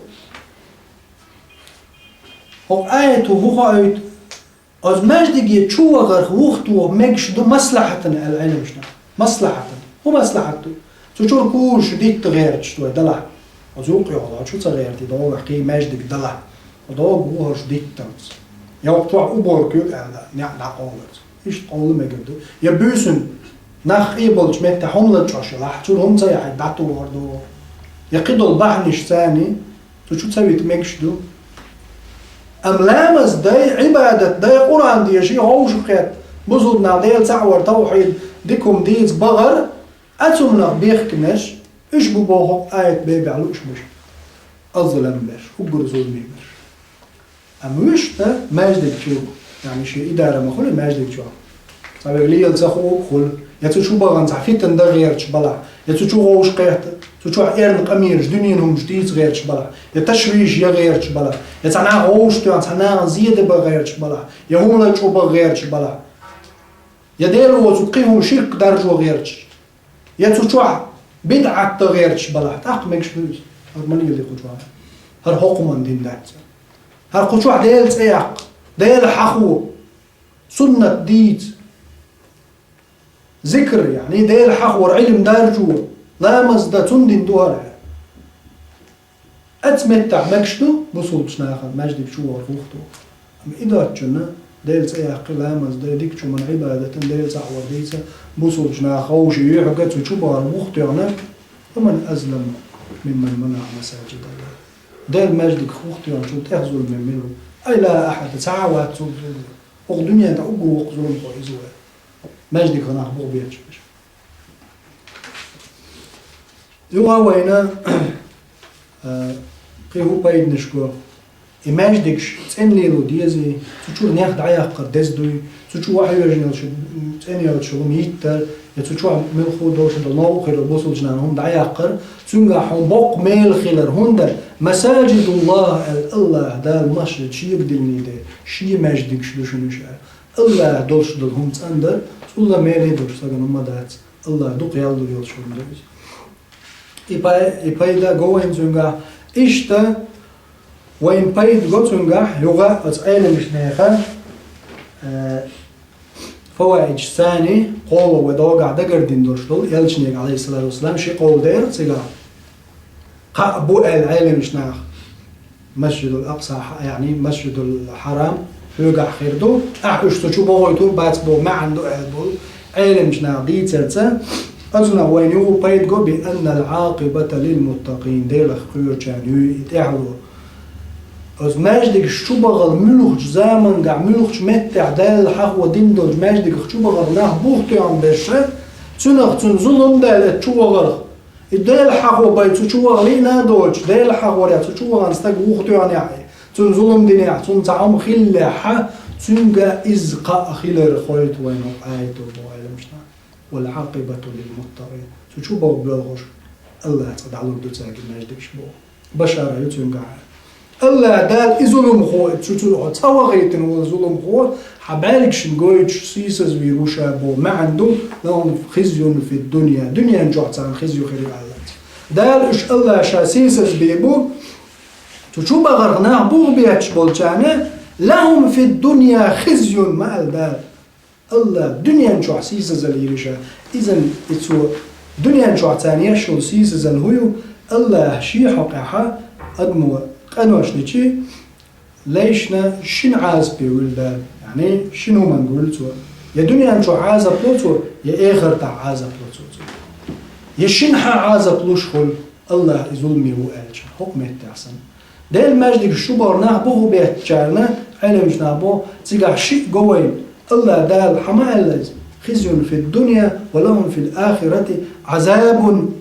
ХӀокху аято хӀун хоуьйту? Оцу маьждиге чу вахарх вухто мегаш ду маслахьатана аьлла Ӏеламнаха. Маслахьатана. ХӀун маслахьат ду? Цу чуьра кура шу дитта гӀерташ ду вай далахь. Оцу юкъ йолу чу ца гӀерти догӀу кхин маьждиг далахь. Оцу догӀу ву хӀорш диттанца. Я вокху чохь уборка ю аьлла, неӀ дӀакъовларца. Иштта къовла мегар ду. Я буьйсанна нах къе болчу меттехь хӀума лачкъош ялахь, цуьнан хӀума ца яхьийта дӀатухур ду. Я кхидолу бахьанаш царний, цу чу ца вита мегаш ду. Амма ламаз дай, Ӏибадат дай, Къуръан деши, хьовша кхетта, бусулба нах Дела цхьаъ вар, тавхьид, дика хӀума дийца бахар, а цунах бехкамеш, уьш бу боху аят бебехь лууш берш. Аззалам берш, уггар зуламе берш. Амма вуьшта маьждиг чу, яъни шен идара ма хуьлу маьждиг чохь. Цхьа верг лела ца хуур а хуьлу, я цу чу бахана цхьа фитна дан гӀерташ балахь, я цу чу хьовша кхетта, цу чохь эрна къамелаш, дуьненан хӀумаш дийца гӀерташ балахь, я ташвиш ян гӀерташ балахь, я цхьа нах хьовша тоьхна цхьа нахана зе дан бан гӀерташ балахь, я хӀума лачкъо бан гӀерташ балахь, я Дела воцург кхин хӀума ширк даржо гӀерташ. Я цу чохь бидӀат дан гӀерташ балахь, тӀаккха мегаш ду иза. ХӀара ма лелий кху чохь. ХӀара хӀокху хӀуманна дина дац. ХӀара кху чохь Делан цӀе яккха, Дела хьахо, суннат дийца, зикр, яъни Дела хьахор, Ӏилма даржо, ламаз дан, цунна дина ду хӀара. Оцу меттехь мегаш ду бусулбачу нахана маьждиг чу вахар вухто. Амма и доцучунна Делан цӀе яккхий, ламаз дай, дикачу хӀуманна, Ӏибадатана, Дела цхьаъ вар дийца, бусулбачу наха ховша юьхьиг цу чу бахар вухтоьхна, ва ман азламу мимман манаӀа масаджидаллахӀ. Делан маьждигах вухтоьхначул тӀех зуламе мила ву? Ай ла ахьада, цхьа а вац цул зуламе. Оха дуьнен тӀе уггар воккха зуламхо иза ву. Маьждигах нах бухбетташ берш. Юха вайна, а, кхин хӀун пайданаш го? И маьждигаш цӀена лело дезий, цу чуьра нех дӀаяккхар деза дуй, цу чу охьайоьжна йолчу, м, цӀена йолчу хӀума йиттар, я цу чохь муьлхха а долуш долу новкъа хир йолу бусулбачу нахана хӀума дӀаяккхар, цуьнгахь хьуна боккха мела хилар, хӀунда масаджидуллахӀ аьлла, АллахӀ Дала масжид шега диллинехь, шен маьждигаш ду шуна уьш аьлла. АллахӀ долуш долу хӀума цӀандар, цул а меле долуш стагана хӀума дац. АллахӀ дукха ял лур йолуш хӀума ду иза. И пай-, и пайда го вайн цуьнгахь. Иштта вайн пайда го цуьнгахь, юха оцу Ӏеламнехан, э, фаваидаш царний, кхоалгӀа вай догахь дагардина долуш долу, элчанега, Ӏалайхиссалату вассалам, ши къовла дера цигахь. Кхаъ бу аьлла Ӏеламнеха. Масжидул Акъса, яъни Масжидул Хьарам, хьоьгахь хир ду, ахь уьш цу чу бохуьйтур бац боху маьӀна ду аьлла болу Ӏеламнаха дийцарца, оцунах вайна юха пайда го: «Би аннал Ӏакъибата лил муттакъин», Делах кхоьручарна юй и тӀаьхьало. Оцу маьждигаш чу бахал муьлххачу замангахь, муьлххачу меттехь Дала хьахо дина долчу маьждигах чу бахал нах бухтоьхна берш, цунах цунна зулам даьлла чу вахарх. И Дела хьахо бен цу чу ваха лиъна а доцуш, Дела хьахорехь цу чу вахана стаг вухтоьхнехь, цунна зулам динехь, цунна цхьа хӀума хиллехь, цуьнга иза кхаъ хилар хойту вайна хӀокху аято боху Ӏеламнаха. «Вал Ӏакъибату лил муттакъин». Цу чу баху боьлхуш, АллахӀ цкъа дӀалур ду цаьрга маьждигаш боху. Башара ю цуьнгахь. АллахӀ Дала и зуламхо, цу, цу, цу хьо ца вахийтина волу зуламхо, хьан бӀаьргашна гойтуш сийсазвийр ву ша боху маьӀна ду, «лахум хизюн фид дунья», дуьнен чохь царна хизю хир ю аьлла. Дала уьш АллахӀ ша сийсазбийр бу, цу чу бахарх нах бухбетташ болчарна, «лахум фид дунья хизюн» ма аьлла Дала. АллахӀ дуьнен чохь сийсазал йийр ю ша. Иза и цо дуьнен чохь царна еш йолу сийсазал хӀун ю? АллахӀ шен хьокъехь адамо къинош дичи, лайшна шина Ӏазапе вуьлу Дала, яъни шина хӀуманга вуьлу цо. Я дуьнен чохь Ӏазап ло цо, я эхартахь Ӏазап ло цо, цо. Я шина хьан Ӏазап луш хуьлу. АллахӀ и зуламе ву аьлча, хӀокху меттехь санна. Делан маьждигаш чу бахар нах бухбеттачарна, Ӏеламнаха боху, цигахь шиъ го вайн. АллахӀ Дала хьан ма аьлла иза: «Хизюн фид дунья ва лахум фил ахирати Ӏазабун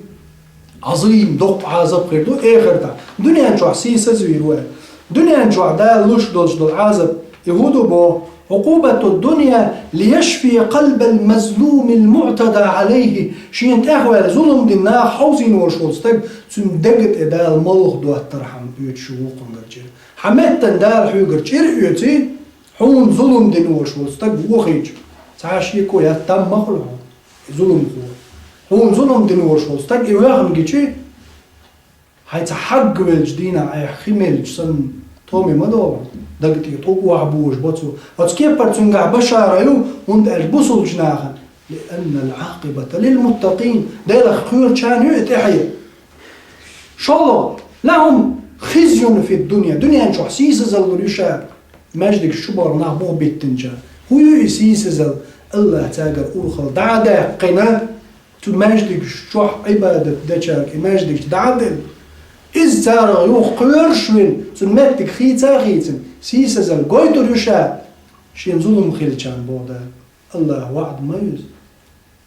Ӏазим», доккха Ӏазап хир ду эхартахь. Дуьнен чохь сийсазвийр ву аьлла. Дуьнен чохь Дала луш долуш долу Ӏазап, и хӀун ду боху? «Ӏукъубату дунья лияшфия къалбал мазлумил муътада Ӏалайхи». Шена тӀехваьлла зулам дина нах хьовзийна волуш волу стаг, цуьнан дега тӀе Дала молха доттархьама оьцуш ву хьуна гар чӀир. Хьан меттана Дала хьоьгара чӀир оьций, хьуна зулам дина волуш волу стаг вохийча, цхьа а шеко я там ма хуьлу хьуна, и зуламхо. Хьуна зулам дина волуш волу стаг и вехна гичи, Хьайца хьаггавелча дийнахь айхьа хи мелча санна томе ма догӀу, дага тӀе тӀуг ваха божа бо цо. Оцу кепара цуьнгахь башара ю, хӀунда аьлча бусулчу нахана: «Лианна ал-Ӏакъибата лил-муттакъин», Делах кхоьручарна ю и тӀаьхье. ШолгӀа: «Лахум хизюн фид-дунья», дуьнен чохь сийсазалла лур ю ша. Маьждигаш чу боху нах бух биттинчара. ХӀун ю и сийсазалла? Аллах цаьргара урхалла дӀа а даьккхина, цу маьждигаш чохь Ӏибадат дечаьрга и маьждигаш дӀа а делла, иза царах юха кхоьруш вина, цуьнан меттиг хийца а хийцина, сийсазалла гойтур ю ша, шен зулам хилчарна, боху Дала. Аллах ваӀда ма ю иза.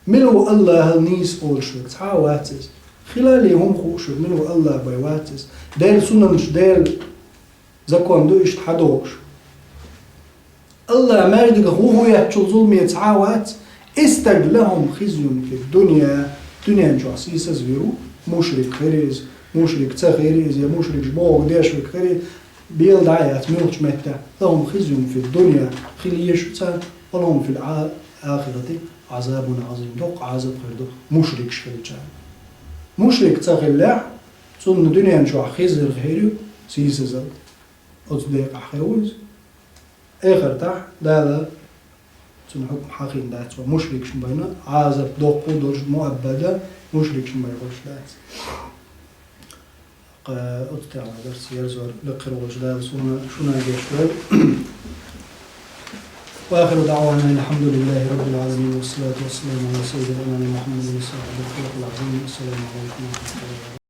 Мила ву Аллахьал нийса олуш верг? Цхьа а вац иза. Хилале хӀума хууш верг мила ву? Аллах бен вац иза. Делан сунанаш, Делан закон ду иштта хьадогӀуш. Аллах маьждигах вуху еттачул зуламе цхьа а вац. И стаг: «Лахум хизюн фид-дунья», дуьнен чохь сийсазвийр ву, мушрик хир иза, мушрик ца хир иза, я мушрикаш бохург деш верг хир иза, бела дӀа а яц муьлхачу меттехь. «Лахум хизюн фид-дунья», хила езаш ю царна, «ва лахум фил а-, ахирати Ӏазабун Ӏазим», доккха Ӏазап хир ду мушрикаш хилчарна. Мушрик ца хиллехь, цунна дуьнен чохь хезар хир ю сийсазалла. Оцу декъахь хир ву иза. Эхартахь Дала цуьнан хьукм хьахийна дац, ва мушрикашна байна Ӏазап доккха долуш, муаббада, мушрикашна бен хуьлуш дац. Ткъа оцу тӀехь дарс ерзор, лекхар волчу Дала суна, шуна гечдойла. وآخر دعوانا أن الحمد لله رب العالمين، والصلاة والسلام على سيد الأنام محمد صاحب الخلق العظيم. السلام عليكم ورحمة الله وبركاته.